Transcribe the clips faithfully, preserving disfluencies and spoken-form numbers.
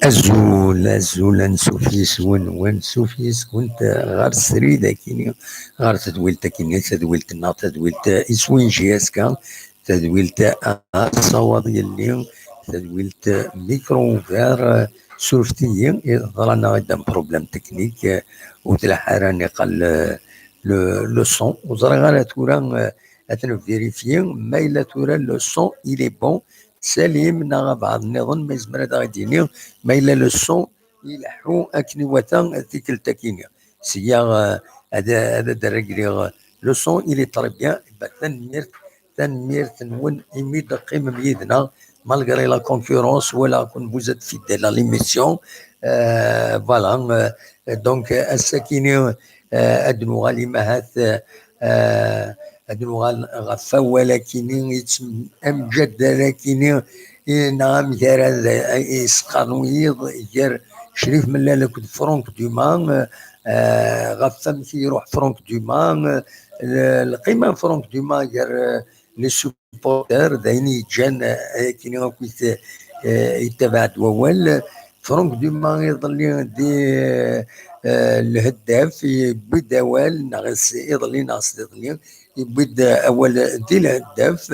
Azul, azul, ansuf yes-wen, wansuf yes-went ɣer srid akini, ɣer tedwilt akini, tadwilt-nneɣ, tadwilt iswin J S K, tadwilt Asawaḍ Yelli, tadwilt Micro Ouvert. Surfet-iyi, ḍran-aɣ-d un problème technique, ur tlaḥ ara niqal le, le son. Ur ẓriɣ ara tura, ad t-nvérifyi ma yella tura le son il est bon. Salim neɣ abɛaḍ nniḍen ma yezmer ad aɣ-d-yini ma yella le son ileḥḥu akken iwata tikkelt-akini. Sya, eh, ad, ad d-rregliɣ le son, il est très bien. Bah, tanemmirt, tanemmirt-nwen imi d-teqqimem yid-neɣ, malgré la concurrence, walaɣ-ken vous êtes fidèles à l'émission. Euh, voilà, euh, donc, euh, ass-akini, euh, ad nuɣal imahat, euh, euh, ad nuɣal ɣef wawal-akini, yettm-, amjaddal-akini, i-, neɣ amek ara d-, i-, yesqarnu yiḍ gar Crif Mellal akked Franck Dumas, euh, ɣef wamek i iruḥ Franck Dumas, euh, l-, lqima n Franck Dumas gar, euh, les supporters, d ayen yeǧǧan, euh, ayakini akk yet-, euh, yettabaɛ-d wawal. Franck Dumas iḍelli di, euh, lheddaf, yewwi-d awal, neɣ s-, iḍelli neɣ s iḍelli, yewwi-d awal di lheddaf,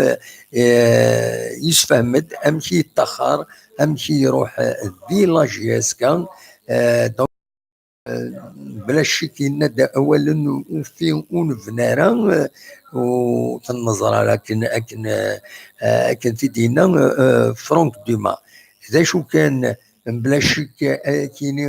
eh, yessefhem-d amek i yeṭṭaxxer, amek i iruḥ, eh, di la J S K. Eh, donc, eh, bla ccek yenna-d awalen ur fi-, ur nebni ara, eh, ur ten-neẓra ara akken, akken, eh, akken t-id-yenna, eh, Franck Dumas. D acu kan, bla ccek, eh, akini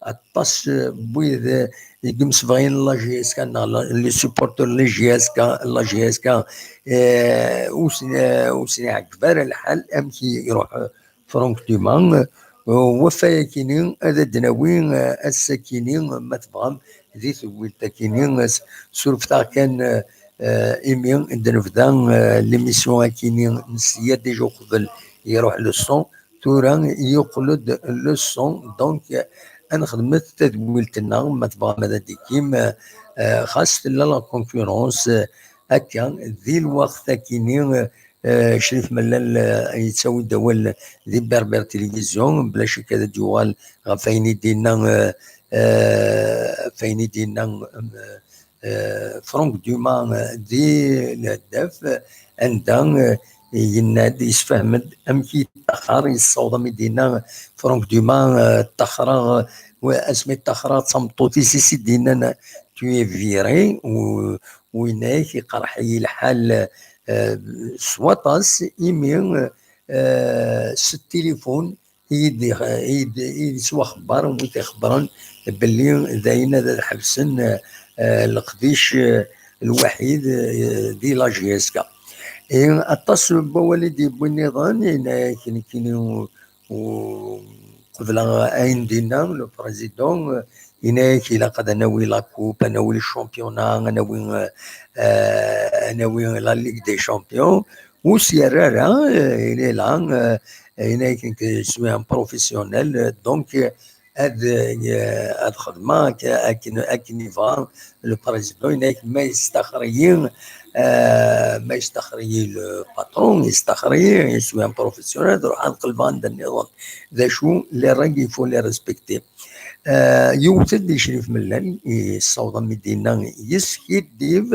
aṭas, eh, n wid, eh, deg imsebɣen n la J S K neɣ la, les supporters n la J S K, la J S K, eh, ur sen-, eh, ur sen-iɛeǧǧeb ara lḥal amek i iruḥ, eh, Franck Dumas. Eh, wafay akini ad d-nawi, eh, ass-akini, ma tebɣam, di tewwilt-akini, eh, s-, surfet-aɣ kan, eh, eh, imi d-nebda, eh, l'émission akini, nesya déjà uqbel iruḥ le son. Tura yeqqel-d le son, donc, eh, ad nexdmet tadwilt-nneɣ, ma tebɣam ad d-ikim, eh, eh, xas tella la concurrence, eh, akka, di lweqt akini, eh, eh, Crif Mellal, eh, yettawi-d awal di Berbère Télévision, bla ccek ad d-yuɣal ɣef wayen i d-yenna, eh, eh, ɣef wayen i d-yenna, eh, eh, Franck Dumas, eh, di lheddaf, eh, anda, eh, yenna-d, yessefhem-d amek i yeṭṭaxxer, yessaweḍ am i d-yenna Franck Dumas, eh, ṭṭaxreɣ, eh, asmi ṭṭaxreɣ d tameṭṭut-is i s-id-yennan tu es viré, u, u yenna-yak iqerḥ-iyi lḥal, eh, s waṭas, imi, eh, s tilifun i yi-d-, i yi-d-, i yi-d-yettwaxebber, wi t-ixebbren belli d ayen ad, ad ḥebsen, eh, eh, leqdic, eh, lwaḥid, eh, di la J S K. I aṭas n wawal i d-yewwi nniḍen, yenna-yak nekkini u-, u-, qebleɣ ayen d-yenna le président, eh, yenna-yak ilaq ad nawi la coupe, ad nawi le championnat, ad nawi, eh, eh, ad nawi la Ligue des Champions. Ur s-yerra ara, eh, il est là, eh, yenna-yak nekk je suis un professionnel, eh, donc, eh, ad, eh, ad xedmeɣ ak-, akken, akken yebɣa le président, yenna-yak ma yestaxer-iyi, eh, ma yestaxer-iyi le patron, yestaxer-iyi, je suis un professionnel, ad ruḥeɣ ad qelbeɣ anda nniḍen. D acu, les règles, il faut les respecter. Eh, yewwet-d i Crif Mellal, yessaweḍ am i d-yenna yeskiddib,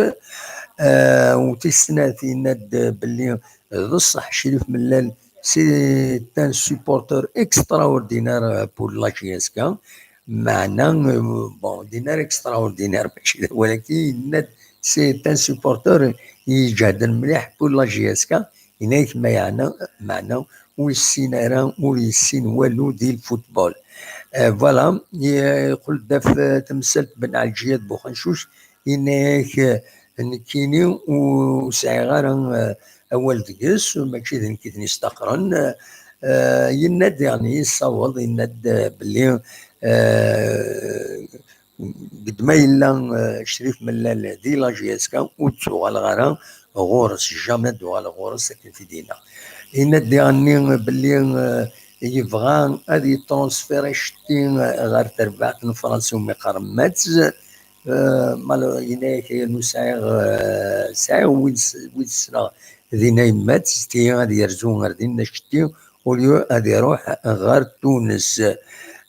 eh, u tis snat yenna-d belli d ṣṣeḥ Crif Mellal c'est un supporter extraordinaire pour la J S K. Meɛna, eh, bon, d yenna extraordinaire, mačči d, walakin yenna-d c'est un supporter iǧehden mliḥ pour la J S K. Yenna-yak ma yeɛna, meɛna ur yessin ara, ur yessin walu di lfutbol. Eh, voilà, yeqqel-d ɣef, eh, temsalt Ben Ɛelǧiyat Buxencuc, yenna-yak, eh, nekkini ur sɛiɣ ara, eh, awal deg-s, mačči d nekk i ten-yestaxren. Eh, yenna-d, yeɛni, yessaweḍ, yenna-d, eh, belli, eh, deg ma yella, eh, Crif Mellal di la J S K, ur d-tuɣaleɣ ara ɣur-s, jamais d-uɣaleɣ ɣur-s, akken t-id-yenna. Yenna-d diɣenni belli, eh, yebɣa ad yetransféri Cetti, eh, ɣer terbaɛt n Fransa umi qqaren Metz, Euh, malheureusement, yenna-yak, "Anu sɛiɣ, euh, sɛiɣ wid s-, wid ssneɣ din ayemmat, s-, tigi ad yerzu ɣer din, acetki, au lieu ad iruḥ ɣer Tunes."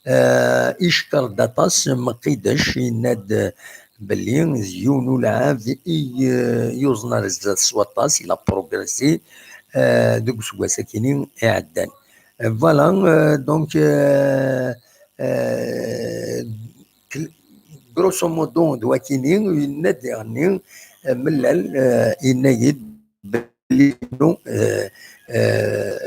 Euh, icekkeṛ-d aṭas Mqidac, yenna-d belli d yiwen ulɛab i, euh, yuẓen ar zdat s waṭas, il a progressé, euh, deg useggas-akini iɛeddan. Voilà, euh, donc, euh, euh, grosso modo, d wakini, yenna-d diɣenni, euh, Mellal, euh, yenna-yi-d belli, euh, euh,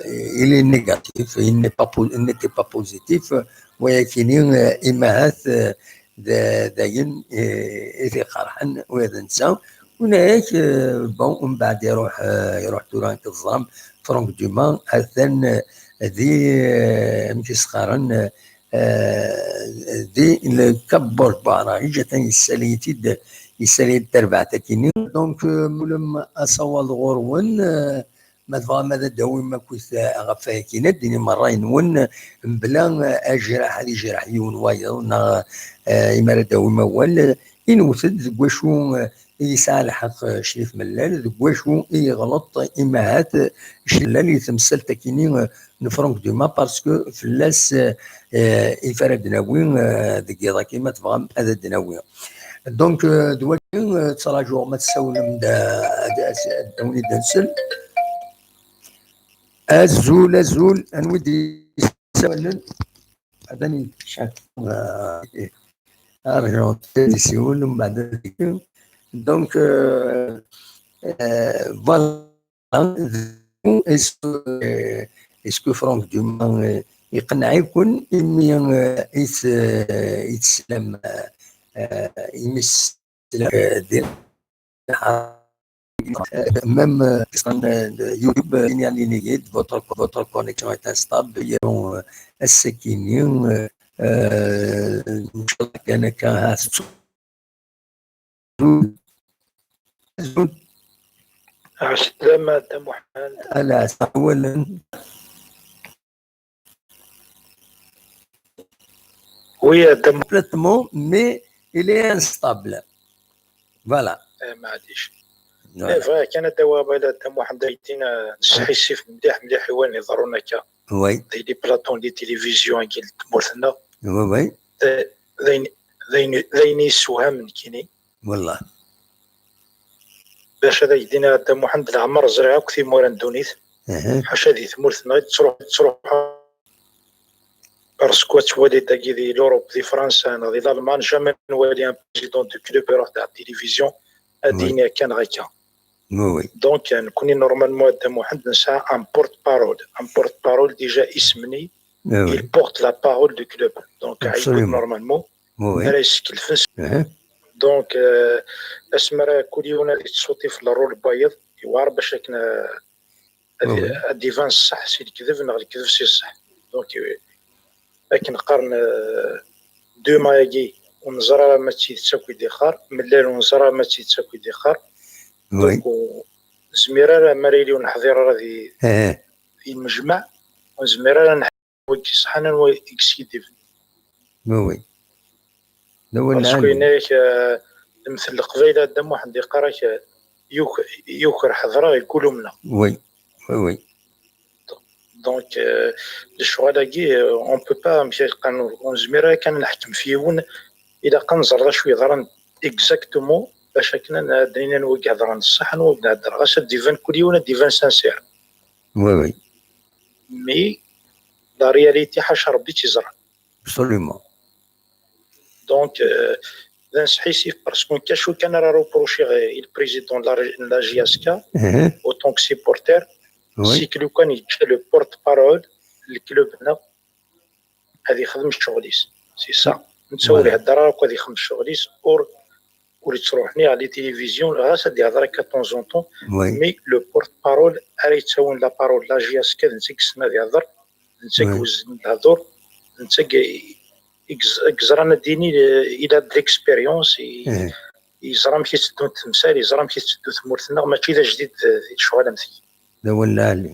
il est négatif, il n'est pas po-, il n'était pas positif, wayakini, euh, imahat, euh, d, d ayen, euh, i t-iqerḥen, ula d netta. Yenna-yak, euh, bon, umbeɛd iruḥ, euh, iruḥ tura, akken teẓram, Franck Dumas, atan, euh, di, euh, amek i s-qqaren, euh, euh, di le Cap Borpara, atan yessali-t-id, yessali-d tarbaɛt-akini. Donc, euh, mulem asawaḍ ɣur-wen, euh, ma tebɣam ad d-tawim akkit, euh, ɣef wayakin, ad d-tinim ṛṛay-nwen, mebla, euh, ajraḥ, ad ijraḥ yiwen wayeḍ, neɣ, euh, imi ara d-tawim awal, euh, inwet-d deg wacu, euh, i yesɛa lḥeqq, euh, Crif Mellal, deg wacu i yeɣleḍ, imahat, euh, Crif Mellal i temsalt-akini, euh, n Franck Dumas, parce que fell-as, euh, euh, i f ara d-nawi, euh, deg yiḍ-agi, ma tebɣam ad d-nawi. Donc, euh, d wagi, euh, ttṛajuɣ ma tessawlem d, d, d, d, d, d, azul, azul, anwa i d-yessawlen? Atan yekcem, euh, arǧu, ad isiwel, umbeɛd ad d-yekcem. Donc, euh, euh, voilà. Est-ce que, est-ce que Franck Dumas, euh, iqenneɛ-iken imi, euh, i t-, i teslam, euh, imi teslam, euh, di, euh, même, euh, euh, YouTube, euh, il y a une limite, votre, votre connexion est instable, euh, ass-akini, euh, euh, Ɛeslama, Dda Muḥend. Ala, s-, awalen. Oui, Dda Muḥend. Complètement, mais il est instable. Voilà. Eh, maɛlic. Voilà. Eh, bɣiɣ kan ad d-awiɣ bala Dda Muḥend, ay d-ina, nesḥissif mliḥ, mliḥ i wayen iḍerrun akka. Oui. Di les plateaux n les télévisions-agi n tmurt-nneɣ. Oui, oui. Eh, d ayen, d ayen, d ayen yessewhamen nekkini. Wallah. Bac ad ak-d-iniɣ a Dda Muḥend, leɛmer ẓriɣ akk timura n ddunit. Aha. Ḥaca di tmurt-nneɣ i d-ttruḥ-, ttruḥeɣ. Parce que ad twaliḍ dagi di l'Europe, di Fransa, neɣ di l'Allemagne, jamais nwali un président du club iruḥ-d ɣer télévision ad d-yini akka neɣ akka. Oui, oui. Donc, euh, nekkni, normalement, a Dda Muḥend, nesɛa un porte-parole. Un porte-parole, déjà, isem-nni, ah oui, il porte la parole du club. Donc, absolument, normalement, oui, oui, ara yeskelfen. Uh-huh. Donc, euh, asmi ara kul yiwen ad yettṣuṭi f le rôle n wayeḍ, yewɛer bac akken, euh, ad, ah oui, ad d-iban ṣṣeḥ si lekdeb neɣ lekdeb si ṣṣeḥ. Donc, euh, akken qqaren, euh, Dumas-agi, ur neẓri ara ma d tidet akk i d-iqqar, Mellal ur neẓri ara ma d tidet akk i d-iqqar. Oui. Donc, ur nezmir ara, mi ara yili ur neḥḍir ara di, eh, di lmejmaɛ, ur nezmir ara ad neḥkem anwa i iṣeḥḥan, anwa i yeskiddiben. Oui, oui. D awal lɛali. Parce que yenna-yak, euh, lemtel n Leqbayel, a Dda Muḥend, yeqqar-ak, euh, yuk-, yuker ḥeḍreɣ, yeggul umneɣ. Oui, oui, oui. Donc, euh, lecɣal-agi, euh, on peut pas, amek i qqaren, ur nezmir ara kan ad neḥkem f yiwen, ilaq ad nẓer d acu yeḍran exactement, bac akken ad d-nini anwa i iheḍren ṣṣeḥ, anwa i d-nehder. Ɣas ad d-iban kul yiwen, ad d-iban sincère. Oui, oui. Mais la réalité, ḥaca Rebbi i tt-iẓran. Absolument. Donc, euh, d anesḥisif, parce que kacu kan ara reprochiɣ i le président de la, de la J S K, mhm, autant que supporter, oui, c'est que lukan yeǧǧa le porte-parole n le club-nneɣ ad ixdem ccɣel-is. C'est ça. Netta ur, voilà, ihedder ara akk, ad ixdem ccɣel-is, ur, ur yettruḥ ni ɣer les télévisions, ɣas ad ihder akka de temps en temps, oui, mais le porte-parole ara yettawin la parole, la J S K, d netta i yessen ad ihder, d netta i, oui, iweznen lehdur, d netta i, i, i yeẓ-, i yeẓran ad d-yini, euh, il a de l'expérience, i, eh, yeẓra amek i tteddun temsal, yeẓra amek i tetteddu tmurt-nneɣ, mačči d ajdid, euh, di lecɣal am tigi. D awal lɛali.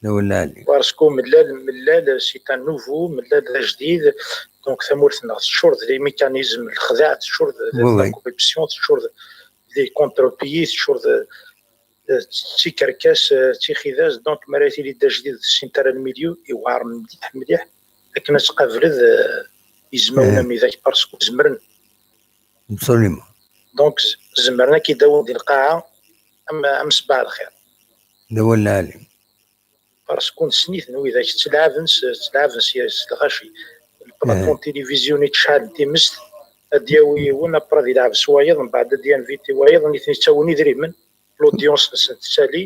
D awal lɛali. Parce que Mellal, Mellal, c'est un nouveau, Mellal d ajdid, Donc tamurt-nneɣ teččur d les mécanismes n lexdeɛ, teččur d la corruption, teččur d les contre-pays, teččur d, d tikerkas, d tixidas. Donc mi ara tili d ajdid d ssinter le milieu, iwɛer mliḥ mliḥ akken ad tqableḍ izmawen am widak, parce que zemren. Absolument. Donc zemren ad k-id-awin di lqaɛa am, am sebbaɛ lxir. D awal lɛali. Parce que nessen-iten widak, ttlaɛben s, ttlaɛben s, s lɣaci. Lplaṭu n tilivizyu-nni ttecɛalen timest, ad d-yawi yiwen, après ad ilɛeb s wayeḍ, mbeɛd ad d-yanviti wayeḍ, nitni ttawin idrimen, l'audience-nsen tettali,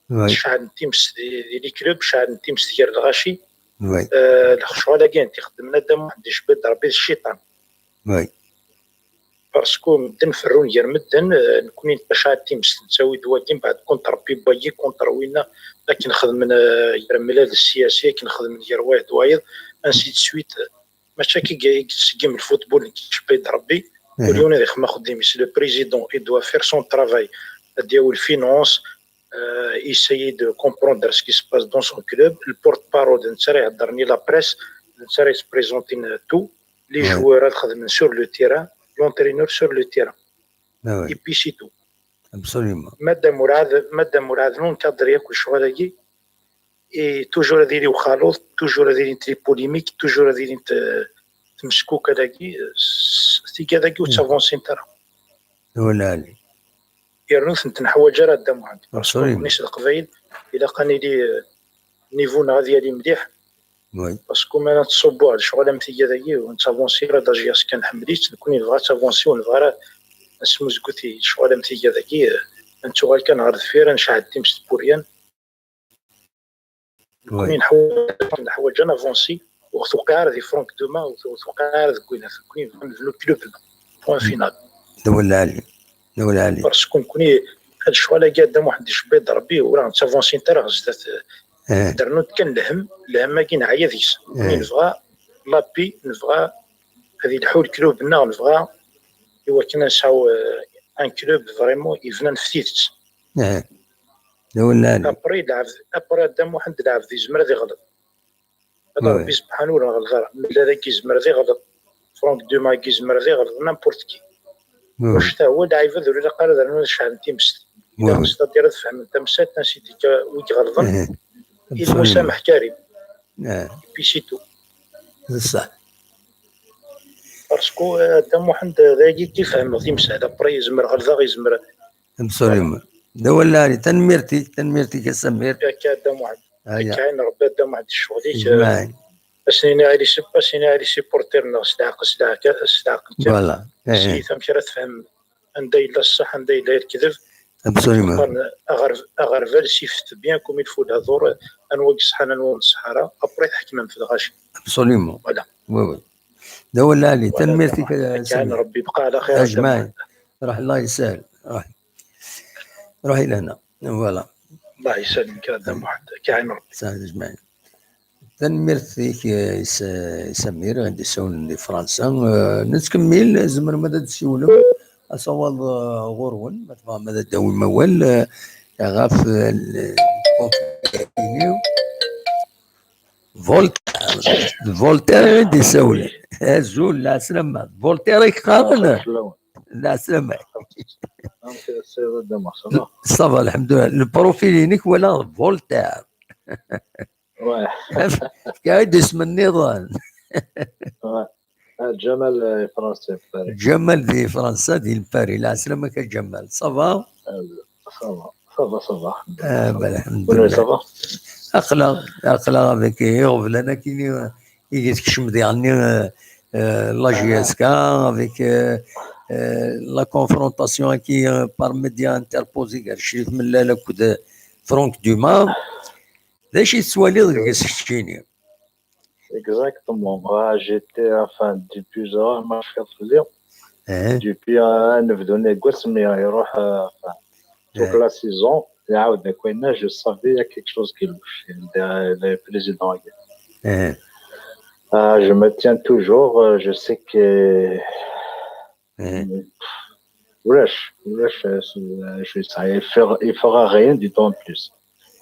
ttecɛalen timest di, di les clubs, ttecɛalen timest gar lɣaci. Euh, lecɣal-agi n t-ixeddmen Adda Muḥend icebba-d Rebbi d cciṭan. Parce que medden ferrun gar medden, euh, nekni nettacɛal timest, nettawi-d wagi, mbeɛd contre Rebbi n wagi, contre winna, akken xedmen, euh, gar mlal d ssiyasi, akken xedmen gar wayeḍ d wayeḍ, ainsi de suite. Mačči akka i yettseggim lfutbol, nekk icebba-d Rebbi, kul yiwen ad ixdem axeddim-is. Le président, il doit faire son travail, ad d-yawi lfinance, euh, essayer de comprendre ce qui se passe dans son club. Le porte-parole, d netta ara iheddren i la presse, d netta ara yesprezantin tout. Les joueurs ad xedmen sur le terrain, l'entraîneur sur le terrain. Et puis c'est tout. Absolument. Madame Mourad, Madame Mourad, non cadre yakk lecɣal-agi, et toujours ad yili uxaluḍ, toujours ad ilint les polémiques, toujours ad ilint, euh, temskukal-agi, euh, s-, tigad-agi ur ttavansin ara. Yernu ur tent-neḥwaǧ ara, Adda Muḥend. Parce que nekni s Leqbayel ilaq ad nili, euh, niveau-nneɣ ad yali mliḥ. Parce que ma nettṣubbu ar lecɣal am tigad-agi, ur nettavansi ara, d ajias kan nḥemmel-itt, nekni nebɣa ad tavansi, ur nebɣa ara ad nesmuzgut i lecɣal am tigad-agi, euh, ad nettuɣal kan ɣer deffir, ad necɛel timest n Purian. Nekni neḥwaǧ, neḥwaǧ ad navansi, ur ɣ-tewqiɛ ara di Franck Duma, ur ɣ-tewqiɛ ara deg winat. Nekni nebɣa nebnu club-nneɣ. Point final. D awal lɛali. D awal lɛali. Parce que nekni, lecɣal-agi, Adda Muḥend icebba-d Rebbi, ur ɣ-nettavansi ara ɣer zdat. Dernu-d kan lhemm, lhemm-agi neɛya deg-s. Nekni nebɣa la paix, nebɣa ad ilḥu leklub-nneɣ, nebɣa i wakken ad nesɛu, euh, un club vraiment yebnan f tidet. D awal lɛali. Après, lɛebd, après Adda Muḥend, lɛebd yezmer ad iɣleḍ. Ad Rebbi sebḥanu ur nɣelleḍ ara. Mlal-agi yezmer ad iɣleḍ. Franck Duma-agi yezmer ad iɣleḍ, n'importe qui. Anect-a, wa lɛibad ur ilaq ara ad rnun ad ceɛlen timest. Ilaq c'est-à-dire ad fehmen tamsalt, ainsi de suite, wi iɣelḍen, il musameḥ Karim. Et puis c'est tout. D ṣṣeḥ. Parce que, euh, Adda Muḥend, d ayagi i fehmeɣ timsal. Après, yezmer ɣelḍeɣ, yezmer. Absolument. D awal lɛali. Tanemmirt-ik, tanemmirt-ik a Samir. Akka, Adda Muḥend. Akka, ayen Rebbi, Adda Muḥend, ccɣel-ik, euh, ad s-nini i les sup-, ad s-nini i les supporters-nneɣ s leɛqel, s leɛqel, s leɛqel kan. Voilà. Slit amek ara tefhem anda yella ṣṣeḥ, anda yella lekdeb. Absolument. Qqaren aɣer-, aɣerbal siffet bien comme il faut lehdur, anwa i yeṣṣḥan, anwa ur neṣṣeḥ ara, après tḥekmem f lɣaci. Absolument. Voilà. Oui, oui. D awal lɛali. Voilà, tanemmirt-ik a Samir. Rebbi yebqa ɛla xir. Ajmaɛin. Ruḥ, Allah yesahel. Ruḥ. Ruḥ i lehna. Voilà. Allah yesahel, Adda Muḥend. Saɛid ajmaɛin. Tanemmirt-ik, eh, i S-, i Samir, i d-isawlen di Fransa. Eh, nettkemmil, tzemrem ad d-tessiwlem, asawaḍ, eh, ɣur-wen, ma tebɣam ad d-tawim awal, eh, ɣef, eh, l-, Voltaire, Voltaire i d-isawlen. Azul, lɛeslama. Voltaire i k-qqaren? Lɛeslama. Ça va, lḥemdullah. Lprofil-inek walaɣ Voltaire. Fka-yi-d isem nniḍen. Ah, Ǧamal, eh, Fransa, Paris. Ǧamal di Fransa, di Paris. Lɛeslama-k a Ǧamal. Ça va? Ah, ça va, ça va, ça va. Ah, ben, lḥemdullah. Ça va? Aql-aɣ, aql-aɣ avec iɣeblan akini, euh, i tkecmeḍ, yeɛni, euh, euh, la J S K, avec, euh, euh, la confrontation akini, euh, par média interposé gar Crif Mellal akked, euh, Franck Duma. D acu i tettwaliḍ deg-s keččini? Exactement. Ah, j'étais, enfin, depuis, ah, ma cfiɣ fell-i. Depuis, ah, nebdu neggas mi iruḥ, ah, enfin, toute la saison, iɛawed akk ayenna, je savais il y a quelque chose qui louche. Le, le président. Ah, je me tiens toujours, euh, je sais que ulac, ulac, euh, je sais, il fait, il fera rien du tout en plus.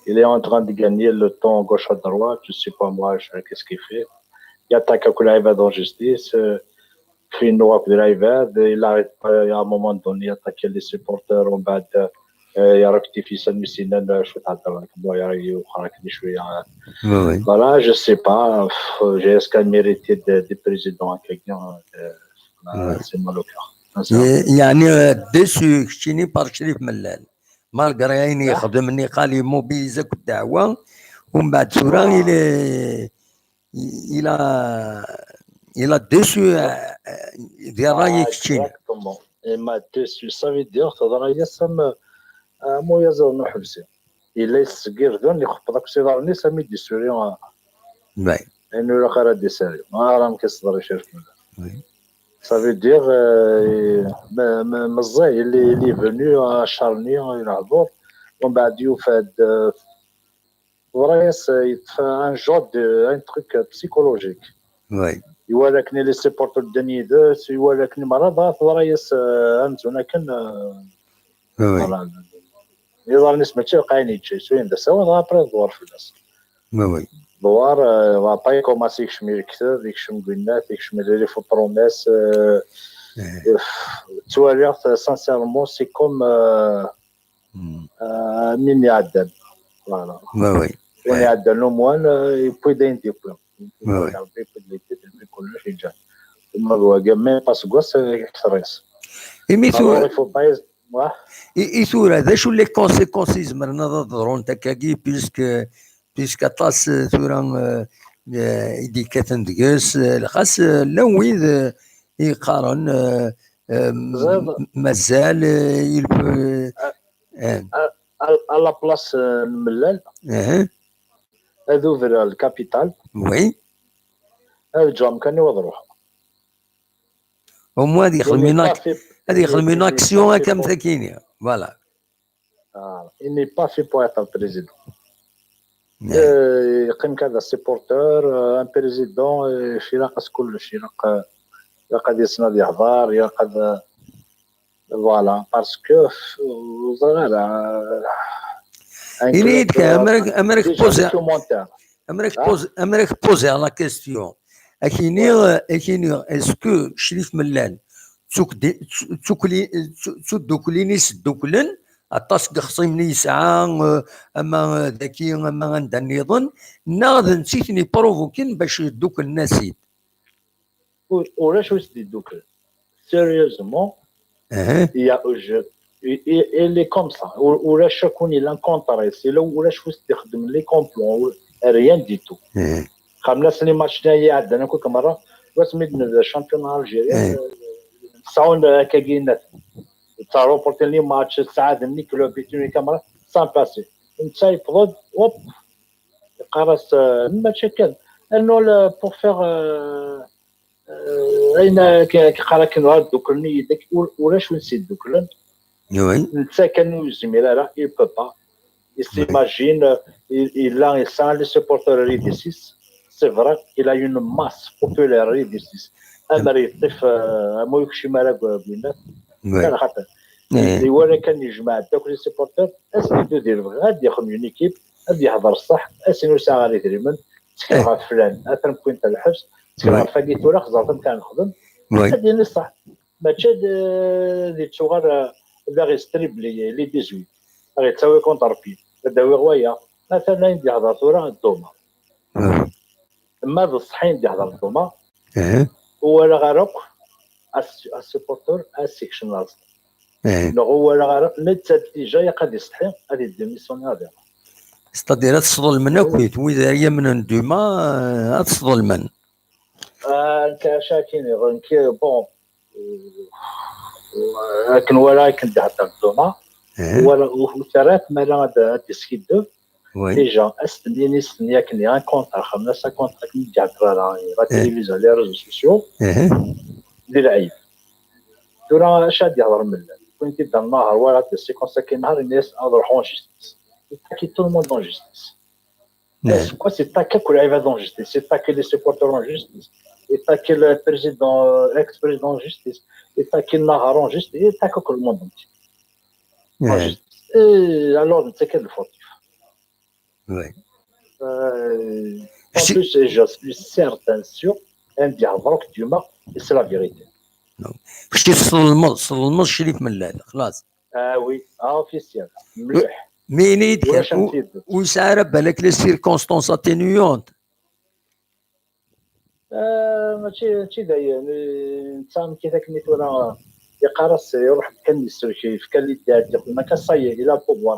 Il est en train de gagner le temps gauche à droite, je sais pas moi, je, qu'est-ce qu'il fait. ياتاكا كل عباد اون جوستيس، فينو اكو العباد، il arrête pas, à un moment donné ياتاكا les supporters ومن بعد يركتيفي سان ميسينا شو تهضر لك بون يا راهي وخرك شويه. Oui, oui. Voilà, je sais pas, G S K mérité des présidents هكاكا. C'est mal au cœur. يعني ديسو كتشيني بار شريف ملال. مالغري عيني يخدم نيقال يموبيليزا كل دعوه، ومن بعد ثورة الى الى الى ديسو ديال رايك كتشيني. ما ديسو صافي دير تهضر هي سام. مو يزر نحبسي الا يسقير دون يخبطك سي دارني سامي دي سوري. باي انه لا خرا دي سوري ما راه كيصدر شي. Oui. Ça veut dire مزال اللي اللي فوني شارني العبور ومن بعد يوفاد. Vrai, c'est un genre de un truc psychologique. Oui. يوالكني les supporters الدنيا دس يوالكني مرة ضاف vrai, c'est un zone كان. Oui. يظهر نسمة شيء قاين يتشي سوين دس هو ضاف après ضوار في الناس. Oui, oui. دوار با يكوماسي يكشم الكتاب يكشم قلنات يكشم لي فو بروميس. توالي sincèrement c'est comme مين يعدل. Voilà. Oui, oui. وين يعدل لهم وين يبوي دين ديبلوم. Oui, oui. يبوي كلش يجي. ثم هو مين باس كواس كثريس. ايمي ثورة فو بايز. اي ثورة ذا شو لي كونسيكونس يزمرنا ضرون تكاكي بيسك بيسك اطاس ثورة ايدي كاتن دقس الخاص لون ويد يقارن مازال يلف على بلاص الملال. اها هذو في الكابيتال. Oui. هذا جام كان يوض روحه. هما هذه يخدم هذه يخدم اكسيون هكا مثاكينيا. Voilà. Il n'est pas fait pour être président. يقيم كذا سيبورتور ان بريزيدون شي ناقص كلش يلقى يلقى دي سنة يهضر يلقى. Voilà, parce que صغيرة. إليك أمرك أمرك بوزي أمرك بوزي أمرك بوزي على كيستيون. أكيني أكيني اسكو شريف ملان تسدوكليني سدوكلن أطاس قخصيمني يسعى. أما ذكي أما عندها نيضن ناغذ نسيتني بروفوكين باش يدوك الناسيد. ولا شو يسدي دوك. Sérieusement, اها il y a, je, il, il, il est comme ça. ولا شكون il a un contrat, c'est là ولا شو يخدم les complots, rien du tout. اها خمنا سنين ماتش تاعي عندنا كل مرة. واسمي الشامبيون الجيري. إيه. ساون كاكينات. تاع روبورتين لي ماتش سعاد ني كلوب بيتوني كاميرا سان باسي. انت يفضل اوب. قرص ماتش كان انه بور فيغ اين كيقرا كي نهار دوكلني يدك ولا شو نسيت دوكلن. Oui. نتا كان يزمير راه il peut pas. Il s'imagine, il, il a, il sent les supporters ridicis. C'est vrai, il a une masse populaire ridicis. أمر يطيف مو يكشي مالا قلنا. Oui. كان خاطر. Voilà كان يجمع دوك les supporters, est-ce que tu dis غادي ياخذ une équipe, غادي يهضر الصح, est-ce que نسعى غادي يدريمن, تكلم غير فلان, أثر بوينت الحبس, تكلم غير فاقي تورا خزرت كان نخدم. Oui. هذه اللي صح. ماشي دي تشوغر لا غيستريب لي لي ديزويت. غيتساوي كونتر بي. داوي غوايا. مثلا يدي يهضر ثورة الدوما. Oui. ما بصحين يدي يهضر الدوما. اها هو لا غاروك السيبورتور السيكشن لاست. اها نو هو لا غاروك نتا ديجا يقد يستحي غادي ديميسيوني هذا. ستادير تصدل من اكويت وإذا هي من دوما تصدل من. آه، انت شاكين يغنكي بون. لكن ولا كنت هضر الدوما. اها ولا وثلاث مالا هذا ديسكيدو. Oui. ديجا استنيني استنيا كني ان كونتر خمسة كونتر كنت قاعد راه لا تلفزيون لي ريزو سوسيو. اها دير عيب. ترى اش غادي يهضر من كنت تبدا النهار ولا تسي كونسا كي نهار الناس هضر حون جيستيس. يتاكي تو الموند اون جيستيس. نعم. C'est quoi, c'est attaquer كل عباد اون جيستيس, c'est attaquer les supporters اون جيستيس, c'est attaquer le président, ex-président en justice, c'est attaquer Nahar en justice, c'est attaquer كل الموند. نعم. اي الوغ انت كان الفوتيف. Oui. En plus, je suis certain, sûr, un diable que Dieu m'a, c'est la vérité. Kečč tesḍelmeḍ, tesḍelmeḍ Crif Mellal, xlaṣ. Ah oui, ah, officiel. Mliḥ. Mais ini-d Ulac kan, am ur- tidet. ur yesɛi ara balak les circonstances atténuantes. Ah, mačči mačči d ayen, eh, netta amek i akken i tura, yeqqar-as iruḥ-d kan yesserk, yefka l'idée, yeqqel akka, ça y est, il a le pouvoir.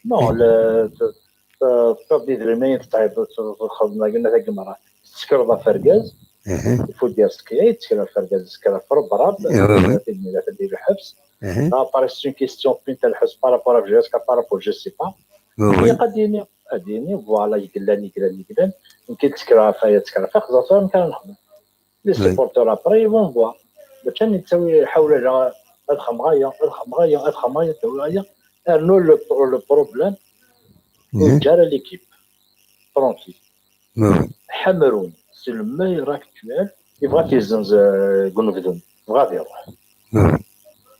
Non, le, t- t- tefkiḍ-d idrimen, tesɛiḍ, t- txedmeḍ akken ad tagmara. Tessekreḍ ɣef urgaz, Mhm. il faut dire ce qu'il y a, yettekker ɣef urgaz, yettekker ɣef rebrab, Eh, oui, oui. ad d-yili ad d-yili lḥebs. Mhm. Après, c'est une question n pinta lḥebs par rapport à jusqu'à par rapport, je sais pas. Oui, oui. Ad yini, ad yini, voilà, yeglan, yeglan, yeglan. Nekk yettekker ɣef aya, yettekker ɣef aya, xẓer tura amek ara nexdem. Les Oui. supporters après, ils vont voir. Mačči ad yettawi ḥawla ad xedmeɣ aya, ad xedmeɣ aya, ad xedmeɣ aya, ad tawi aya. Rnu le, le problème, Mhm. ur ǧǧa ara l'équipe. Tranquille. Oui, oui. Ḥamrun, c'est le meilleur actuel, yebɣa ad t-yezzenz, euh, deg unebdu. Yebɣa ad iruḥ. Oui, oui.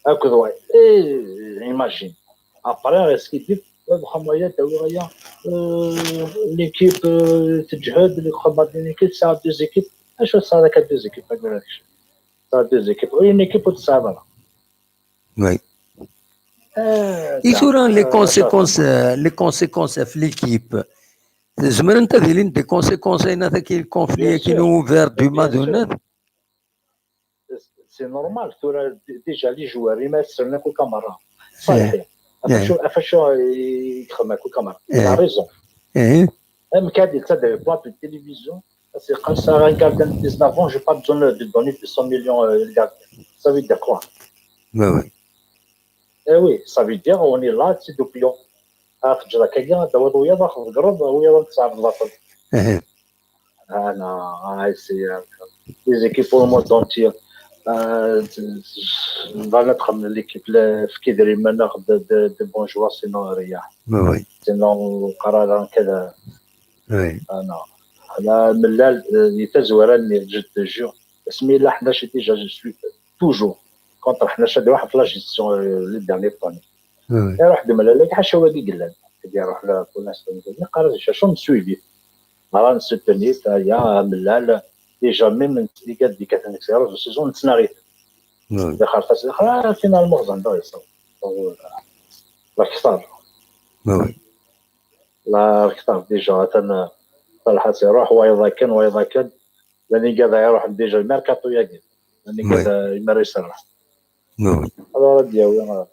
Akked wa, eh, imagine. Après, est-ce qu'il dit, ad xedmeɣ aya, ad tawi aya, euh, l'équipe, euh, teǧhed, ad xedmeɣ une équipe, tesɛa deux équipes. Acu tesɛa akka deux équipes, ad tesɛa deux équipes. Une équipe ur tesɛa ara. Oui. Eh, I tura les eh, conséquences, euh, les conséquences ɣef l'équipe, zemrent ad ilint des conséquences ayen ataki le conflit Bien akin sûr. Ouvert d Bien Madonat. C'est normal, tura d- déjà les joueurs, ils mettent sur n'importe quelle caméra. Ṣaḥi. Ɣef wacu, ɣef wacu i yexdem akk kamera. Il a raison. Eh, Même quand il a des plateaux de télévision, c'est comme ça, un gardien de dix-neuf ans, je n'ai pas besoin de donner deux cents millions euh, le gardien. Ça veut dire quoi? oui, oui. Eh oui, ça veut dire on est là, c'est du pion. Ah, tu as quelqu'un, tu as un groupe, ou il y a un groupe, ou il y a un groupe. Eh, Ah non, ah, c'est euh, les équipes au monde entier. Euh, voilà, comme l'équipe, le Fkidri, maintenant, de, de, de bons joueurs, sinon rien. oui, oui. Sinon, قرار كذا. Oui. Ah non. Là, Mellal, euh, il était joueur, mais je te jure. Bismillah, là, je déjà, je suis toujours contre حنا شاد واحد في la gestion, euh, les dernières années. Oui, oui. يروح دملالك حاشا وادي قلان. يروح لا بولانس، يقرا شاشون سويفي. راه نسوتوني يا ملال. ديجا ميم من لي كاد دي كاتنكسيرو سيزون نتسناغيت. Oui. دخل فاس الاخر فينالمون زعما يصير. راك كثار. Oui, oui. لا كثار ديجا تن طلحت يروح وايضا كان وايضا كان. لاني قاعد يروح ديجا الميركاتو ياكي. لاني قاعد يمارس الروح. Oui, oui. هذا راه دياوي.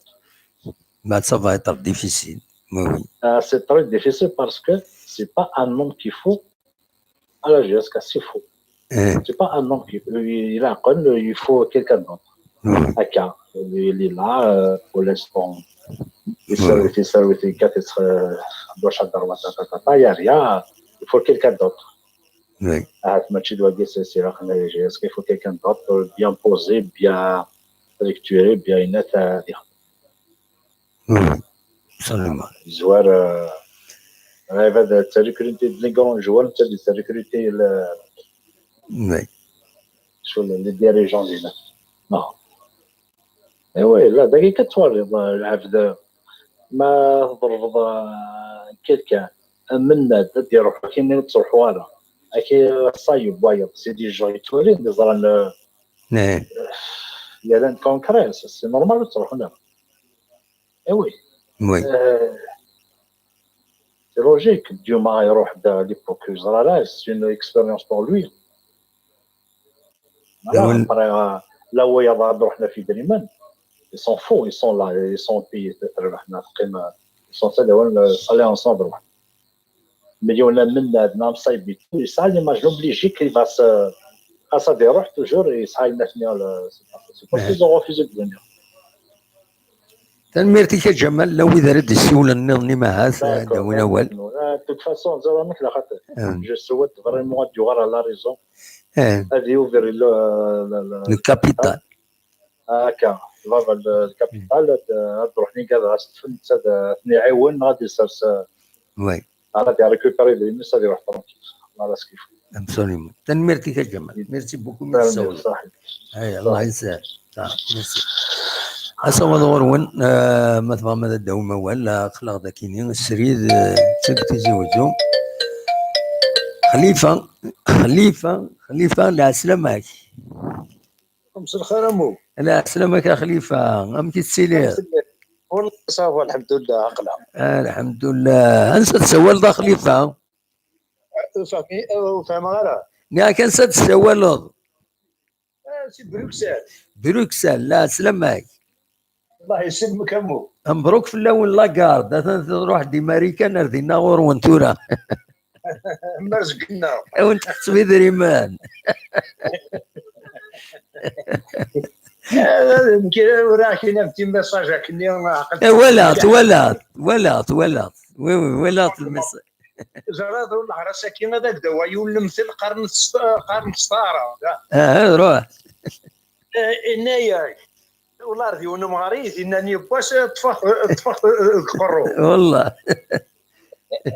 Mais ça va être difficile. Oui, oui. Euh, c'est très difficile parce que c'est pas un homme qu'il faut à la J S K, c'est faux. Eh, C'est pas un homme qui il a connu, il faut quelqu'un d'autre. oui, oui. Aka, il est là euh, pour l'instant. Il sert, il sert, il y a rien. Il faut quelqu'un d'autre. Oui. Ah, match de c'est c'est la J S K, il faut quelqu'un d'autre, bien posé, bien structuré, bien net. Oui. Absolument. Joueur, euh, rêve de recruter des grands joueurs, de recruter le, Oui. sur le, les dirigeants. Non. Et oui, là, دقيقة توري العبد ما تضرب quelqu'un من دير كيما تصلحوا على. اكي صايب وايض سي دي جون يتولي نزران. Eh, Il y a un concret, c'est normal de se reconnaître. Eh oui. Oui. Euh, c'est logique. Dioma يروح à l'époque, c'est une expérience pour lui. Voilà, Oui. Après, euh, là où il y a des gens qui ils sont fous, ils sont là, ils sont payés, ils sont ça, ils vont aller ensemble. Mais il y en a même dans ça, il est obligé qu'il va se, à ça des toujours, et ça, il va finir le, c'est parce qu'ils ont refusé de venir. Tanemmirt-ik a Ǧamal, la wid ara d-yessiwlen nniḍen i mahat, ad d-awin awal. De toute façon, زعما مثل خاطر. Ah. Je souhaite vraiment de voir à la raison. Eh, Ad يوفر le, le, le, le capital. هكا بابا الكابيتال. تروح نيكا غاس تفند تنعاون غادي يصير. Oui. غادي ريكوبيري لي ميس غادي يروح ترونكيل. Voilà ce qu'il faut. Absolument. Tanemmirt-ik a Ǧamal. Merci beaucoup. Merci. صاحبي. Ay, Allah yesɛed. Ah, merci. Asawaḍ ɣur-wen, eh, ma tebɣam ad d-tawim awal, aql-aɣ dakini srid, eh, d Tizi Wezzu. Xlifa, Xlifa, Xlifa, lɛeslama-k. Mselxir a Mu. Lɛeslama-k a Xlifa, amek i tettiliḍ? Wallah ça va, lḥemdullah, aql-aɣ. Lḥemdullah. Ansa tessawaleḍ a Xlifa? Ur fehmi-, ur fehmeɣ ara. Nniɣ-ak ansa tessawaleḍ? Ah, si Bruxelles. Bruxelles, lɛeslama-k. Allah yesselmek a Mu. Mebruk fell-awen la garde, atan tṛuḥ-d i Marikan ar dinna ɣur-wen tura. Mer zgin-nneɣ. Ad wen-tḥetteb idrimen. Nekk ur aɣ-kin am ti message akkenni, ɛqel-, Eh, walaɣ-t, walaɣ-t, walaɣ-t, walaɣ-t. Oui, oui, walaɣ-t lmessage. Ẓriɣ, wallah, ar ass-agi ad ak-d-awiɣ yiwen lemtel, qqaren-t s-, qqaren-t s taɛrabt, ah. Ah, ruḥ. Eh, inna-yak, wallah, ar d yiwen umɣar i yi-d-innan yiwwas, eh, ṭṭfeɣ, eh, ṭṭfeɣ, eh, deg uqerru. Wallah.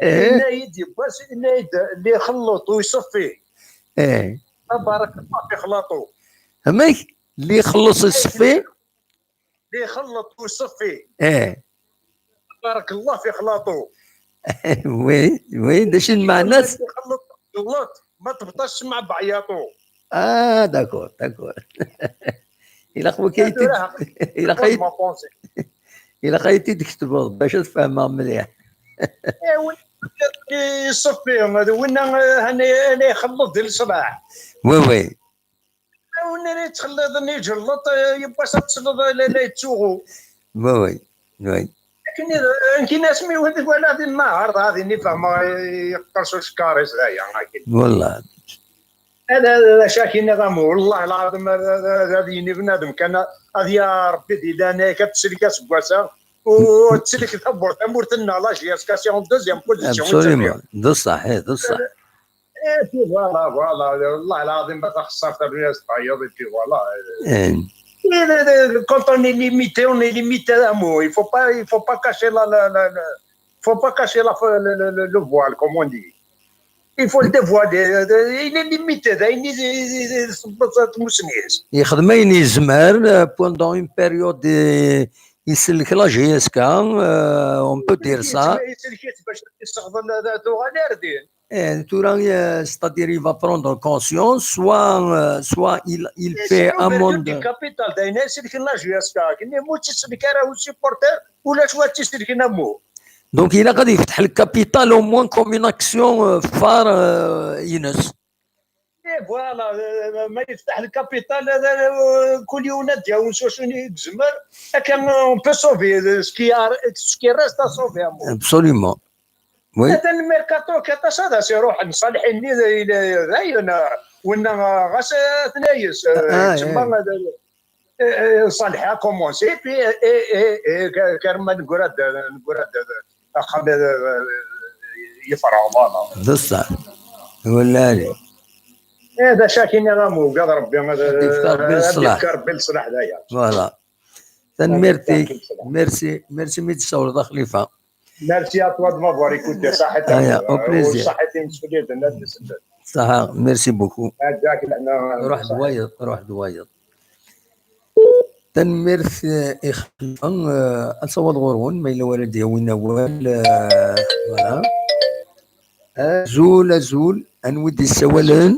Inna-yi-d yiwwas, inna-yi-d, اللي يخلط ويصفي. Eh. Tabarak Allah fi xlaṭu. Amek? اللي يخلص يصفي؟ اللي يخلط ويصفي. Eh. Tabarak Allah fi xlaṭu. Oui, oui, d acu n lmeɛna-s? اللي يخلط، يخلط، ma tebṭac مع بعياطو. Ah, d'accord, d'accord. Ilaq waki ad t-id-, ilaq ad t-id-, ilaq ad t-id-tketbeḍ bac ad fehmeɣ mliḥ. Eh, win يصفي, d winna, eh, hani, hani يخلط di leṣlaḥ. Oui, oui. Win ara yettxelliḍen iǧelleḍ, eh, yiwwas ad tesleḍ, eh, la, la yettsuɣu. Oui, oui, oui. Akken i, akken asmi wi twala di nnahar, dɣa din i fehmeɣ, eh, yeqqers ucekkaṛ-is d aya, akken. Wallah. Ala, ala, ala, acu akken i ɣamu, wallah lɛaḍim, ad, ad, ad, ad yini bnadem kan, ad ya Rebbi di leɛnaya-k, ad tsellek aseggas-a, u, u ad tsellek tawwurt, tamurt-nneɣ, la J S K, c'est en deuxième position. Absolument. D ṣṣeḥ, eh, d ṣṣeḥ. Et puis voilà, voilà, والله العظيم ما تخسر تبني استعيض, et puis voilà. Eh. Et le, le, le, quand on est limité, on est limité à un mot. Il faut pas, il faut pas cacher la, la, la, la, faut pas cacher la, le, le, le, le voile, comme on dit. Il faut le dévoiler. Il est limité, il est, il est, il est, يخدم ayen yezmer, euh, pendant une période, euh, isellek la J S K, euh, on peut dire ça. Isellek-itt bac ad t-isseɣḍel, ad, ad tuɣal ar din. Eh, tura, euh, c'est-à-dire, il va prendre conscience, soit, euh, soit il, il fait amende. Du capital, d ayen ay selken la J S K, akken i mu tt-isellek ara u supporter, ulac wa tt-isellken a Mu. Donc, ilaq ad yefteḥ le capital au moins comme une action, euh, phare, euh, ines. Et voilà, euh, ma yefteḥ le capital, euh, euh, kul yiwen ad d-yawi s wacu i yezmer, akka on peut sauver, euh, ce qui a, ce qui reste à sauver a Mu. Absolument. Oui. Atan merkato, aṭas ad as-iruḥen ṣṣalḥin-nni d, d, dayen, ah, winna, ah, ɣas, ah, atnayes, ah, ah, yettsemma, eh, ad, eh, eh, ṣṣalḥ a commencé, et puis, eh, eh, eh, eh, ka-, karma negrad, negrad, axxam, eh, eh, yefreɣ, voilà. D ṣṣeḥ. Wallali. Eh, d acu akin i ɣam ugad Rebbi, ad, ad d-yefk Rebbi ad d-yefk Rebbi leṣlaḥ daya. Voilà. Tanemmirt-ik. Merci, merci mi d-tsawleḍ a Xlifa. Merci à toi de m'avoir écouté. Saḥit. Aya, au plaisir. Saḥit imsuliden ad d-isellen. Saḥa, merci beaucoup. Ruḥ d wayeḍ, ruḥ d wayeḍ. Tanemmirt, eh, i Xlifa, eh, ad taweḍ ɣur-wen, ma yella wara d-yawin awal, eh, voilà. Azul, azul, anwa i d-yessawalen?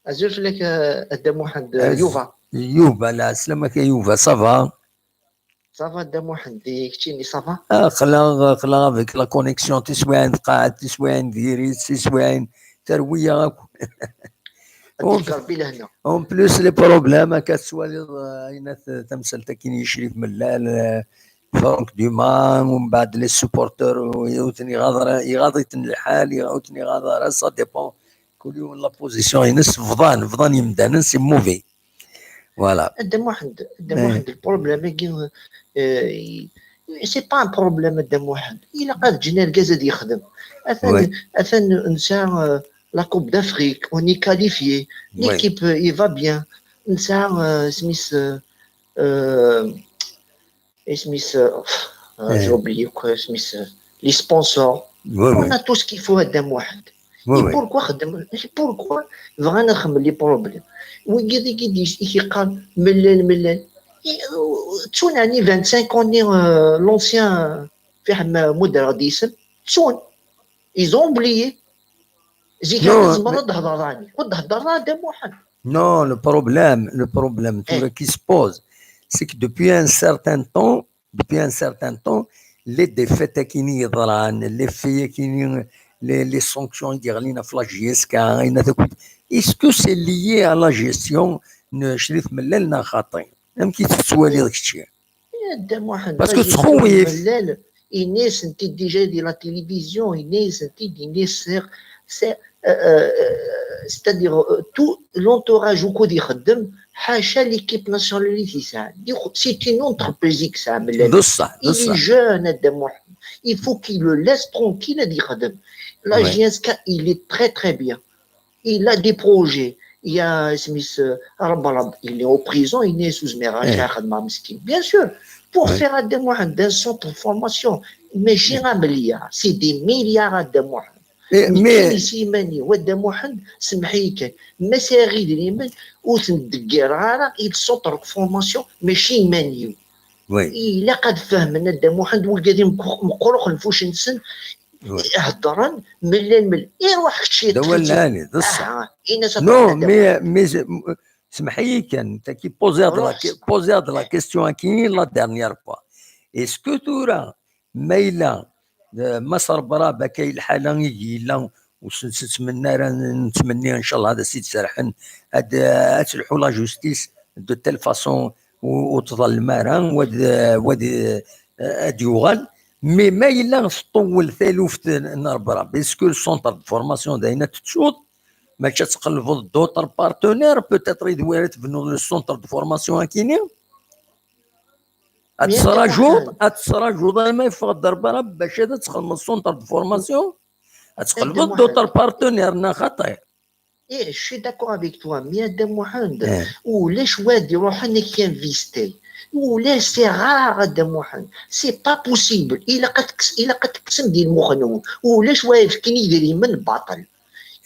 Azul fell-ak, eh, a Dda Muḥend, eh, Yuba. Yuba, lɛeslama-k a Yuba, ça va? Ça va, Dda Muḥend, i keččini, ça va? Ah, aql-aɣ, aql-aɣ avec la connexion, tiswiɛin tqaɛet, tiswiɛin diri-tt, tiswiɛin terwi-yaɣ akk. Ad d-yefk Rebbi lehna. En plus, les problèmes, akka tettwaliḍ, eh, ayen at-, tamsalt akkin i Crif Mellal, eh, Franck Dumas, umbeɛd les supporters, ur ten-iɣaḍ ara, iɣaḍ-iten lḥal, ur ten-iɣaḍ ara, ça dépend. Kul yiwen la position-ines, bḍan, bḍan yemdanen, c'est mauvais. Voilà. A Dda Muḥend, a Dda Muḥend, le problème-agi, euh, c'est pas un problème, a Dda Muḥend. Ilaq ad ǧǧen argaz ad yexdem. Atan, atan nesɛa, euh, la Coupe d'Afrique, on est qualifié, l'équipe, euh, il va bien. Nesɛa, euh, isem-is, euh, euh, isem-is, euh, euh, j'ai oublié quoi, isem-is, euh, les sponsors. On a tout ce qu'il faut, a Dda Muḥend. Et pourquoi xeddmen, pourquoi bɣan ad xedmen les problèmes? Wigi i k-yeqqaren mellal, mellal. Ttun ɛni vingt-cinq ans, euh, l'ancien, euh, Fiḥel Mudreɣ d isem. Ttun. Ils ont oublié. Zik, non, tzemreḍ ad d-thedreḍ, ad d-thedreḍ a Dda Muḥend. Non, le problème, le problème tura qui se pose, c'est que depuis un certain temps, depuis un certain temps, les défaites akini yeḍran, les faits akini, les, les sanctions i d-yeɣlin ɣef la J S K, ayen akk, est-ce que c'est lié à la gestion n Crif Mellal neɣ xaṭi? Amek i tettwaliḍ kečči? Parce que tettxewwif. Yenna-yasent-id déjà di la télévision, yenna-yasent-id, yenna-yas, c'est, c'est, euh, euh, c'est-à-dire, euh, tout l'entourage ukud ixeddem, ḥaca l'équipe nationale i t-yesɛan. C'est une entreprise i yesɛa Mellal. D ṣṣeḥ, d ṣṣeḥ. Il est jeune, a Dda Muḥend. Il faut qu'il le laisse tranquille ad yexdem. La J S K, il est très, très bien. Il a des projets. Il y a Smith, euh, Rabrab, il est au prison, il est sous Mirage, bien sûr. Pour faire a Dda Muḥend un centre de formation, mačči un milliard, c'est des milliards a Dda Muḥend. Mais si iman-iw a Dda Muḥend, semmeḥ-iyi kan, ma sɛiɣ idrimen, ur ten-ttḍeggireɣ ara i centre de formation, mačči iman-iw. Ilaq ad fehmen a Dda Muḥend, wigad meqqreɣ lfuc-nsen, heddren, Mellal, Mellal, iruḥ kečč d awal lɛali, d ṣṣeḥ. Non, mais, mais, semmeḥ-iyi kan, taki, poser-d la question-agi la dernière fois. Est-ce que tura, ma yella, eh, Mass Rebrab akka i lḥala i yella, ur s-nettmenni ara, nettmenni, ncallah, ad as-id-serḥen, ad, ad telḥu la justice de telle façon ur, ur tḍallem ara, wa ad, wa ad, eh, ad yuɣal. Mais ma yella tṭewwel taluft n Rebrab, est-ce que le centre de formation d ayen ad tettuḍ? Mačči ad tqelbeḍ d'autres partenaires, peut-être, i d wara tebnuḍ le centre de formation akini? Ad tettṛajuḍ, ad tettṛajuḍ arma yeffeɣ-d Rebrab bac ad txedmeḍ centre de formation? Ad tqelbeḍ d'autres partenaires, neɣ xaṭi? Eh, je suis d'accord avec toi, mais a Dda Muḥend, ulac wa ad iruḥen ad k-investi. Ulac, c'est rare a Dda Muḥend. C'est pas possible. Ilaq ad tkes-, ilaq ad tekksem di lmux-nwen. Ulac wa yefken idrimen baṭel.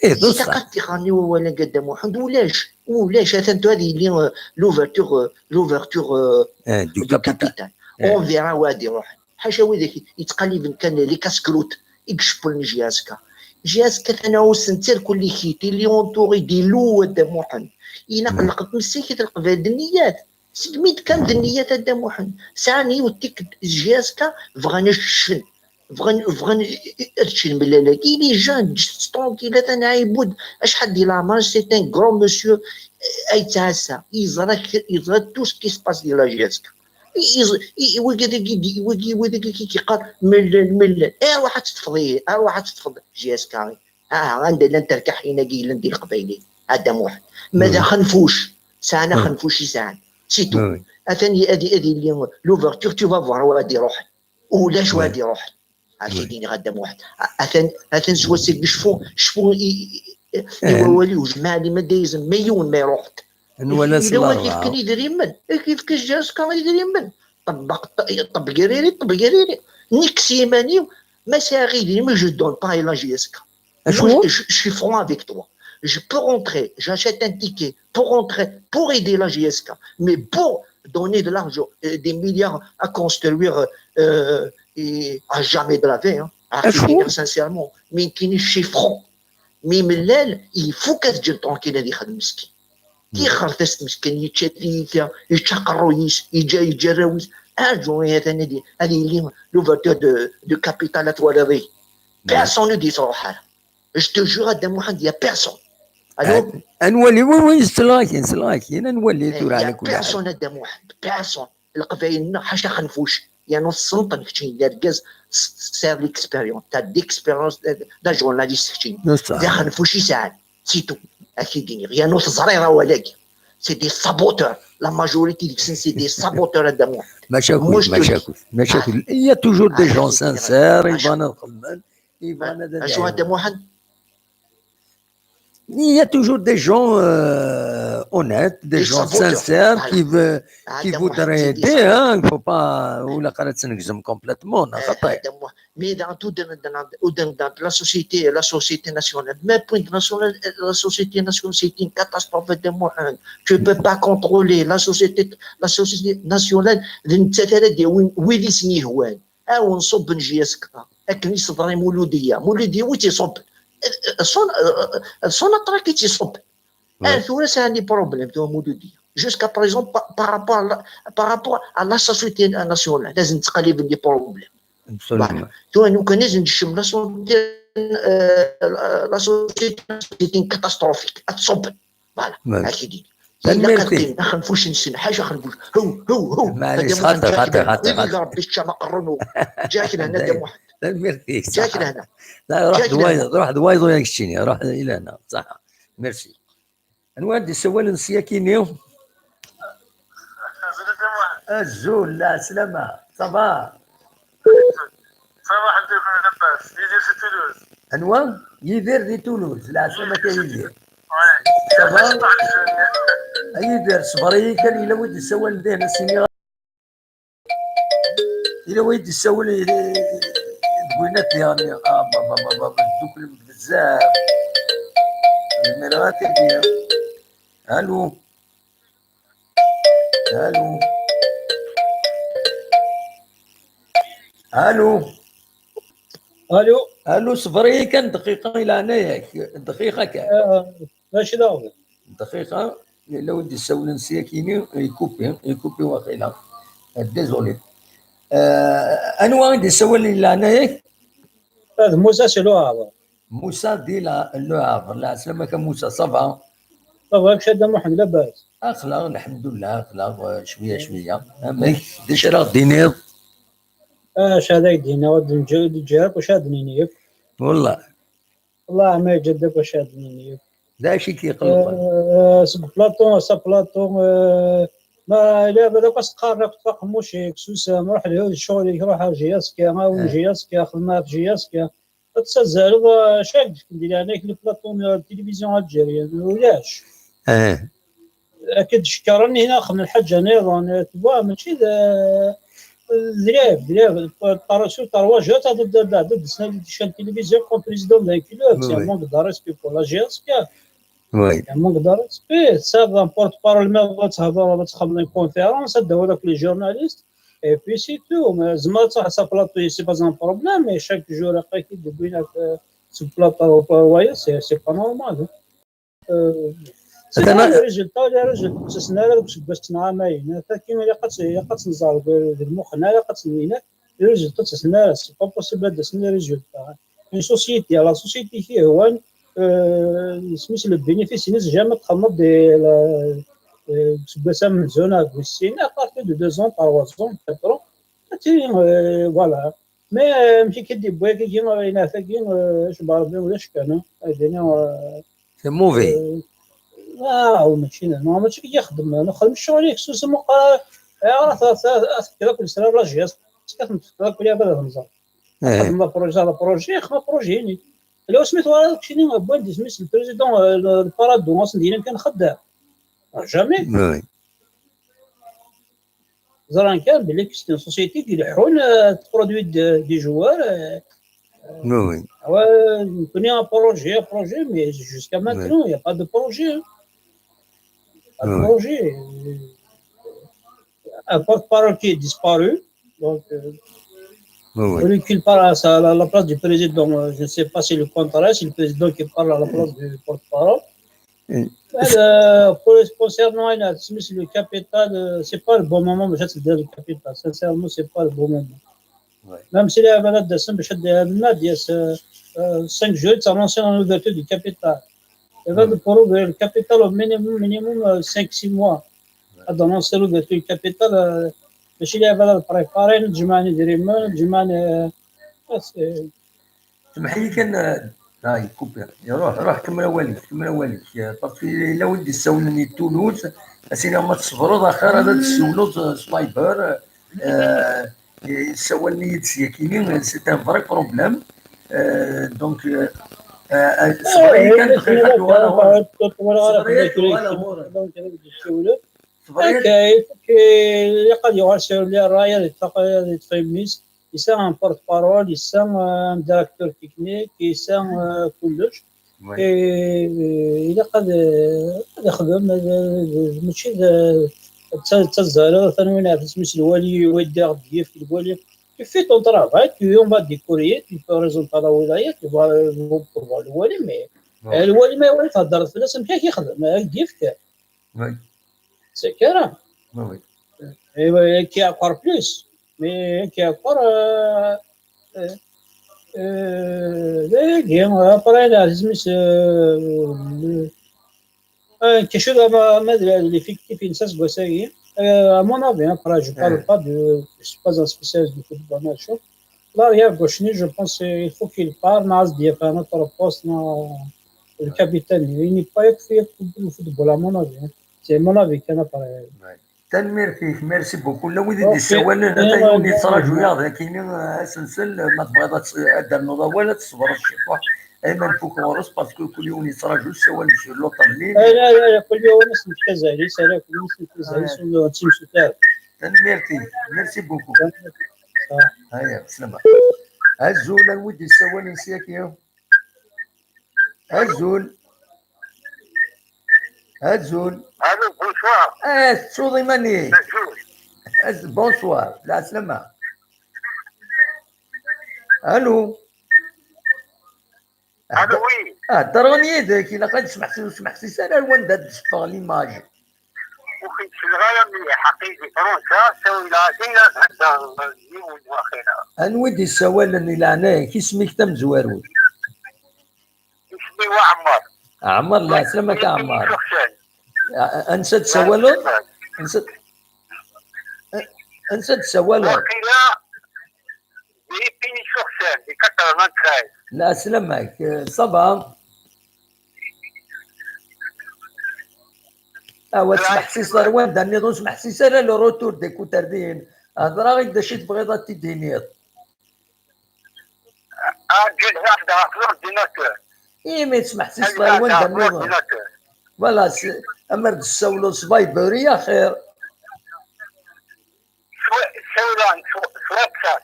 Ilaq ad tixerni wawal-agi a Dda Muḥend. Ulac, ulac. Atan tura ad yili, euh, l'ouverture, euh, l'ouverture, euh, du capital. On verra wa ad iruḥen. Ḥaca widak yettqaliben kan les casse-croûtes i icepplen J S K. J S K atan ɛussen-tt irkelli-k-it, il est entouré des loups a Dda Muḥend. Ilaq lqed messikit leqbayel d nniyat. Segmi d-kan d nniyat a Dda Muḥend. Sɛan yiwet tikkelt J S K, bɣan ad ččen. Bɣan, bɣan ad ččen Mellal-agi. Il est jeune, ǧǧet-t tranquille, atan ɛibud. Acḥal di leɛmer, c'est un grand monsieur, eh, ay yettɛassa. Yeẓra, yeẓra tout ce qui se passe di la J S K. I, i, i, wigi, wigi, wigi, wigi i k-yeqqar Mellal, Mellal. Arwaḥ ad teṭṭfeḍ ihi, arwaḥ ad teṭṭfeḍ J S K. Ah, anda llant terkaḥin-agi yellan di Leqbayel, a Dda Muḥend? Ma d axenfuc, sɛan axenfuc i sɛan. C'est tout. Atan i, ad, ad yili l'ouverture, tu vas voir, wa ad iruḥen. Ulac wa ad iruḥen. Ad k-id-iniɣ a Dda Muḥend. A-, atan, atan s wass-agi cfu, cfu i, i, i, i wawal-iw, jmaɛ li ma da yizem, ma yiwen ma iruḥ-d. Nwala s larba. Yella wagi yefken idrimen, yefka J S K idrimen. Ṭebbeq, ṭ-, ṭebbgeriri, ṭebbgeriri. Nekk s yiman-iw, ma sɛiɣ idrimen, je donne pas à la J S K. Moi, je, je suis franc avec toi. Je peux rentrer, j'achète un ticket pour rentrer, pour aider la J S K. Mais pour donner de l'argent, euh, des milliards à construire, euh, et à jamais de la vie, hein. Sincèrement. Mais qui n'est chez franc. Mais Mellal, il faut qu'elle devienne tranquille, elle est mesquine. Tixer tast meskin, yečča tiyita, yečča aqerruy-is, yeǧǧa, yeǧǧa arraw-is. Arǧu, atan ad, ad yili l'ouverture de, de capital, ad twaliḍ ihi. Personne ur d-yettruḥ ara. Je te jure, a Dda Muḥend, il y a personne. Alors, ad nwali, oui, oui, ssleɣ-ak-in, ssleɣ-ak-in, ad nwali tura. Il y a personne, a Dda Muḥend, personne. Leqbayel-nneɣ ḥaca xenfuc. Yernu tessneḍ-ten keččini, d argaz s-, s-, sɛiɣ l'expérience, t'as d'expérience, d, d ajournaliste keččini. D axenfuc i sɛan, c'est tout. Ad k-id-iniɣ. Yernu teẓriḍ awal-agi. C'est des saboteurs. La majorité deg-sen, c'est des saboteurs, a Dda Muḥend. Maca akk, maca akk, maca akk. Il y a toujours des gens sincères, i bɣan ad xedmen, i bɣan ad... Acu a Dda Muḥend? Il y a toujours des gens, euh, honnêtes, des gens sincères qui veulent, qui voudraient aider, hein. Il faut pas, ur ilaq ara ad tnegzem complètement, neɣ xaṭi. Mais dans tout, dans, dans, dans, dans la société, la société nationale, même point nationale, la société nationale, c'est une catastrophe, a Dda Muḥend. Tu peux pas contrôler la société, la société nationale, d nettat ara d-yawin wid i sen-yehwan. Ad wen-ṣubben J S K, akken i s-teḍra i Muludiya. Muludiya wi tt-iṣubben? son, son aṭrak i tt-iṣubb. Ar tura sɛan des problèmes tura Moudoudi. Jusqu'à présent, par, par rapport à la, par rapport à la société nationale, lezm ttqaliben des problèmes. Voilà. Tura nukan ad nkcem la société, euh, la, la société, c'est une catastrophique. Ad tṣubb. Voilà. Ad k-id-ini. Ilaq ad qqim, ad xenfuc-nsen, ḥaca xenfuc. Hu, hu, hu. Maɛlic, xaṭi, xaṭi, xaṭi. Wid Ṛebbi teččam aqerru-nwen. Ǧǧiɣ-k lehna, Dda Muḥend. Tanemmirt-ik. Ǧǧiɣ-k lehna. La, ruḥ d wayeḍ, ruḥ d wayeḍ, ur ak-ččini, ruḥ i lehna. Ṣaḥa. Merci. Anwa i d-isawalen s yakini? Azul, lɛeslama, ça va? Ça va, alḥemdulillah, labas. Yidir si Toulouse. Anwa? Yidir di Toulouse, lɛeslama-k a Yidir. Ça va? A Yidir, ṣber-iyi kan, yella wi d-isawalen dihin, a s-iniɣ. Yella wa i d-issawel i, i, deg winat diɣen, ah, ba, ba, ba, ba, ba, dduklen bezzaf. Zmireɣ ad t-id-, alu? Alu? Alu? Alu? Alu, ṣber-iyi kan dqiqa i leɛnaya-k, dqiqa kan. Ah, mačči d aɣbel. Dqiqa, yella win d-issawlen s yakini, ikupi, ikupi waqila. Ah, désolé. Ah, anwa i d-issawlen i leɛnaya-k? Ah, d Musa si Le Havre. Musa di la, Le Havre. Lɛeslama-k a Musa, ça va? Ça va, kečč a Dda Muḥend, labas? Aql-aɣ, lḥemdullah, aql-aɣ, ah, cwiya, cwiya. Amek, d acu ara ɣ-d-tiniḍ? Ah, acu ara k-d-iniɣ, ur d-neǧǧi, ur d-neǧǧi akk, acu ara d-nini akk? Wallah. Allah ma yeǧǧa-d akk acu ara d-nini. D acu i k-iqellqen? Eh, seg Platon, ass-a Platon, eh, ma lɛibad akk as-qqaren akk ṭṭef aqemmuc-ik, susem, ruḥ lhu d ccɣel-ik, ruḥ ar J S K, awi J S K, xdem ɣef J S K. Ad tessazzaleḍ, eh, acu ara k-d-fken di leɛnaya-k, le Platon, eh, tilivizyu algérienne, ulac. Ad k-d-cekkren hina xdem lḥaǧa niḍen, tu vois, mačči d, d lɛib, d lɛib, par, par, sur trois jeux, t'as de, de, de, de, de, de chaîne télévisée comme président d'un club, c'est un manque de respect pour la J S K. Oui. Un manque de respect, ça, un porte-parole, ma va te faire, va te faire une conférence, ça, avec les journalistes, et puis c'est tout. Mais, زعما, ça, ça, plateau, c'est pas un problème, mais chaque jour, après, qui devient, euh, sur plateau, ouais, c'est, c'est pas normal, hein. Euh, c'est ça, les résultats, les résultats, ur ttasen ara deg useggas n ɛamayen. Tagi ilaq ad tt-, ilaq ad tt-nẓer deg, deg lmux-nneɣ, ilaq ad tt-nini. Les résultats ur ttasen ara, c'est pas possible ad d-asen les résultats. Une société, la société qui est, euh, isem-is, le bénéfice-ines, jamais txedmeḍ di la, euh, deg useggas amenzu neɣ deg wis sin, à partir de deux ans, trois ans, quatre ans, ad tili, euh, voilà. Mais, euh, amek i k-id-yewwi akkagi, euh, ayen tagi, euh, acu Rebbi ulac kan, euh, ad d-iniɣ, euh, C'est mauvais. Ah, mačči, non, mačči i yexdem. Nexdem ccɣel-ik, susem, uqar, eh, ara t-, t-, ad tekkiḍ akk lesrar la J S K, ad ten-tefkeḍ akk i lɛibad ad ten-ẓren. Xdem apṛuji, apṛuji, xdem apṛuji-inek. Ala wasmi twalaḍ keččini, wwin-d isem-is le président, eh, le, le Paradou, ad sen-d-yinin kan xeddam. Ah, jamais. Oui. Ẓran kan belli c'est une société qui ileḥḥun, euh, tproduit de, des joueurs, euh, oui, oui. Ah ouais, nekkni un projet, un projet, mais jusqu'à maintenant, il n'y a pas de projet, hein. Pas de projet. Un porte-parole qui est disparu. Donc, euh, oui, oui, on recule par la, la, la place du président. Euh, je ne sais pas si le contraire, si le président qui parle à la place du porte-parole. Euh, pour, concernant, euh, le capital, euh, c'est pas le bon moment, mais je vais te dire le capital. Sincèrement, c'est pas le bon moment. Ouais. Même si les malades de Nadia, euh, euh, cinq jours, ça annonce l'ouverture du capital. Et ben, pour ouvrir le capital, au minimum, minimum, euh, cinq, six mois. Ouais. D'annoncer l'ouverture du capital, euh, mais si les malades préparés, nous, euh, c'est Semḥ-iyi kan, ah, yekupi. Ruḥ, ruḥ, kemmel awal-ik, kemmel awal-ik. Parce que yella win d-issawlen i Toulouse, ad s-iniɣ ma tṣebreḍ, axir ad d-tessiwleḍ, eh, s Viber, eh, issawalen-iyi-d s yakini, c'est un vrai problème. Eh, donc, eh, eh, ṣber-iyi kan dqiqa, ad uɣaleɣ ɣur-k. Ṣber-iyi, ad uɣaleɣ ɣur-k. Ṣber-iyi. Ok, ok, ilaq ad yuɣal s rray, ad iṭṭef, ad iṭṭef imi-s. Yesɛa un porte-parole, yesɛa, euh, un directeur technique, yesɛa, euh, kullec. Ouais. Et, euh, ilaq ad, ad ixdem, ad, ad, mačči d, d ta-, d tazzara, atan win ɣef isem-is lwali, waydi aɣ-d-yefk lwali. Tu fais ton travail, tu envoies des courriers, tu présentes à la wilaya, tu vas, euh, pour voir le wali, mais, euh, le wali, mais wali, tu as fait ça, mais qu'est-ce qu'il fait ? C'est clair. Et, euh, qui a encore plus. Mais qui a encore, euh, euh, euh, après, la, euh, Euh, quelque chose à ma, ma, l'effectif, il s'est bossé, hein. Euh, à mon avis, hein, après, je parle pas de, je suis pas un spécialiste du football, machin. L'arrière gauche, je pense, euh, il faut qu'il parte, mais il y a un autre poste, non, le capitaine, il n'est pas écrit pour le football, à mon avis, hein. C'est mon avis, qu'il y en a pas. Tanemmirt-ik, merci beaucoup. Llan wid i d-yessawalen, atan yiwen yettraǧu-yaɣ dagi, asentel, ma tebɣiḍ ad ternuḍ awal, ad tṣebreḍ ciṭuḥ. Ayma nfuk ɣur-s, parce que kul yiwen yettraǧu ssawal sur l'autre ligne. Ala, ala, kul yiwen isem tazali, ala, kul yiwen isem tazali, ur ttimsukkar. Tanemmirt-ik, merci beaucoup. Aya, slama. Azul, anwa i d-yessawalen syaki? Azul. Azul. Allô, bonsoir. Eh, tettuḍ iman-ik. Azul. Az- Bonsoir. Lɛeslama. Allô. Allô, oui. Ah, ddreɣ yid-k, ilaq ad smeḥsis, ur smeḥsis ara ar wanda d-teffeɣ l'image. Ur k-id-sliɣ ara mliḥ, aql-i di Fransa, ssawleɣ-ak-in ad heddeṛ yiwen waxira. Anwa i d-yessawalen i leɛnaya-k, isem-ik tamezwarut? Isem-iw Ɛmer. Ɛmer, lɛeslama-k a Ɛmer. Suxsan. A- Ansa d-tsawaleḍ? Ansa, a- ansa d-tsawaleḍ? Waqila di Pini Suxsan, di quatre-vingt-treize. Lɛeslama-k, euh, ça va? Awa, smeḥsis ar wanda nniḍen, ur smeḥsis ara le retour d'écouteur din. Hedreɣ-ak-d acu i tebɣiḍ ad t-id-tiniḍ. Aǧǧel ɣef ɣef l'ordinateur. Imi tesmeḥsiseḍ ar wanda nniḍen. Voilà, s- amer d-tessawleḍ s Viber i axir. Ssawleɣ s WhatsApp.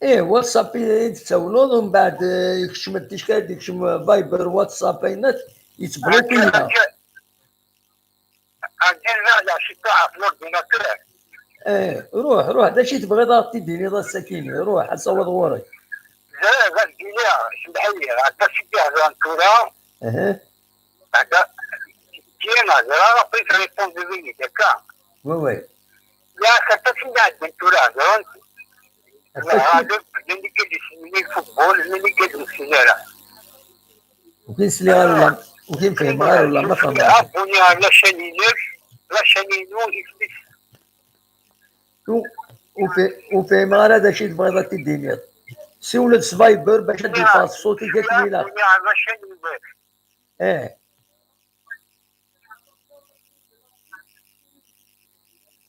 Ih, WhatsApp i d-tessawleḍ, umbeɛd eh, ikcem-d ticki ad d-ikcem Viber, WhatsApp, ayen yettbloki-ya. Aǧǧel ɣef ɣef l'ordinateur. Eh, ruḥ, ruḥ, d acu i tebɣiḍ ad ɣ-t-id-tiniḍ ass-akini? Ruḥ, ad tawiḍ ɣur-k. Ẓriɣ, ad d-iniɣ, semmeḥ-iyi, aṭas i d-ihedren tura. Hada, tiens, ẓriɣ, après trépondeḍ-iyi-d akka. Oui, oui. Yak aṭas i d-ɛeddan tura, ẓriɣ. Lɛadeb, llan igad yessnen i lfutbol, llan igad ur nessin ara. Ur k-in-sliɣ ara, ur k-in-fehmeɣ ara, ma fehmeɣ. Abuni ar la chaîne-inek, la chaîne-inu, isem-is. Ur, ur fi-, ur fhimeɣ ara d acu i tebɣiḍ ad t-id-tiniḍ. Siwel-d s Viber bac ad d-yeffeɣ ṣṣut-ik akken ilaq. Abuni ar la chaîne-inek. Eh.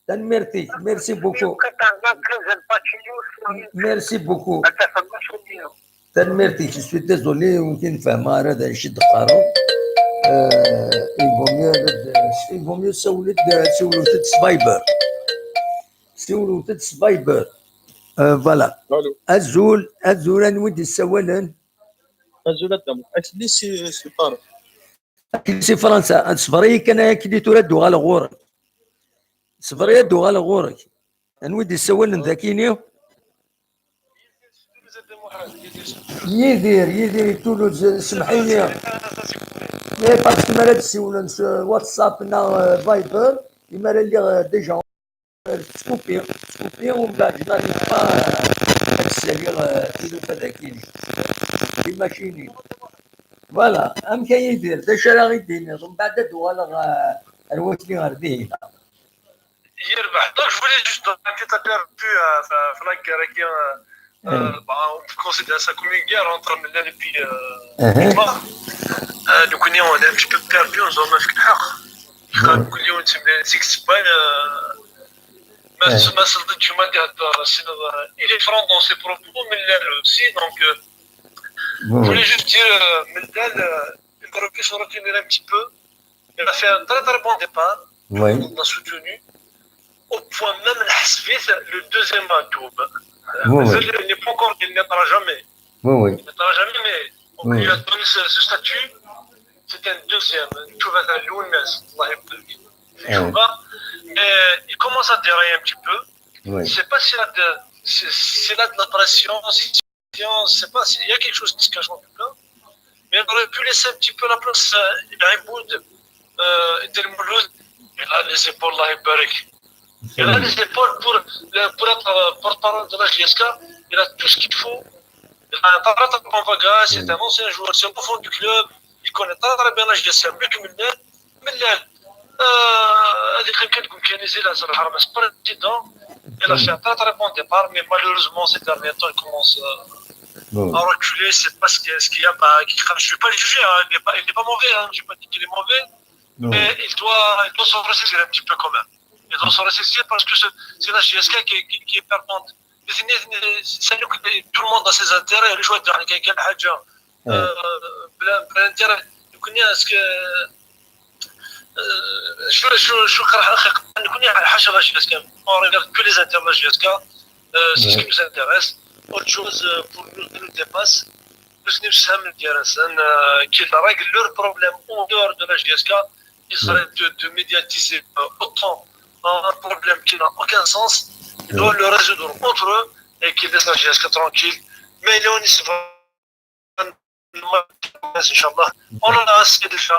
Tanemmirt-ik, merci beaucoup. Merci beaucoup. Tanemmirt-ik, je suis désolé, ur k-in-fehmeɣ ara d acu i d-teqqareḍ. Euh, il vaut mieux, il vaut mieux siwlet-d, siwlet-d s Viber. Siwlet-d s Viber. Euh, voilà. Azul, azul, anwa i d-yessawalen? Azul a Dda Muḥ. Akli si, si Faṛensa. Akli si Faṛensa. Ad ṣber-iyi kan, akli tura ad d-uɣaleɣ ɣur-k. Ṣber-iyi ad d-uɣaleɣ ɣur-k. Anwa i d-yessawalen dagi-ni? Yidir, Yidir i Toulouse, semmeḥ-iyi. Mais parce que mi ara d-ssiwlen s WhatsApp neɣ, euh, Viber, imi ara lliɣ, euh, déjà. Skupi, skupi, umbeɛd j'arrive pas ad ssaliɣ, euh, tilufa dagi-ni. Timacinin. Voilà, amek ay Yidir, d acu ara ɣ-id-tiniḍ? Umbeɛd ad uɣaleɣ, euh, ar wakli ɣer dihin. Yerbeḥ. Donc, je voulais juste dire que tu as perdu, euh, f-, f-, la guerre, euh, euh, bah, on peut considérer ça comme une guerre entre Mellal et puis, euh, Mima. Euh, donc, on est, on est un petit peu perdu, on a fait le حق. Kul yiwen d timlilit i yettebbin, euh, ma, ma selleḍ i Ǧuma d-ihedder, tessneḍ, euh, il est franc dans ses propos, Mellal aussi, donc, euh, je voulais juste dire, euh, Mellal, euh, il aurait pu se retenir un petit peu. Il a fait un très, très bon départ. Oui. On l'a soutenu. Au point même, le deuxième à double. Oui, oui. Il n'est pas encore, il n'arrêtera jamais. Oui, oui. Il n'arrêtera jamais, mais on lui a donné ce, ce statut. C'est un deuxième. Tu vas à l'O M S, Allah يبارك. Mais il commence à dérailler un petit peu. Oui. Je sais pas s'il a de, c'est c'est là de la pression, c'est, c'est pas, il y a quelque chose qui se cache en tout cas. Mais on aurait pu laisser un petit peu la place à Iboud, euh, Del Mouloud. Il a les épaules, Allah Barik. Il a les épaules pour, pour être euh, porte-parole de la J S K. Il a tout ce qu'il faut. Il a un très très bon bagage, c'est un ancien joueur, c'est un enfant du club. Il connaît très très bien la J S K, mieux que Milner. Milner, euh, هذيك كان تقول كان يزيد على الحرمة، c'est pas évident. Il a fait un très très bon départ, mais malheureusement ces derniers temps il commence euh, à reculer. C'est pas ce qu'il y a, ce qu'il y a, bah, qui- je vais pas le juger, hein, il n'est pas, il n'est pas mauvais, hein, je vais pas dire qu'il est mauvais, mais il doit, il doit se ressaisir un petit peu quand même. Il doit se ressaisir parce que c'est c'est la J S K qui, qui, qui est perdante. Mais c'est- c'est- c'est- tout le monde a ses intérêts, les joueurs de كاين حاجة euh, بلا بلا intérêt. Donc est-ce que شو شو شو قرح اخي؟ نكون على حاشا la J S K. On regarde que les intérêts de la J S K. Euh, c'est ce qui nous intéresse. Autre chose euh, pour nous, nous dépasse. Nous nous sommes intéressés euh, qu'ils règlent leurs problèmes en dehors de la J S K. Ils seraient de, de médiatiser euh, autant un problème qui n'a aucun sens. Ils doivent le résoudre entre eux et qu'ils laissent la J S K tranquille. Mais il y a une Inch'Allah. On en a assez déjà.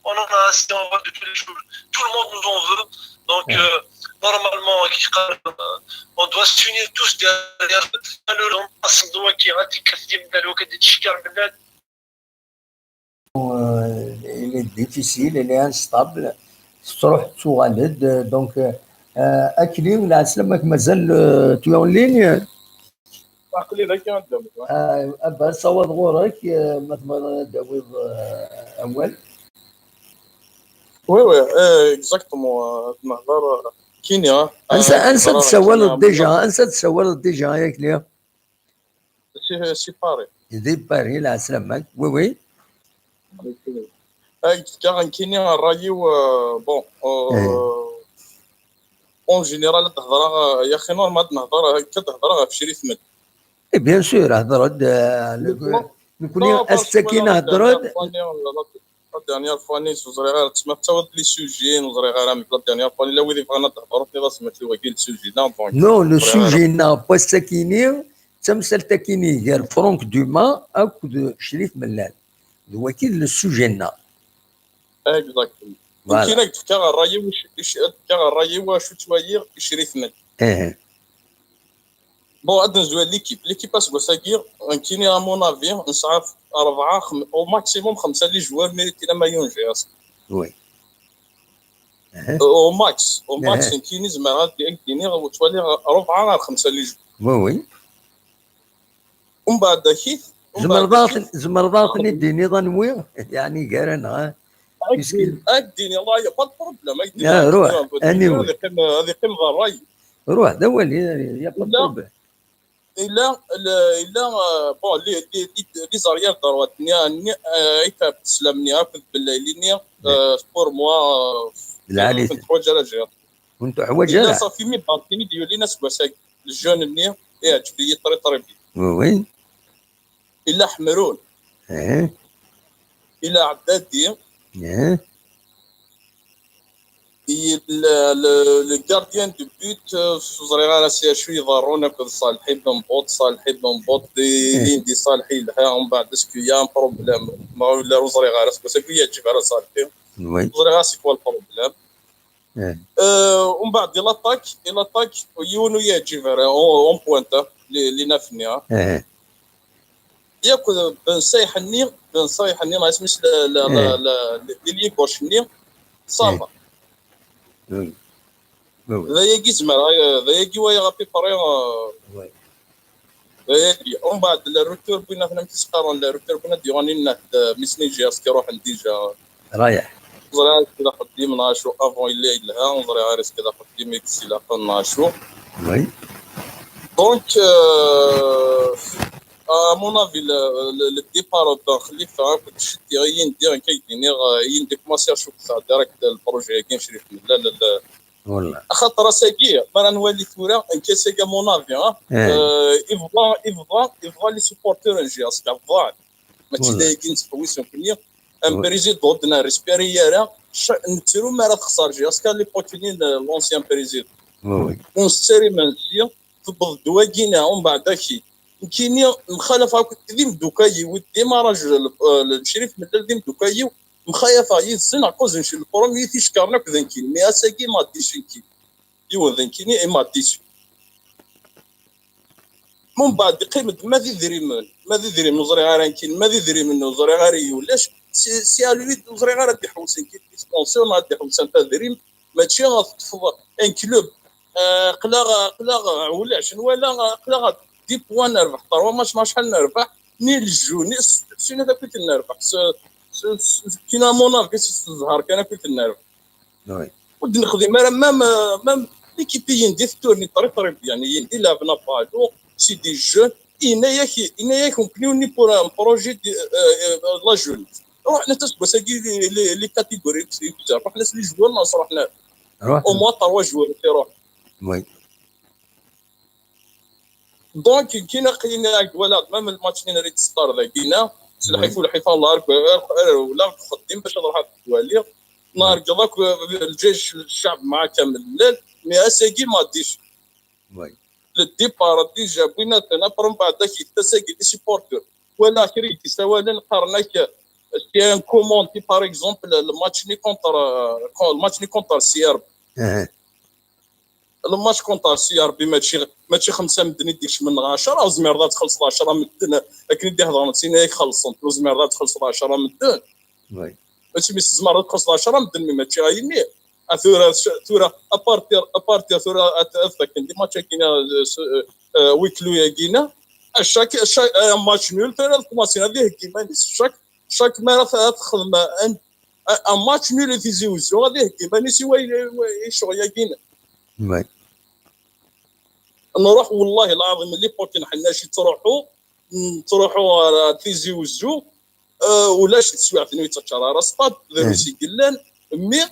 On en a assez, on voit de tous les jours. Tout le monde nous en veut. Donc, euh, normalement, euh, on doit s'unir tous derrière le nom qui a été quatrième de l'Okadi Chikar Milad. Euh, il est difficile, il est instable. Tettruḥ tuɣal-d, donc euh, akli, lɛeslama-k, mazal euh, tu es en ligne? Aql-i d akken ad d-awiḍ. Ah, ah, ben, ssawaḍ ɣur-k, euh, ma tebɣiḍ ad d-tawiḍ euh, awal. Oui, oui, euh, exactement. Euh, nehḍer euh, kini. Hein. Ansa, ansa tessawaleḍ déjà, ansa tessawaleḍ déjà, yak liya? C'est c'est Paris. Di Paris, lɛeslama-k. Oui, oui. Ay d-fkeɣ nekkini ṛṛay-iw, euh, bon, euh, en général ad d-hedreɣ, euh, yaxi normal ad nehder, euh, akka ad hedreɣ ɣef Crif Milad. Et bien sûr, hedreɣ-d, euh, nekkni ass-agi nehder-d. La dernière fois-nni ur ẓriɣ ara, tma tettawiḍ les sujets, ur ẓriɣ ara, mais la dernière fois-nni la wid yebɣan ad d-hedren, tenniḍ-asen ma tili wagi le sujet-nneɣ, donc. Non, le sujet-nneɣ n wass-akini d tamsalt-akini gar Franck Dumas akked Crif Milad. D waki d le sujet-nneɣ. Exactement. Voilà. Nekkini ad d-fkeɣ ṛṛay-iw, ad d-fkeɣ ṛṛay-iw acu ttwaliɣ i Crif Milad. Bon, ad nezwir l'équipe. L'équipe aseggas-agi, nekkini, à mon avis, nesɛa rebɛa, au maximum xemsa les joueurs mériten ma yunji. Oui. Au max, au max, nekkini zemreɣ ad ak-d-iniɣ ur ttwaliɣ rebɛa ɣer xemsa les joueurs. Oui, oui. Umbeɛd akit. Tzemreḍ ad ten-id-tiniḍ anwi, yeɛni gar-aneɣ? Ad d-iniɣ, la, y a pas de problème. Ruḥ, anwi? Ad yeqqim d ṛṛay. Ruḥ, d awal, y a pas de problème. Yella, yella, euh, bon, les, les, les arrières droite-nni, euh, Ayt Ɛebdeslam-nni akked Bellayli-nni, euh, pour moi, euh, lɛali. Ur ten-teḥwaǧ ara Algérie. Ur ten-teḥwaǧ ara. Yella ṣafi mi berkin i d-yulin aseggas-agi, le jeune-nni, iɛǧeb-iyi très, très bien. Oui, oui. Yella Ḥemrun. Eh. Yella Ɛeddadi. Eh. Le, le, le gardien de but, euh, ur ẓriɣ ara s acu iḍerrun akked Salhi Benbout, Salhi Benbout, di, di Salhi yelha, umbeɛd est-ce qu'il y a un problème? Ma ur ẓriɣ ara, parce que yeɛǧeb ara Salhi. Oui. Ur ẓriɣ ara c'est quoi le problème. Eh. Euh, umbeɛd di l'attaque, di l'attaque, yiwen ur yeɛǧib ara, en, en pointe, li, li naf-nni. Eh. Yakk Ben Sayḥ-nni, Ben Sayḥ-nni, neɣ isem-is la, la, la, la, l'ailier gauche-nni, ça va. Oui. Oui, oui. D ayagi zemreɣ, d ayagi wayeɣ à peu près, euh, Oui. d ayagi. Umbeɛd, le retour n win akken amek i s-qqaren, le retour n win ad d-yuɣalen innah-d, euh, mi s-nini J S K ruḥen déjà. Rayeḥ. Ur ẓriɣ ara est-ce que d axeddim neɣ acu, avant yella yelha, ur ẓriɣ ara est-ce que d axeddim i s-ilaqen neɣ acu. Oui. Donc, euh, à mon avis, le, le, le départ de Khalifa, hein, كنت شتي غير يندي، كي يديني، غير يندي كومونسي نشوف تاع direct le projet كاين شريف من لا لا لا. والله. خاطر ساكي، ما راه نولي ثورة، كي ساكي à mon avis، ها. إيه. Euh, il va, il va, il va les supporters نجي، parce que va. ماشي والله. دايقين تحويسهم كنيا. Un Oui. président دنا ريسبيري راه ش-، نتسرو ما راه تخسر جي، parce que l'époque ني l'ancien président. Oui, oui. ونسري ما نسي، tewweḍ-d wagina, umbeɛd aki. Nekkini mxalafeɣ akk d imdukal-iw, dima rajel, eh, Crif Mellal d imdukal-iw, mxalafeɣ yid-sen, aquz n lpṛomyé i t-icekkren akk d nekkini, mi ass-agi ma d-icenki. Yiwen d nekkini i ma d-isu. Mumbeɛd iqqim-d ma d idrimen, ma d idrimen ur ẓriɣ ara nekkini, ma d idrimen ur ẓriɣ ara i ulac, si, si à lui ur ẓriɣ ara ad d-iḥewsen ki dispensaire neɣ ad d-iḥewsen tadrim, mačči ad teṭṭfeḍ un club, eh, aql-aɣ, aql-aɣ ulac, nwala, aql-aɣ dix points nerbeḥ, trois matchs, ma acḥal nerbeḥ, ni les jeunes, ni s-, sin akk i ten-nerbeḥ, s, s, s, kina mon avis, s zzher kan akk i ten-nerbeḥ. Oui. Ur d-nexdim ara, même, même l'équipe i yindi tetturni très, très bien. Yindi leɛben à ballon, c'est des jeunes. Yenna-yak, yenna-yak, on peut ni pour un projet de, euh, euh, la jeunesse. Ruḥna taseggas-agi les, les, les catégories, ruḥna s les joueurs, ma ruḥna. Ruḥna. Au moins trois joueurs i ruḥen. Oui. Donc, كاين، aql-i walaɣ même الماتش-nni n Red Star dagina, s lḥif u lḥif, Allah, ar, ar, ar, walaɣ uxeddim bac ad ruḥeɣ ad t-waliɣ. Nergeḍ akk, eh, lǧayc, ccɛeb مع كامل الليل, mais ass-agi ma d-ic. Oui. Le départ déjà, wwin-aten, après mbeɛd-aki, ass-agi, les supporters. Walaɣ kra i d-isawalen, qqaren-ak, eh, c'est un commandé, par exemple, le match-nni contre, eh, le match-nni contre C R B. Le match contre C R B mačči, mačči xemsa medden i d-ikecmen neɣ ɛecṛa, ur tezmireḍ ad txellṣeḍ ɛecṛa medden akken i d-ihedṛen, sin ay xellṣen, ur tezmireḍ ad txellṣeḍ ɛecṛa medden. Oui. Mačči mi tzemreḍ ad txellṣeḍ ɛecṛa medden, mi mačči ayini. A tura, tura, à partir, à partir tura, ad, ad fakken di match-agi, euh, ce, euh, euh, huis clos-agi, à chaque, chaque, euh, match nul, tura ad commencer ad iheggi iman-is. Chaque, chaque mi ara t-, ad texdem un, un match nul i Tizi Wezzu, ad iheggi iman-is i way, i way, i ccɣel-agi. Oui. Nruḥ, والله العظيم, l'époque n Ḥennac i ttruḥu, ttruḥu ɣer Tizi Wezzu, euh, ulac teswiɛt-nni ur yettaččar ara stad, drus i yellan, mais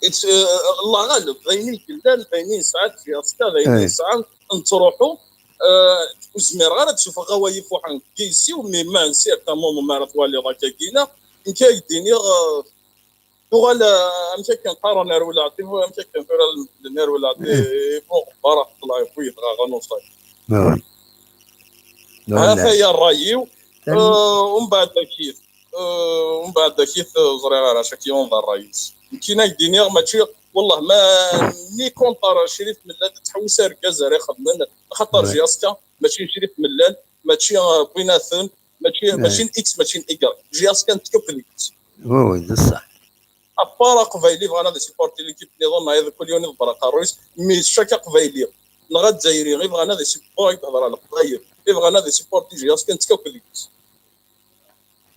it's, euh, Allah ɣaleb, d ayen i yellan, d ayen i nesɛa, d ayen i nesɛa, nettruḥu, euh, ur zmireɣ ara ad d-sufɣeɣ awal ifuḥen deg yis-iw, mais ma, à un certain moment, mi ara twaliḍ akka gina, nekk ad k-d-iniɣ, euh, tuɣal, euh, amek akken qqaren ar ulaɛdi, amek akken tura medden ar ulaɛdi, bon, bara teṭṭla, yewwi-d ɣer ɣer nuṣay. Hata ya ṛṛay-iw. Euh, umbeɛd akit, euh, umbeɛd akit, euh, ẓriɣ ara caki d ṛṛay-is. Nekkini ad k-d-iniɣ, mačči, wallah, ma ni contre Crif Mellal, ad tḥewwes argaz ara ixedmen, axaṭer J S K, mačči Crif Mellal, mačči, euh, wwin-aten, mačči, mačči n X, mačči n Y. J S K n tkewk deg-s. Oui, oui, d ṣṣeḥ. Apart aqbayli bɣan ad supporter l'équipe niḍen, neɣ ad kul yiwen iḍebber aqerru-is, mais chaque aqbayli neɣ azzayri i bɣan ad supporter, i d-hedṛeɣ leqbayel, i bɣan ad supporter J S K n tkewk deg-s.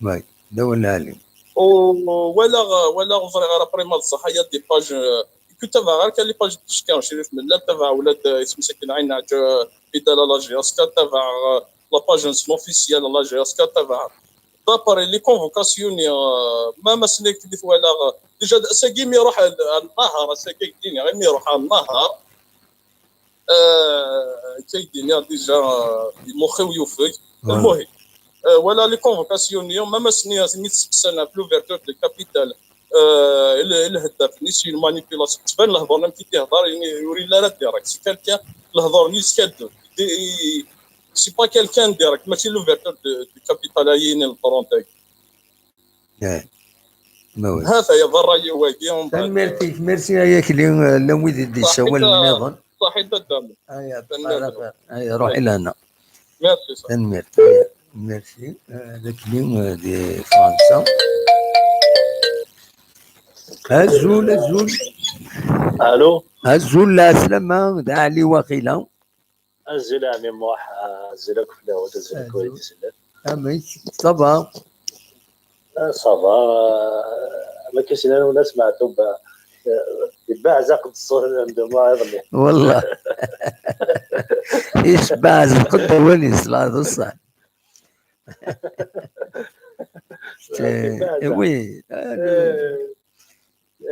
Oui, d awal lɛali. U walaɣ, walaɣ ur ẓriɣ ara après ma d ṣṣeḥ, il y a des pages, euh, كنت تابع غير كان les pages تشكي شريف ملال، تابع ولاد، آه، اسمه ساكن عين عجا، بدال la J S K، تابع، آه، la page officielle la J S K، تابع d'après les convocations، آه، ما، ما سنيك اللي فوالا، آه، déjà ساكي مي يروح على النهر، ساكي الدنيا غير مي يروح على النهر. آه، كاين déjà، آه، مخي ويوفي. المهم، آه، ولا les convocations اليوم، ما، ما سني، سني تسقسانا في l'ouverture de capitale. آه، ال-، الهداف ني c'est une manipulation. تبان الهضور لما كي تيهضر، يعني، يوري لا، لا direct. C'est quelqu'un، الهضور ني سكادو. دي، c'est pas quelqu'un direct، ماشي l'ouverture de, de capitale، هاي الطرونتاي. إيه. ما هو. هذا يا ضر يواجههم بعد. Tanemmirt-ik, merci a Akli, llan wid i d-yessawalen nniḍen. صحيت الدم. Aya, ruḥ i lehna. Merci, صح. Tanemmirt. Aya, merci. Eh, d Akli, eh, di Fransa. Azul, azul. Allô. Azul, lɛeslama, d Ɛli waqila. Azul a ɛemmi Muḥ, azul akk fell-awen, azul akk wid i d-isellen. Amek, ça va? Ah, ça va. Ma k-islan Unas Meɛtub, eh, yebbeɛzaq-d ṣṣut n dduma iḍelli. Wallah. Yesbeɛzaq-d awal-is, la, d ṣṣeḥ. Yebbeɛzaq. Oui. Eh,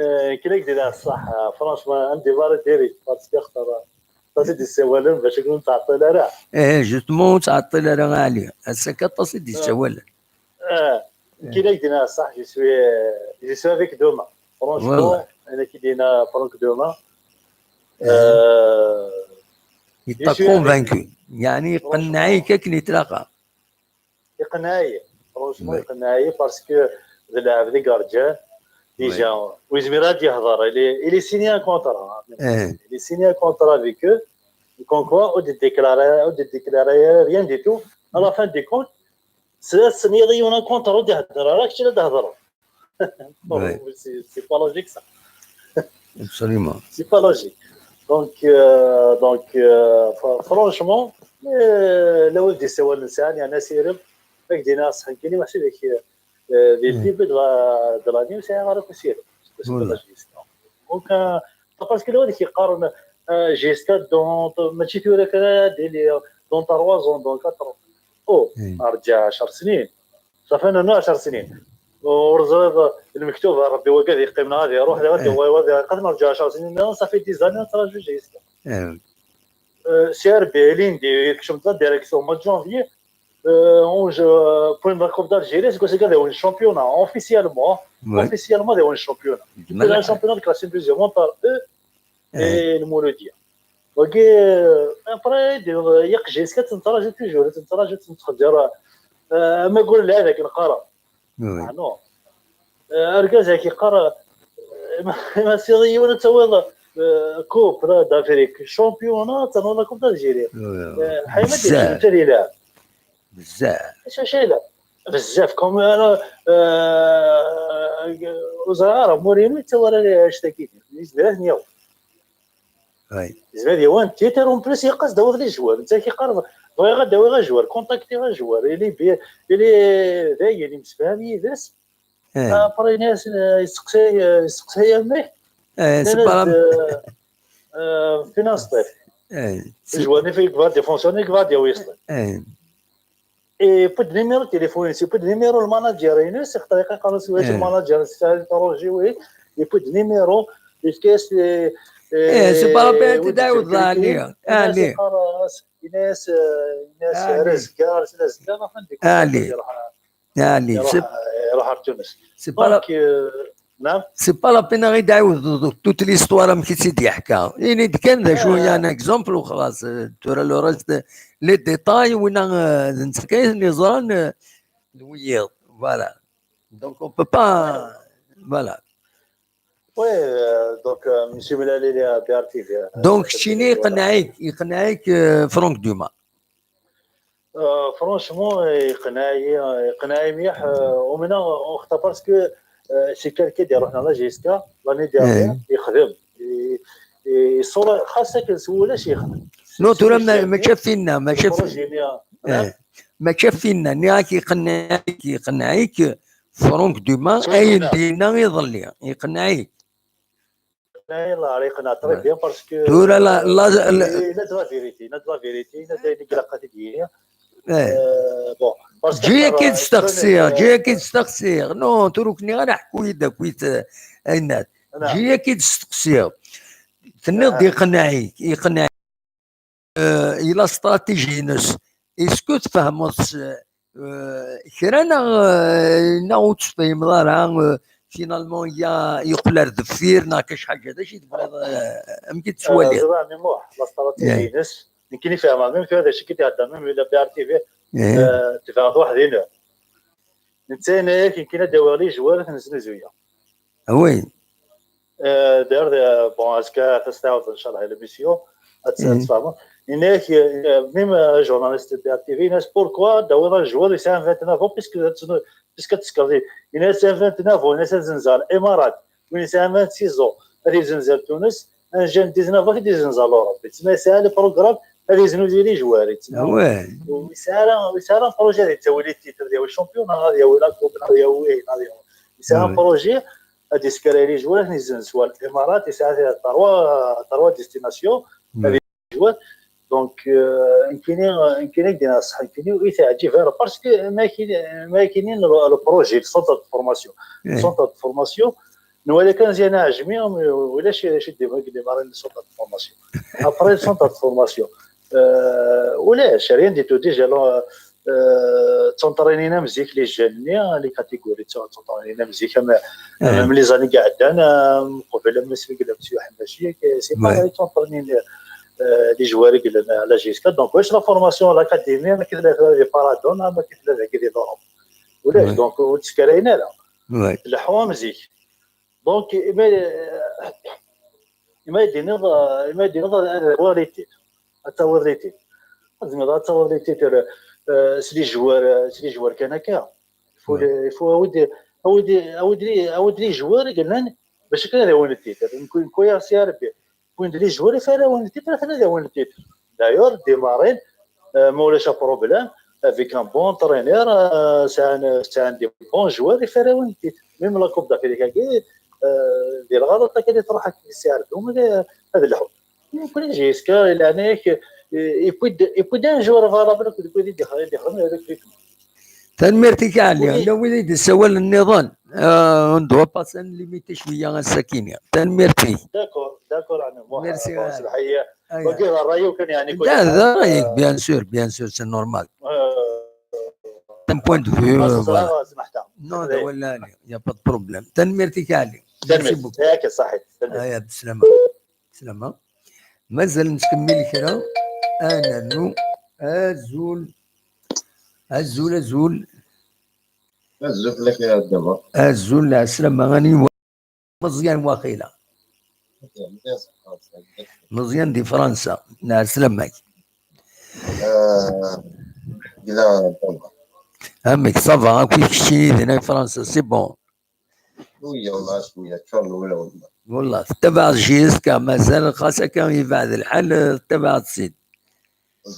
Eh, kra k-d-iniɣ ṣṣeḥ, franchement, un débat direct, parce que axaṭer aṭas i d-yessawalen bac akken ur nettɛeṭṭil ara. Eh, justement, ur nettɛeṭṭil ara, a Ɛli. Ass-a kan aṭas i d-yessawalen. Eh, kra k-d-iniɣ ṣṣeḥ, je suis, je suis avec Doma. Franchement, ayen ak-d-yenna Franck Doma. Eh, Il t'a convaincu. يعني يقنعيك akken يتلاقى. Iqenneɛ-iyi. Franchement, iqenneɛ-iyi parce que d lɛebd i yerǧan. Déjà, ur yezmir ad d-yehder. Il est, il est signé un contrat. Il est signé un contrat avec eux. Comme quoi, ur d-déclaré, ur d-déclaré rien du tout. À la fin du compte, c'est signé un contrat, ur d-ihedder ara, kečč ad d-thedreḍ. C'est pas logique, ça. Absolument. C'est pas logique. Donc, euh, donc euh, franchement, euh, لو بدي سوى الإنسان يعني سيرب، بدي ناس حنكيني ما سيبك. Di début de la, de l'année, c'est un peu sérieux. Donc, euh, parce que là, il y a un G S K dans, dans trois ans, dans quatre ans. Oh, رجع عشر سنين. صافي، انا عشر سنين. ورزق المكتوب، ربي هو قاعد يقيمنا، غادي يروح، غادي هو، غادي يقدم، رجع عشر سنين. Non, ça fait dix ans, on travaille juste. Euh, C R B, l'Indy, كشمت direction au mois de janvier. Euh, on joue, euh, pour la Coupe d'Algérie, c'est que c'est un championnat, officiellement. Officiellement, c'est un championnat. C'est un championnat classé deuxième par eux et le Mouloudia. Ok, euh, après, il y a G S K, tu ne t'arrêtes toujours, tu ne t'arrêtes toujours. Euh, mais قول لي هذاك القرار. Ah non. Euh, argaz-agi yeqqar, euh, ma, ma siɣ yiwen ad tawiḍ, euh, coupe, la, d'Afrique, championnat, tanuḍ la Coupe d'Algérie. Euh, ḥay ma d-yekcem ad yelɛeb. Bzzaf. Acu, acu yelɛeb? Bzzaf, comme, euh, euh, ur ẓriɣ ara, Mourinho yettawi ara annect-agi. Yezmer ad ten-yawi. Yezmer ad yawi un titre, en plus yeqqas d awiḍ les joueurs. Netta yeqqar, bɣiɣ ad awiɣ un joueur, contacter un joueur. Il est bien, il est, dayen, yemsefham yid-s. Après, yenna-as, euh, yesteqsa, euh, yesteqsa-yi mmi. C'est pas la, euh, euh, finance. Joueur-nni yebɣa ad défense-nni, yebɣa ad yawi. Et puis, numéro de téléphone, c'est puis numéro le manager, il est sur le manager, c'est un projet, oui. Et puis, numéro, il est, euh, c'est pas la peine de dire. Inès, euh, Inès, Rezgar, c'est Rezgar, enfin, des Ali. Ali, c'est pas la peine de dire toute l'histoire, amek i tt-id-yeḥka. Ini-d kan d acu, un exemple, u xlas. Tura le reste, les détails, winna, euh, d netta kan i ten-yeẓran, euh, d wiyiḍ. Voilà. Donc, on peut pas, voilà. Oui, euh, donc, euh, monsieur Melali, il est à B R T V, euh, donc, keččini yeqneɛ-ik, yeqneɛ-ik, euh, Franck Dumas. Euh, franchement, yeqneɛ-iyi, yeqneɛ-iyi mliḥ, euh, au moins, parce que, euh, c'est quelqu'un qui a la G S K, l'année dernière, yexdem. Et, et, xas akken s wulac yexdem. Non, tura mačči ɣef winna, mačči ɣef winna. Mačči ɣef winna, nniɣ-ak yeqneɛ-ik, yeqneɛ-ik, Franck Dumas, ayen d-yenna iḍelli, yeqneɛ-ik. Très bien, parce que tura la, la, la, il a de la vérité, il a de la vérité, il a de la vérité. Ǧǧi-yak-id steqsiɣ, ǧǧi-yak-id steqsiɣ. Non, tura ur k-nniɣ ara ḥku-yi-d akkit, eh, Aynat. Ǧǧi-yak-id steqsiɣ. Tenniḍ-d yeqneɛ-ik, yeqneɛ-ik. Euh, la stratégie-ines. Est-ce que tfehmeḍ s, euh, kra neɣ, euh, neɣ ur tefhimeḍ ara, euh, finalement, ya, yeqqel ar deffir, neɣ kac ḥaǧa, d acu i tebɣiḍ, euh, amek i tettwaliḍ? Euh, Ibrahim Muḥ, la stratégie-ines, nekkini fehmeɣ, même tura d acu i d-ihedder, même la B R T V, euh, tebɛeḍ waḥed-inu. Netta yenna-yak, nekkini ad d-awiɣ les joueurs, ad ten-znuzuyeɣ. Ah oui. Euh, d'ailleurs, euh, bon, azekka ad as-tɛawdeḍ, inchallah, l'émission, ad tt-, ad tfehmeḍ. Yenna-yak, euh, même, euh, journaliste de B R T V, yenna-as, pourquoi ad d-tawiḍ un joueur yesɛa vingt-neuf ans, puisque, puisque ad tesker-, yenna-as, yesɛa vingt-neuf ans, yenna-as ad zenzeɣ Imarat. Win yesɛan vingt-six ans, ad izenzer Tunes, un jeune dix-neuf ans, ad izenzer l'Europe. Yettma yesɛa le programme, ad iznuzu les joueurs, yettma. Ah ouais. Ur yesɛi ara, ur yesɛi ara un projet ad yettawi les titres, ad yawi championnat, ad yawi la coupe, ad yawi, ad yawi. Yesɛa un projet, ad isker les joueurs, ad izenz war l'Imarat, yesɛa trois, trois destinations, ad joueurs. Donc, euh, nekkini, nekkini ad d-iniɣ ṣṣeḥ, nekkini ur yi-teɛǧib ara, parce que ma nekkini, ma nekkini le, le projet, le centre de formation. Le centre de formation, nwala kan ziɣ aɛejmi, ulac acu i d-, i d-, i d-, le centre de formation. Après, le centre de formation, euh, ulac, rien du tout. Déjà, là, euh, ttunṭrinin am zik les jeunes-nni, les catégories, ttu-, ttunṭrinin am zik, am, am les années iɛeddan, am qbel, am asmi yella Mesyu Ḥemmaci, c'est pareil, ttunṭrinin, euh, les joueurs i yellan à la J S K. Donc ulac la formation, l'académie ma tella di Paradon, ma tella dagi di l'Europe. Ulac. Donc ur ttekkarayen ara. Leḥḥu am zik. Donc imi imi ay d-tiniḍ imi ay d-tiniḍ ad tawiḍ les titres, ad tawiḍ les titres, ad tawiḍ les titres, euh, s les joueurs, s les joueurs kan akka. Il faut, il faut awi-d, awi-d, awi-d les, awi-d les joueurs i yellan bac akken ad awin titres. Nekk, nekk, ya Sidi Rebbi, win d les joueurs i ara awin titres, atan ad awin titres. D'ailleurs, démarrer, euh, ma ulac problème, avec un bon entraîneur, euh, c'est un, c'est un des bons joueurs i ara awin titres. Même la Coupe d'Afrique, euh, di lɣelṭ akken i truḥ akken i Sidi Rebbi, ad, ad lḥu. Nekkni jusqu'à leɛnaya-k, euh, yewwi-d, yewwi-d un joueur valable akked wid i d-ixedmen recrutement. Tanemmirt-ik a Ɛli. Yella wid i d-issawalen nniḍen. Euh, on doit passer limiter cwiya ass-akini. Tanemmirt-ik. D'accord, d'accord, Ɛli. Merci. Wagi d ṛṛay-iw kan, yeɛni. Da, d ṛṛay-ik, bien sûr, bien sûr, c'est normal. D'un point de vue, euh, voilà. Non, d awal n Ɛli, y a pas de problème. Tanemmirt-ik a Ɛli. Merci beaucoup. Aya, bslama. Bslama. Mazal nettkemmil kra. Ad nernu. Azul. Azul, azul. Azul fell-ak a Daba. Azul, lɛeslama, aniwa? Meẓyan waqila. Meẓyan di Fransa, lɛeslama-k. Amek, ça va, akk keččini di Fransa, c'est bon. Wallah, tettabaɛeḍ J S K, mazal xas akka yebɛed lḥal, tettabaɛeḍ-t-id.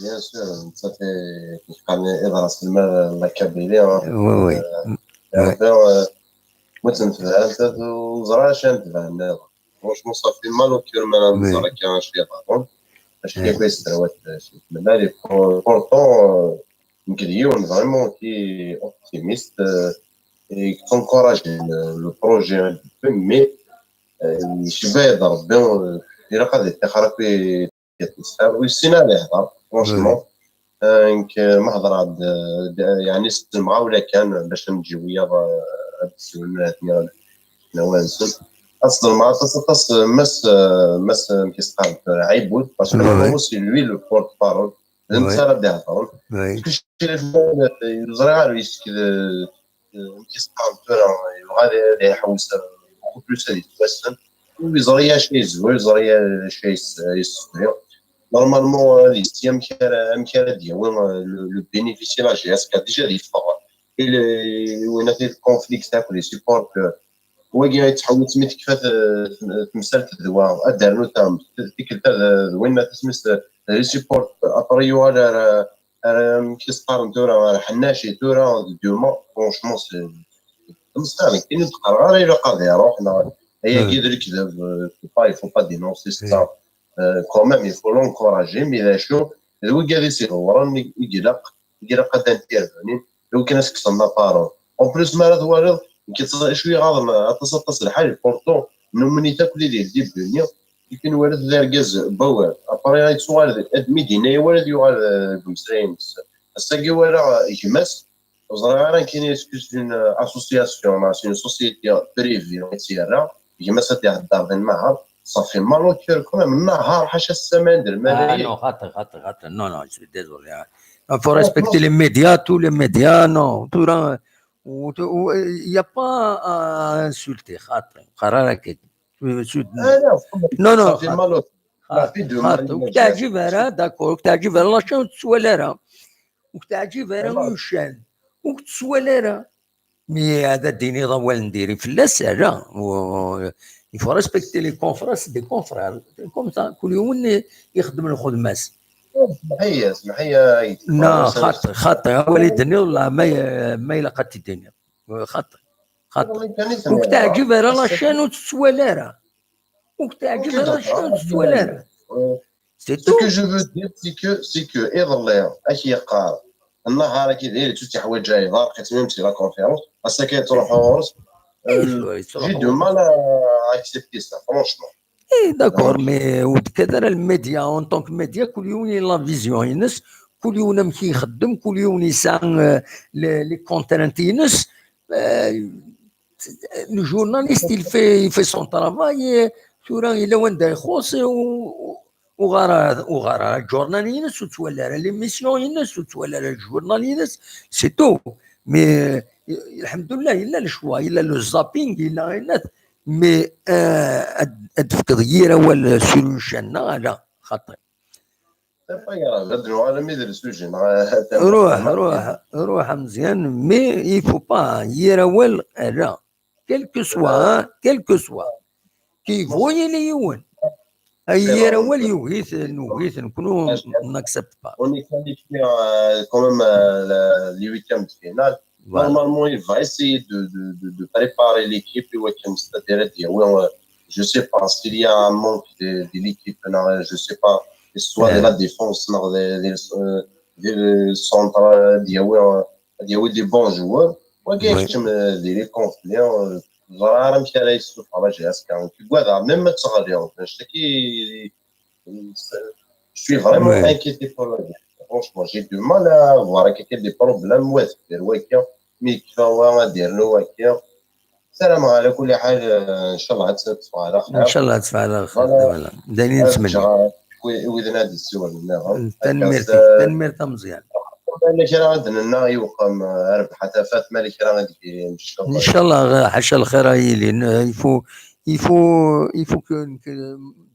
Bien sûr, nettat i, i yeqqaren iḍ n Ṛas Lmal n la Kabylie, hein. Oui, oui. Euh, et après, euh, ma tt-netbeɛ nettat, ur neẓri acu ara netbeɛ nniḍen. Franchement, ça fait mal au cœur mi ara nẓer akka acu iḍerrun. Acu akka i yesserwat, euh, Ṛas Lmal. Et pour-, pourtant, euh, nekk d yiwen vraiment qui optimiste, euh, et qui encourage le, le projet depuis, mais, euh, yecba-yaɣ-d Ṛebbi, euh, ilaq ad iṭṭixer akk i Ur yessin ara ad ihder, franchement. Euh, nekk, euh, ma hedreɣ-d, euh, d-, yeɛni s lemɣawla kan, bac ad neǧǧ wiyaḍ, euh, ad d-swen, ad nniɣ, lawan-nsen. Ad sḍelmeɣ aṭas, aṭas, euh, mass, euh, mass, euh, amek i s-qqaren tura, Ɛibud, parce que vraiment, c'est lui le porte-parole. D netta ara d-ihedren. Parce que ur ẓriɣ ara, yesk-, euh, amek i s-qqaren tura, yebɣa ad, ad iḥewwes, euh, beaucoup plus ad yettwassen. Ur yeẓri acu ay yezhu, ur yeẓri acu ay yes-, ay yessefhem. Normalement, ad yessi amek ara, amek ara d-yawi, euh, le, le bénéfice i la J S K. Déjà, ad yeffeɣ. I le, win ati le conflit akked les supporters. Wagi yettḥewwis mi tekfa t-, t-, temsalt d wa. Ad d-ternu tam-, tikkelt ad, d win ati isem-is, euh, les supporters. Après, yuɣal ar, ar, amek i s-qqaren tura, ar Ḥennaci tura, d Duma. Franchement, c'est, d lmeṣka, nekkini ur d-qqareɣ ara ilaq ad iruḥ, neɣ ayagi d lekdeb, euh, faut pas, il faut pas dénoncer ça. Euh, quand même, il faut l'encourager, mais d acu, d wigad i s-iḍewwren i, i ilaq, i ilaq ad intervenir, i wakken ad s-kksen la parole. En plus, mi ara twaliḍ, nekk acu iɣaḍen aṭas, aṭas lḥal, pourtant, numen-it akk di, di le début-nni, i ken-waliḍ d argaz n wawal. Après, ad yettuɣal d, ad mi d-yenna i wawal, ad yuɣal, euh, deg umeslay-ines. Ass-agi walaɣ, euh, gma-s, ur ẓriɣ ara nekkini est-ce que c'est une, euh, association, neɣ c'est une société privée i tt-yerra, gma-s ad ihedder di nnehar, ça fait mal au cœur quand même, nnehar, ḥaca ssama d lmalayek. Ah, non, xaṭi, xaṭi, xaṭi, non, non, je suis désolé, hein. Il faut respecter les médias, tous les médias, non, tura, il y a pas à insulter, xaṭi, qqar ara akka. Non, non, ça fait mal au cœur. Xaṭi, xaṭi, ur k-teɛǧib ara, d'accord, ur k-teɛǧib ara la chaîne, ur tettwali ara. Ur k-teɛǧib ara uccan, ur k-tettwali ara. Mi ad d-tiniḍ awal n diri fell-as, ala. Il faut respecter les confrères, c'est des confrères. Comme ça, kul yiwen ixeddem lxedma-s. Semmeḥ-iyi, semmeḥ-iyi. Non, xaṭi, xaṭi, awal i d-tenniḍ, la, ma, ma ilaq ad t-id-tiniḍ. Xaṭi, xaṭi. Ur k-teɛǧib ara la chaîne, ur tettwali ara. Ur k-teɛǧib ara la chaîne, ur tettwali ara. C'est tout. Ce que je veux dire, c'est que, c'est que iḍelli, ak yeqqar, nnehar-agi d ayla ur tt-iḥwaǧ ara, iḍaq-itt même si la conférence, ass-agi ad truḥ ɣur-s, euh, j'ai du mal à accepter ça, franchement. Eh, d'accord, mais ur d-kkat ara le média, en tant que média, kul yiwen yella la vision-ines, kul yiwen amek i ixeddem, kul yiwen yesɛa, euh, les, les contraintes-ines. Euh, le journaliste, il fait, il fait son travail, euh, tura yella wanda ixuṣ, euh, Uɣar ara, uɣar ara journal-ines, ur ttwali ara l'émission-ines, ur ttwali ara journal-ines, c'est tout. Mais, eh, lḥemdullah, yella le choix, yella le zapping, yella ayen. Mais, eh, ad, ad d-tefkeḍ yir awal sur une chaîne, neɣ ala, xaṭi. C'est pas grave, ad nuɣal armi d le sujet, neɣ... Ruḥ, ruḥ, ruḥ a Meẓyan, mais il faut pas, yir awal, ala. Quel que soit, hein, quel que soit. Qui voit yili yiwen. Ay yir awal yugi-t, nugi-t, nekkni on n'accepte pas. On est qualifié, euh, quand même, euh, la- les huitièmes de finale. Voilà. Normalement, il va essayer de, de, de, de préparer l'équipe, et ouais, c'est-à-dire, euh, je sais pas s'il y a un manque de, de l'équipe, non, je sais pas, soit de la défense, non, de, de, euh, de centre, euh, de, ouais, euh, ad yawi des bons joueurs. Wagi keččem di les conflits, ẓriɣ ara amek ara yessufeɣ la J S K. Nekk ugadeɣ même ma teɣli, annect-agi, je suis vraiment inquiété pour la J S K. Franchement, j'ai du mal à voir qu'il y a des problèmes, ouais, c'est waki, mi yekfa wa, ad yernu waki. Ssarameɣ ala kulli ḥal, eh, ncallah ad teffeɣ ala xir. Ncallah ad teffeɣ ala xir, voilà. D ayen i nesmen. Widen ad yessiwlen nniḍen. Tanemmirt-ik, tanemmirt a Meẓyan. Ala kra ad nenna i uxxam, eh, a Rebḥa Tafat, ma ala kra ad d-yilin, ncallah. Ncallah, ḥaca lxir a yilin. Il faut, il faut, il faut que, que,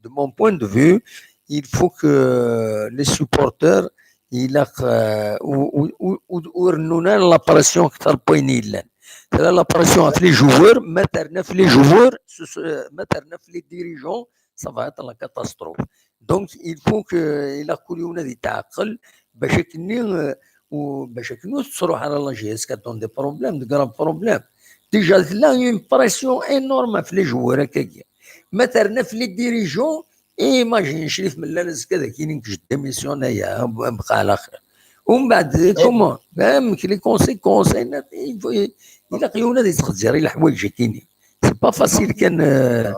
de mon point de vue, il faut que les supporters, ilaq, eh, u- u- u- u- ur rennun ara la pression akter n wayen yellan. Tella la pression ɣef les joueurs, ma terna ɣef les joueurs, s- s- ma terna ɣef les dirigeants, ça va être la catastrophe. Donc, il faut que, ilaq kul yiwen ad yetɛeqqel bac akken, eh, u- bac akken ur tettruḥ ara la J S K dans des problèmes, de graves problèmes. Déjà, tella une pression énorme ɣef les joueurs, akkagi. Ma terna ɣef les dirigeants, imagine, Crif Mellal azekka ad ak-yini nekk je démissionne, aya, bqa ala xir. Umbeɛd, comment? Même que les conséquences, il faut, ilaq yiwen ad yettxezzir i leḥwayeǧ-akini. C'est pas facile kan, eh,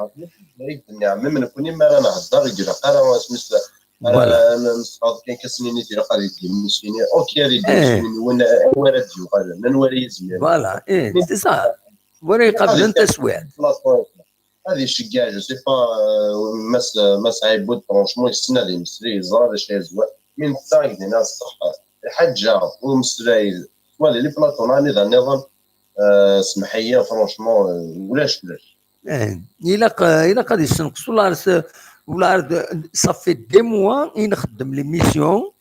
Même nekkni mi ara nhedder, ilaq ara nesmeslay. Voilà. Nesɛuḍ kan kasnini, ilaq ad yeddi msini. Ok, ad yeddi msini nwen, anwa ara d-yuɣalen, anwa ara yizmiren. Voilà, eh, c'est ça. Wara iqablen taswiɛt. Ad iceggeɛ, je sais pas, euh, Mass, Mass Ɛibud, franchement, yessen ad yemmeslay, yeẓra d acu ay yezwar. Mi netta i k-d-yenna ṣṣeḥ, lḥaǧa, ur meslay, wala les plateaux-nni d nniḍen, euh, semmeḥ-iyi, franchement, euh, ulac, ulac. Eh, ilaq, ilaq ad yessenqes, ula ar s-, ula ar d-, ça fait des mois i nxeddem l'émission,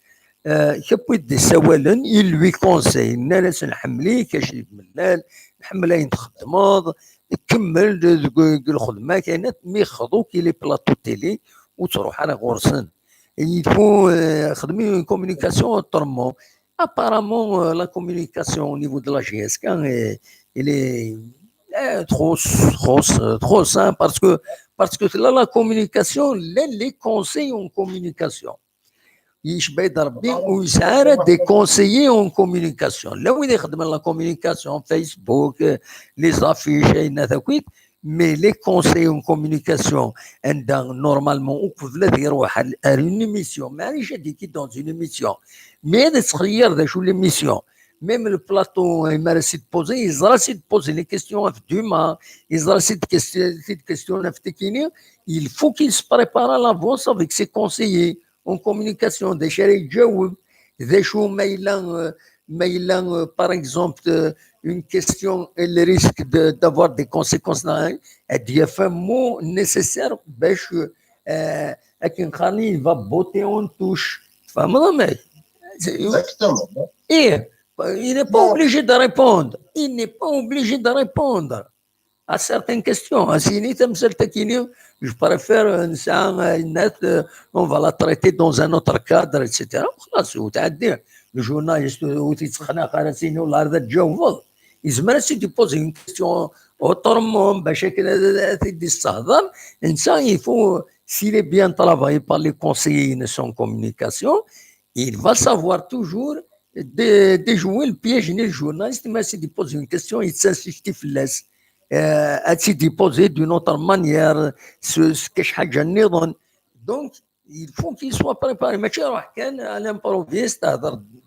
euh, kewwi-d d-isawalen, il lui conseille, nnan-as nḥemmel-ik, a Crif Mellal, nḥemmel ayen txeddmeḍ, kemmel d-, deg, deg lxedma, kayen mi xḍu-k i les plateaux télé, ur ttruḥ ara ɣur-sen. Il faut, euh, xdem une communication autrement. Apparemment, euh, la communication au niveau de la J S K, euh, elle est, euh, trop, trop, trop simple parce que, parce que là, la communication, les, les conseils en communication. Yecba-yi-d Rebbi ur yesɛi ara des conseillers en communication. Llan wid ixeddmen la communication, Facebook, euh, les affiches, ayen akk, mais les conseillers en communication, anda normalement uqbel ad iruḥ ar, ar une émission, maɛlic ad yekki dans une émission, mais ad yettxeyyir d acu l'émission. Même le plateau, euh, mi ara s-id-poser, yeẓra s-id-poser les questions ɣef Dumas, yeẓra s-id-question ɣef tikini, il faut qu'il se prépare à l'avance avec ses conseillers en communication, d acu ara iǧaweb, d acu ma yella, euh, ma yella, euh, par exemple, euh, une question, elle risque de, d'avoir des conséquences, ad d-yaf un mot nécessaire bac, euh, akken qqaren, il va botter en touche. Tfehmeḍ amek? Exactement. Eh, il n'est pas obligé de répondre. Il n'est pas obligé de répondre à certaines questions. As-yini tamsalt-akini, je préfère, euh, nesɛa, euh, une lettre, euh, on va la traiter dans un autre cadre, et cetera. Xlas, ur tɛeddi. Le journaliste ur t-yettxnaq ara, as-yini ur la ara d-tjawbeḍ. Yezmer ad s-id-poser une question autrement, bac akken ad, ad, ad t-id-yessehder. Netta, il faut, s'il est bien travaillé par les conseillers en communication, il va savoir toujours dé-, déjouer le piège n le journaliste, ma ad s-id-poser une question, yettsasifti fell-as. Euh, ad s-id-poser d'une autre manière, s, s kra n ḥaǧa nniḍen. Donc, il faut qu'il soit préparé. Mačči iruḥ kan à l'improviste,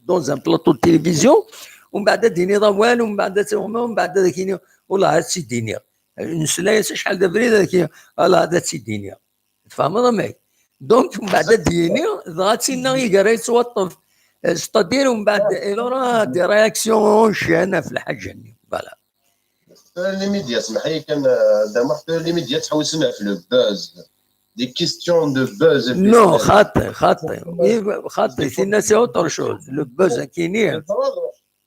dans un plateau de télévision, umbeɛd ad d-tiniḍ awal, umbeɛd ad tewmeḍ, umbeɛd ad ak-yini, والله ad tt-id-iniɣ. Nesla-as acḥal d abrid, ad ak-yini, والله ad tt-id-iniɣ. Tfehmeḍ amek? Donc, mbeɛd ad d-yini, dɣa d tinna i gar yettwaṭṭef. C'est-à-dire, mbeɛd, il aura des réactions en chaîne ɣef lḥaǧa-nni. Voilà. Les médias, سمح لي كان، آه، دابا حتى les médias تحوسنا في le buzz. Des questions de buzz. Non, xaṭi, xaṭi. Oui, xaṭi, c'est c'est autre chose. Le buzz, akini.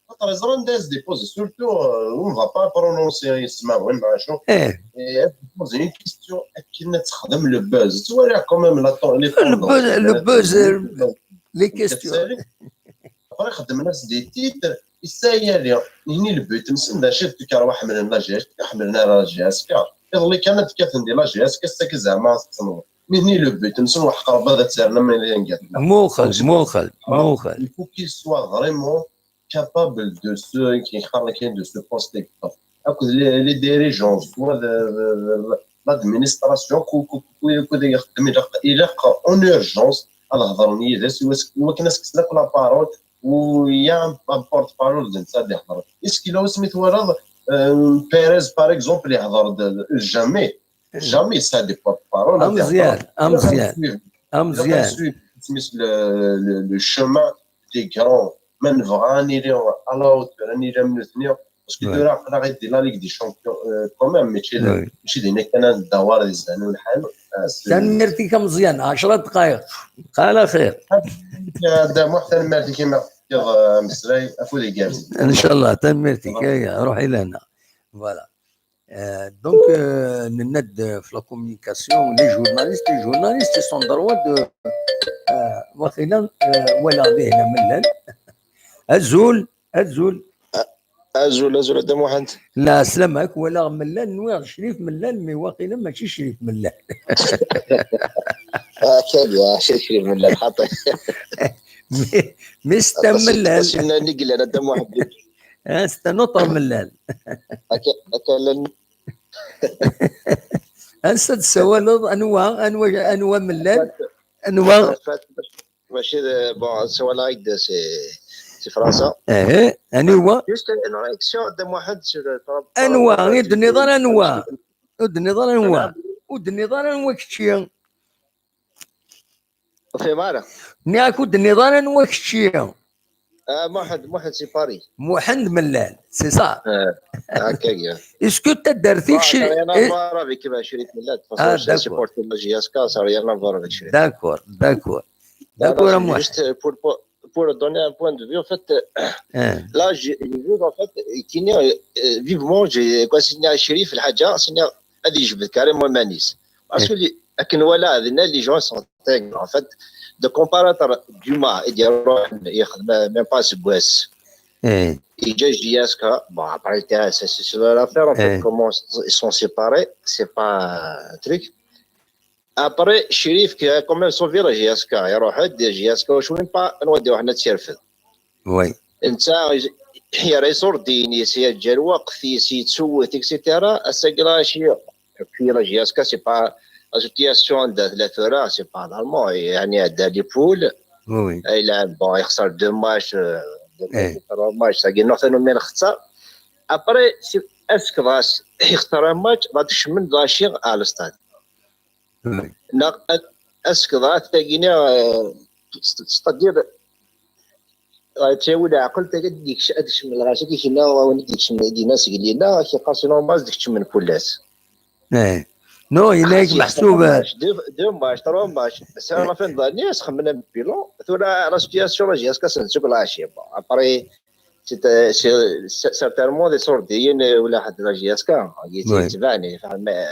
Xaṭer ẓran d as des poses, surtout, euh, on va pas prononcer اسماء وين ما شو. Eh, Et elle pose une question, akken ad texdem le buzz. Tu vois, là, quand même, la, les le buzz, le buzz, euh, les questions. Après, خدمنا des titres, يسايا لي. هني le but, نسن ذا شفت كي راهو حملنا la G S K, حملنا la G S K. يظل كانت كاتن دي la G S K, c'est que زعما تصنو. Mais هني le but, نسن واحد قرب هذا تسالنا من اللي نقال. موخل، موخل، موخل. Il faut qu'il soit vraiment capable de se, كي يختار لك de se poster. اكو les, les dirigeants, soit de, de, de, l'administration, كو كو كو كو يخدم يلق يلق en urgence. هذا هضر نيدس، وكنا سكسنا كل la parole, ويا porte-parole دنسا دي هضر. Est-ce que لو سميت ولد, euh, Perez, par exemple, يهضر de, de, jamais, jamais ça des porte-parole. امزيان، امزيان، امزيان. سميت le, le, le chemin des grands. ما نبغى نيلي à la hauteur, نيلي من الاثنين. Parce que tura aql-aɣ di la Ligue des Champions, euh, quand même, ماشي ماشي دينا كان الدوار دي الزهن والحال. تنميرتك مزيان، عشرة دقائق. قال خير. هذا محترم، merci كيما كيف مسراي اكو دي جامز. ان شاء الله، تنميرتك. اي، روحي لهنا. Voilà. Euh, donc, euh, نناد في la communication, les journalistes, les journalistes sont droit de, euh, واخيلا, euh, ولا هذه هنا ملال. أزول، أزول. أزول، أزول، أدا محمد. لا، سلامك، ولا ملال، نوير شريف ملال, mais واخيلا ماشي شريف ملال. هكذا، شريف ملال، خاطر. Mais, mais c'est un ملال. سينا نقل، أنا أدا محمد. آه، c'est un autre ملال. هكا، هكا لن. أنسى تسوالض، أنوا، أنوا، أنوا ملال، أنوا. ماشي، bon, سوال عيد سي، سي فرنسا. إيه، أنوا. Juste une réaction de محمد sur le أنوا، غير دني ضر أنوا. ودني ضر أنوا. ودني ضر أنوا كتشي. في مارا. نياكو دني ضر أنوا كتشي. آه، محمد، محمد c'est Paris. محمد ملال، c'est ça. آه، هكا. Est-ce que تدرتيك شي؟ Ça n'a rien à voir avec شريف ملال. آه، d'accord. Supporter la J S K, ça n'a rien à voir avec شريف. D'accord, d'accord. D'accord, محمد. Juste pour, pour, pour donner un point de vue, en fait, là, je, je veux, en fait, كيني, euh, vivement, j'ai, quoi, سينا شريف الحاجة, سينا هذه يجبد carrément مانيس. Parce que les, أكن ولا هذه, les gens sont intégrés, en fait, de comparaître Dumas et de يخدم même pas سكواس. إيه. Il y a J S K, bon, après, c'est l'affaire, en fait, comment ils sont séparés, c'est pas un truc. Après, شريف, qui a quand même sauvé la J S K, يروح يدي J S K, واش وين با, نوديو حنا تسيرفد. Oui. انت يا ريسور ديني, سي جا الوقت, سي تسوت, et cetera. الساقي راه شي في la J S K, c'est pas la situation de la ثورة, c'est pas normal, يعني هذا les poules. Oui. يلعب, bon, يخسر deux matchs, euh, deux matchs, trois matchs, ça gagne, non, mais يخسر. Après, est-ce que يخسر un match, غادي تشمن غاشي على le stade. Est-ce que غادي تاقيني, c'est-à-dire, غتساوي العقل, تاقي ديك الشيء, هاد الشيء من الغاشي كي كنا, وين ديك الشيء من دينا سقلينا, كي قاسي normal ديك تشمن كل الناس. إيه. Non, il est محسوب. Deux, deux matchs, trois matchs. C'est la fin de l'année, c'est comme un bilan. Tout la, la situation, la J S K, c'est un truc là, je sais pas. Après, c'est, c'est, c'est certainement des sordiens, euh, ولا حد la J S K, يتبعني, ما,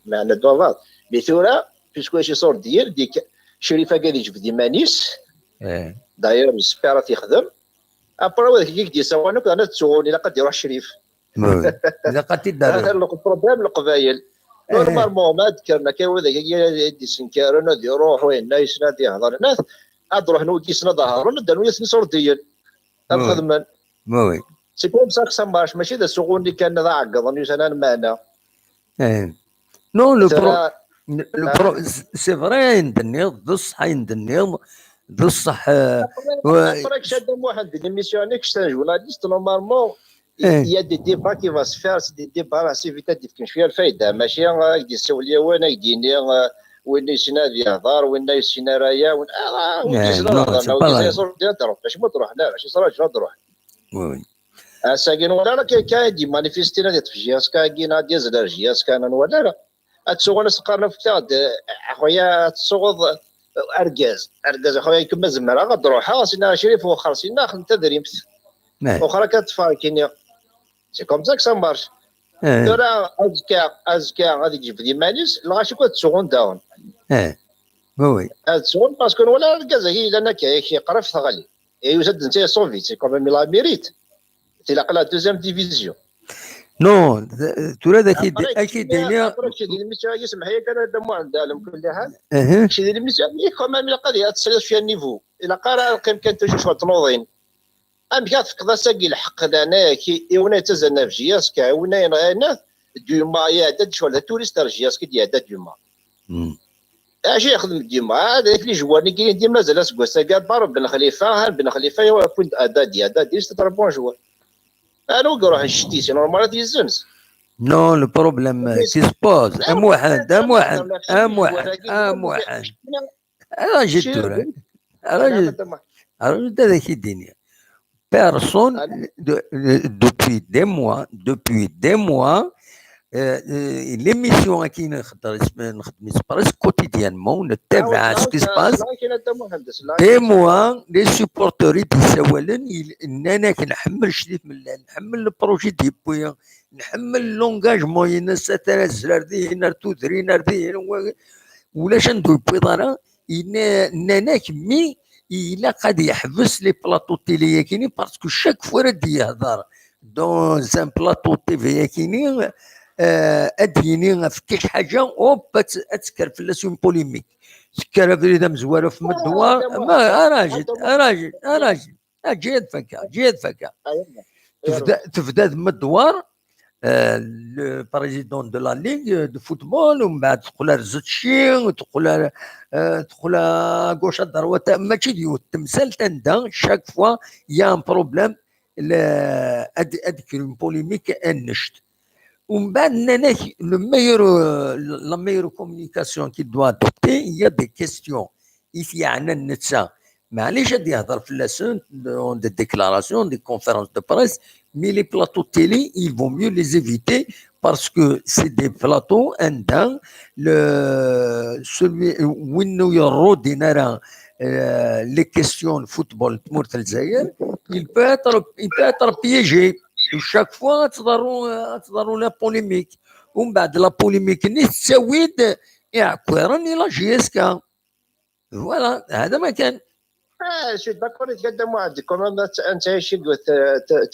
ما أنا دوفات. Mais ثورة, puisque شي sordiens, ديك شريفة قاعد يجبد مانيس. D'ailleurs, j'espère يخدم. Après, هذاك كي يدي سوا, نكون أنا تسووني, لا قد يروح شريف. إذا قد تدار. هذا البروبليم القبايل. Normalement, ما ذكرنا كي هو ذاك يدي سنكارون, هذا يروح وين, لا يسنى, هذا يهضر هنا. هاد روح نودي سنة ظهرون, دا نويا سنة sordiens. الخدمة. Oui. C'est comme ça que ça marche, ماشي ذا سوغوني كان ذا عقض, نيوسان المعنى. إيه. Non, le pro-, le pro-, c'est vrai, ayen d-tenniḍ, d ṣṣeḥ ayen d-tenniḍ, d ṣṣeḥ, euh, Après, كشاد واحد l'émission, كشاد journaliste, normalement, il y a des débats qui va se faire, c'est des débats assez vite, ad d-ifken cwiya lfayda, ماشي, euh, ad d-yessawel yiwen, ad d-yini, euh, winna yessin ad yehḍer, winna yessin ara ya, winna, ah, ur yessin ad hḍer, neɣ ur yessin ad iṣur, ad d-iruḥ, acimi ur d-ruḥen ara, acu yesraǧun ad d-ruḥen? Ass-agi nwala ara kan, kan i d-yemmanifistin ad yeṭṭef J S K-agi, neɣ ad yazzel ar J S K, neɣ nwala ara. Ad tsuɣen, ad s-qqaren, fket-aɣ-d, eh, axuya, ad tsuɣeḍ, eh, argaz, argaz, axuya, kem ma zemreɣ ad d-ruḥeɣ, sinna Crif, wexxer sinna, xdem tadrimt. Wexxer akka ṭṭfeɣ kini. C'est comme ça que ça marche. Tura azekka, azekka ad yejbed iman-is, lɣaci akk ad tsuɣun daɣen. Ad tsuɣun, parce que nwala argaz-agi yellan akka, yak yeqreb teɣli. Et yusa-d netta yeṣubi, c'est quand même la mérite. Tilaq la deuxième division. Non, tura d ak-id-iniɣ. Après, kečč d l'émission-agi, semmeḥ-iyi kan, a Dda Muḥend, ɛla kulli ḥal. Kečč d l'émission-agi, quand même, ilaq ad tesliḍ cwiya niveau. Ilaq ara ad qqim kan toujours cwiya n tnuḍin. Amek ara tefkeḍ ass-agi lḥeqq, leɛnaya-k, i, i win yettazzalen ɣef J S K, i win yenɣan Duma, iɛedda-d ccɣel d aturist ar J S K i d-iɛedda Duma. Acu yexdem Duma? Ad ak les joueurs-nni dima mazal aseggas-agi, à part Ben Khalifa, ha Ben Khalifa, il y a point à Dadi, à Dadi, c'est un très bon joueur. Anwa i iruḥen ccettis, normal ad t-yezzenz. Non, le problème, euh, qui se pose, a Muḥend, a Muḥend, a Muḥend, a Muḥend. Raji tura. Raji, raji, ad ak-id-iniɣ. Personne, de- de- depuis des mois, depuis des mois, euh, euh, l'émission-agi nxeddem-itt presque quotidiennement, on tabaɛ ce qui se passe. Des mois, les supporters i d-yessawalen, il- nnan-ak nḥemmel Crif Mellal, nḥemmel le projet d-yewwi, nḥemmel l'engagement-ines, ata azal ar dihin, ar tudrin, ar dihin, wa- ulac anda ur yewwiḍ ara. Yenna- nnan-ak mi ilaq ad yeḥbes les plateaux télé-yakini, parce que chaque fois ara d-yehder dans un plateau T V-yakini, euh, ad d-yini ɣef kkac ḥaǧa, hop, ad t- ad tekker fell-as une polémique. Tekker abrid amezwaru ɣef Meddewar, ma, arajid, arajid, arajid. Ah, ǧǧiɣ ad fakkeɣ, ǧǧiɣ ad fakkeɣ. Tebda, tebda d Meddewar, euh, le président de la ligue de football, u mbeɛd teqqel ar Zetci, teqqel ar, euh, teqqel à gauche, à droite, mačči d yiwet temsalt anda, chaque fois, il y a un problème, le- ad, ad kker une polémique, annect. U mbeɛd nnan-ak, le meilleur, euh, la meilleure communication qu'il doit adopter, il y a des questions i t-yeɛnan netta. Maɛlic ad yehder fell-asen dans des déclarations, des conférences de presse, mais les plateaux de télé, il vaut mieux les éviter parce que c'est des plateaux anda le, celui, win ur iruddin ara, euh, les questions de football n tmurt n Lezzayer, il peut être, il peut être piégé. Et chaque fois, ad tḍerru, ad tḍerru la polémique. U mbeɛd la polémique-nni tettawi-d iɛekkiren i la J S K. Voilà, هذا ما كان. Ah, je suis d'accord avec Dda Muḥend, quand même, anta acu deg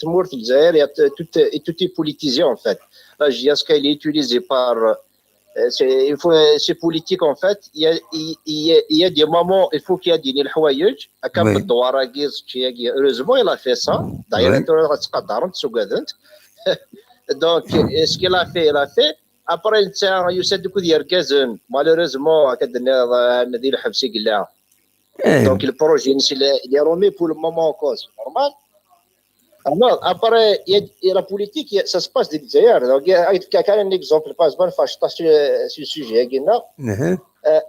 tmurt n Lezzayer, il y a tout, tout est politisé en fait. La J S K, il est utilisé par, euh, c'est, il faut, c'est politique en fait. Il y a, il, il y a, il y a des moments, il faut qu'il y a des lḥwayeǧ, akka Meddewar-agi, Zetci-agi, heureusement, il a fait ça. D'ailleurs, tura ad ttqadaren-t, ttuggaden-t. Donc, ce qu'il a fait, il a fait. Après, netta yusa-d akked yergazen, malheureusement, akka d-tenniḍ, euh, di lḥebs i yella. Donc, le projet-ines, il est, il est remis pour le moment en cause, normal. Alors, après, il y a, il y a la politique, il y a- ça se passe des Lezzayer. Donc, il y a, il y a un exemple, par exemple, فاش طاح sur, sur le sujet, هنا. Euh,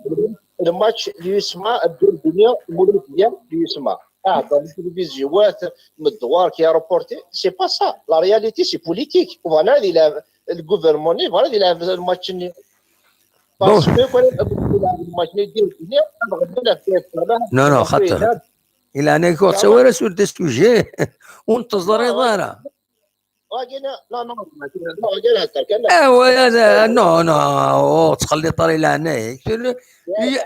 le match, l'U S M A, الدور الدنيا، المولودية، l'U S M A. Ah, dans la télévision, ouais, Meddewar qui a reporté, c'est pas ça. La réalité, c'est politique. Voilà, il a, le gouvernement, voilà, il a le match. Parce que, quand même, le match, il a fait ça, là. Non, non, خاطر. Il a négocié sur des sujets. On te dirait, voilà. Ah ouais, non, non, ur ttxelliṭ ara i leɛnaya-k.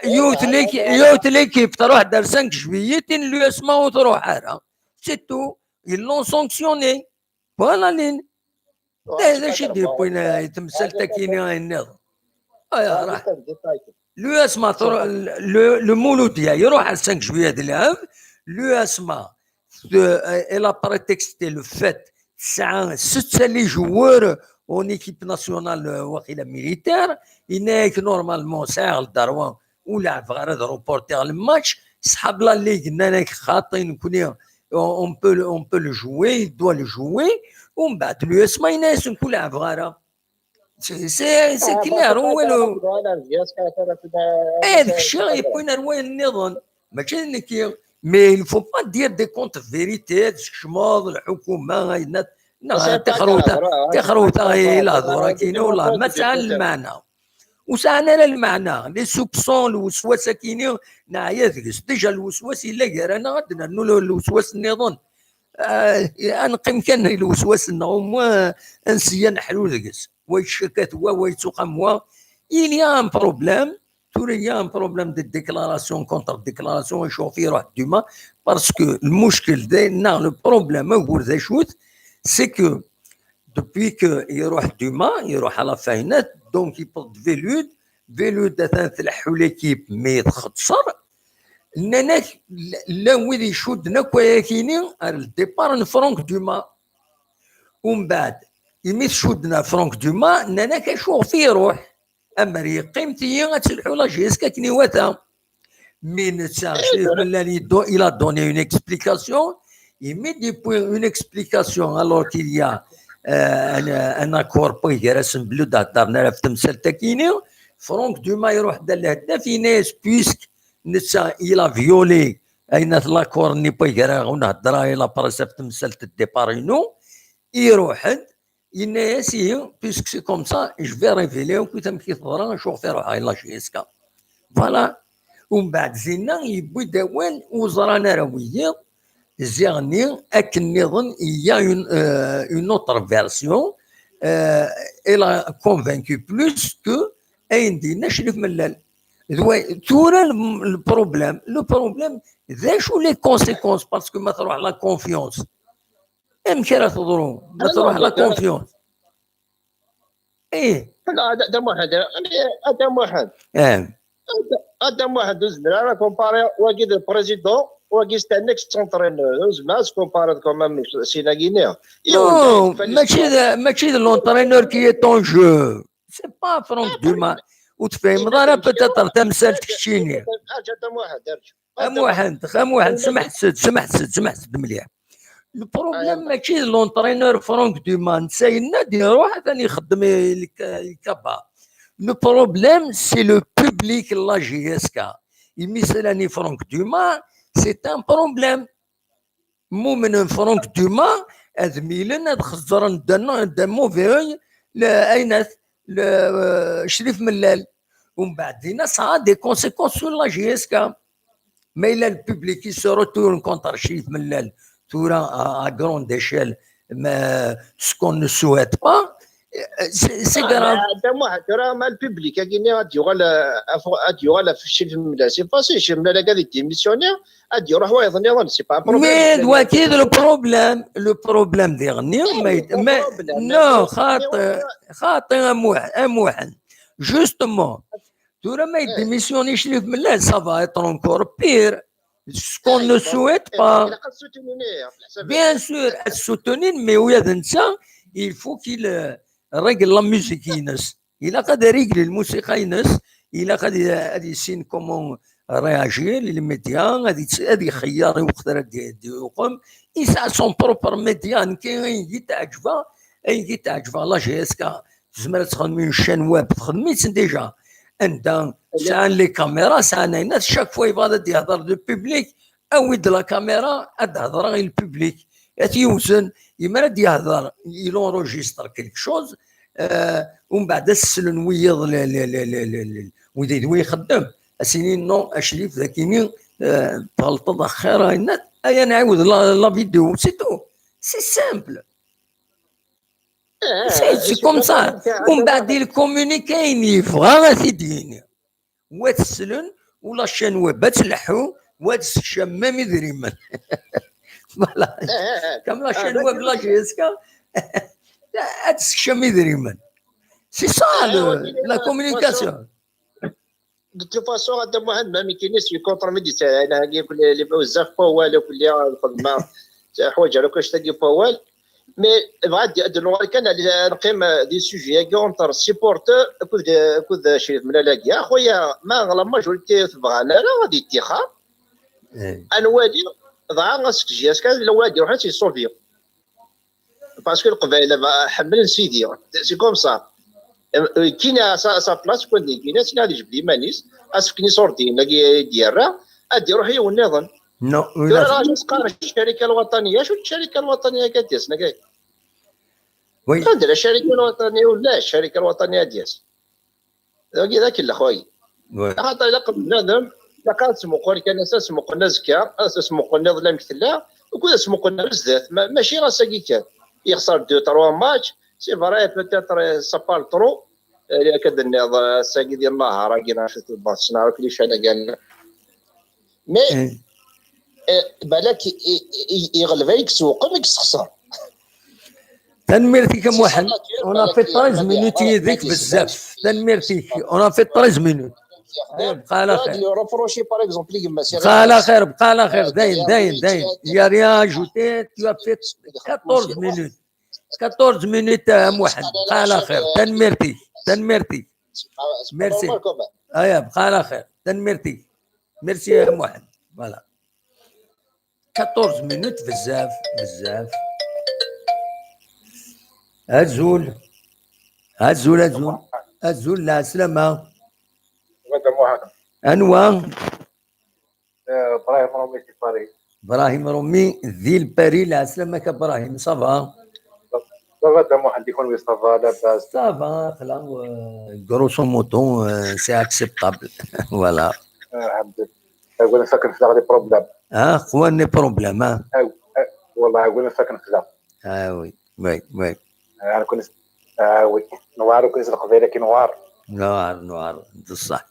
Yiwet l'équipe تروح دار cinq juillet, tin l'U S M A ur tṛuḥ ara. C'est tout. Ils l'ont sanctionné. Voilà, lin. D acu i d-yewwin temsalt-agi-nni ayen nniḍen? Aya, raḥ. L'U S M A, le, le Mouloudia, iruḥ ar cinq juillet ad ilɛeb. L'U S M A, elle a prétexté le fait tesɛa setta les joueurs en équipe nationale, waqila militaire, yenna-yak normalement sɛiɣ le droit ur leɛbeɣ ara, ad reportiɣ le match. Ṣḥab la Ligue nnan-ak xaṭi, nekkni on peut, on peut le jouer, il doit le jouer. U mbeɛd l'U S M A yenna-yasen ur leɛbeɣ ara. C'est clair, ur walu. Eh, d kečči yewwin ar wayen nniḍen. Mačči d nekki. Mais il faut pas dire des contre-vérités, tkecmeḍ lḥukuma, ayennat. Neɣ tixrewt-a, tixrewt-a i lehdur-agi, wallah ma tesɛa lmeɛna. Ur sɛan ara lmeɛna. Les soupçons, lweswas akini, neɛya deg-s. Déjà lweswas yella gar-aneɣ, ad d-nernu lweswas nniḍen. Ah, ad neqqim kan i lweswas-nneɣ, au moins ad nseyya neḥlu deg-s. Wa yettcakkat wa, wa yettuqam wa. Il y a un problème. Tura, il y a un problème de déclaration, contre-déclaration, acu ɣef iruḥ Duma, parce que lmuckel d, neɣ le problème, agur d acu-t, c'est que depuis que iruḥ Duma, iruḥ à la Fayenat, donc yewweḍ-d Velud, Velud atan tleḥḥu l'équipe, mais txeṣṣer. Nnan-ak, l-, llan wid icudden akk ayakini ar le départ n Franck Duma. Umbeɛd, imi tcudden ar Franck Duma, nnan-ak acu ɣef iruḥ? Amer yeqqim tigi ad telḥu la J S K akken iwata. Mi netta, Crif Mellal, il do-, il a donné une explication. Imi d-yewwi une explication alors qu'il y a, euh, un, un accord, pas gar-asen belli ur d-heddren ara ɣef temsalt-akini, Franck Duma iruḥ-d ar lheddaf, yenna-yas, puisque netta il a violé ayen at l'accord-nni, pas gar-aɣ ur nhedder ara i la presse ɣef temsalt n départ-inu, iruḥ-d, yenna-yas, ihi, puisque c'est comme ça, je vais révéler akk amek i teḍra, acu ɣef i ruḥeɣ i la J S K. Voilà. Umbeɛd dinna yewwi-d awal, ur ẓran ara wiyiḍ, ziɣ-nni akken nniḍen, il y a une, euh, une autre version, euh, elle a convaincu plus que ayen d-yenna Crif Mellal. D wa-, tura le, le problème, le problème, d acu les conséquences, parce que ma truḥ la confiance, amek ara teḍru ma truḥ la confiance? Eh. Non, Ada, Ada Muḥend, Ada Muḥend. Eh. Ada, Ada Muḥend, ur zmireɣ ara comparer wagi d le président, wagi c'est un ex-entraîneur. Ur zmireɣ ad comparer comme même sin-agi-nni. Non, mačči d, mačči d l'entraîneur qui est en jeu. C'est pas Franck Duma. Ur tefhimeḍ ara peut-être tamsalt keččini. Arǧu, Ada Muḥend, arǧu. A Muḥend, a Muḥend, smeḥ-d, smeḥ-d, smeḥ-d mliḥ. Le problème mačči d l'entraîneur Franck Duma, netta yenna-d iruḥ atan ixeddem i l-, i Kaba. Le problème, c'est le public, la J S K. Imi slan i Franck Duma, c'est un problème. Mumnen Franck Duma, ad milen, ad xezzren d'un, d'un mauvais œil, le, aynat, le, euh, Crif Mellal. Umbeɛd dinna, ça a des conséquences sur la J S K. Mais là, le public, il se retourne contre Crif Mellal, tura à, à grande échelle, mais ce qu'on ne souhaite pas, euh, c'est, c'est grave. Ada Muḥend, tura ma le public-agi-nni ad yuɣal, euh, ad yuɣal ɣef Crif Mellal, c'est facile, Crif Mellal ad démissionner, ad iruḥ wayeḍ nniḍen, c'est pas un problème. Mais d wagi d le problème, le problème diɣenni, mais, mais, non, xaṭi, xaṭi a Muḥ-, a Muḥend. Justement, tura ma yedémissionne Crif Mellal, ça va être encore pire. Ce qu'on ne souhaite pas. Bien sûr, ad soutenir, mais ula d netta, il faut qu'il, euh, règle la musique-ines. Ilaq ad régler lmusiqa-ines, ilaq ad, ad yissin comment réagir, les médias, ad, ad ixeyyer i waqt ara d-, d-yuqem. Yesɛa son propre média, nekki ayen i yi-teɛǧeb, ayen i yi-teɛǧeb, la J S K, tezmer ad texdem une chaîne web, texdem-itt déjà. Anda sɛan les caméras, sɛan ayennat, chaque fois yebɣa ad d-yehder le public, awi-d la caméra, ad d-hedreɣ i le public. Ad t-yewzen, yemmer ad d-yehder, il enregistre quelque chose, euh, umbeɛd ad s-slen wiyiḍ, le, le, wid d wi ixeddem, ad s-inin non, a Crif, d akini, euh, tɣelṭeḍ axir, ayennat, aya nɛiwed la, la vidéo, c'est tout. C'est simple. C'est, c'est comme ça. Umbeɛd il communique ayen yebɣa ad t-id-yini. Wa teslen, u la chaîne web ad tleḥḥu, wa ad tsekcem même idrimen. Voilà. Comme la chaîne web, la J S K, ad tsekcem idrimen. C'est ça, le, la communication. De toute façon, Ada Muḥend, même kini, je suis contre médecin, أنا هاكي كل اللي بزاف هو ولا كل يوم خدمة. حوايج على كاش تاكي بوال. Mais بغا دي ادنو كان على نقيم دي سوجي ياكي اونتر سيبورتور كود كود شريف من لاكي اخويا، ما لا ماجوريتي تبغى لا لا غادي يتيخا. انوالي ضاع غاسك جي اس كان لوادي روحي سي سوفيو. Parce que القبايل حمل سيدي، c'est comme ça. Kina sa place, quoi, di Kina, sina ad yejbed iman-is, asefk-nni s ordin-agi i d-yerra, ad d-iruḥ yiwen nniḍen. Non, tura lɣaci sqar ccarika lwaṭaniya, acu d ccarika lwaṭaniya akka d-yasen akka? Oui. Ad la ccarika lwaṭaniya, ula ccarika lwaṭaniya ad d-yas. Dagi d akellex wagi. Axaṭer ilaq bnadem, ilaq ad smuqel kan ass-a, smuqel azekka, ad smuqel iḍelli amek tella, ukud ad smuqel ar zdat, mačči ass-agi kan. Yexṣer deux, trois matchs, c'est vrai, peut-être, ça parle trop, akka d-nniḍ, ass-agi di nnahar-agi, neɣ acu tebɣa, ssneɣ akk lican-agi. Mais, balak iɣleb ay yessewqem, i yessexṣer. Tanemmirt-ik a Muḥend. On a fait treize minutes yid-k, bezzaf. Tanemmirt-ik. On a fait treize minutes. Bqa ɛla xir. Bqa ɛla xir, bqa ɛla xir. Dayen, dayen, dayen. Il y a rien à ajouter. Tu as fait quatorze minutes. Quatorze minutes a Muḥend. Bqa ɛla xir. Tanemmirt-ik. Tanemmirt-ik. Merci. Aya, bqa ɛla xir. Tanemmirt-ik. Merci a Muḥend. Voilà. Quatorze minutes, bezzaf, bezzaf. Azul. Azul, azul. Azul, lɛeslama. Anwa? Ibrahim Rumi si Paris. Ibrahim Rumi di Paris, lɛeslama-k a Ibrahim, ça va? Ça va, da Muḥend, i kunwi, ça va, labas? Ça va, xla, euh, grosso modo, euh, c'est acceptable. Voilà. Alhamdulillah. Agwen akken flaɣ les problèmes. Ah, qwan les problèmes, ah. Wallah, agwen akken flaɣ. Ah oui, oui, oui. Ah oui. Noir, ur kunsi leqbayel akken noir. Noir, noir, d ṣṣeḥ.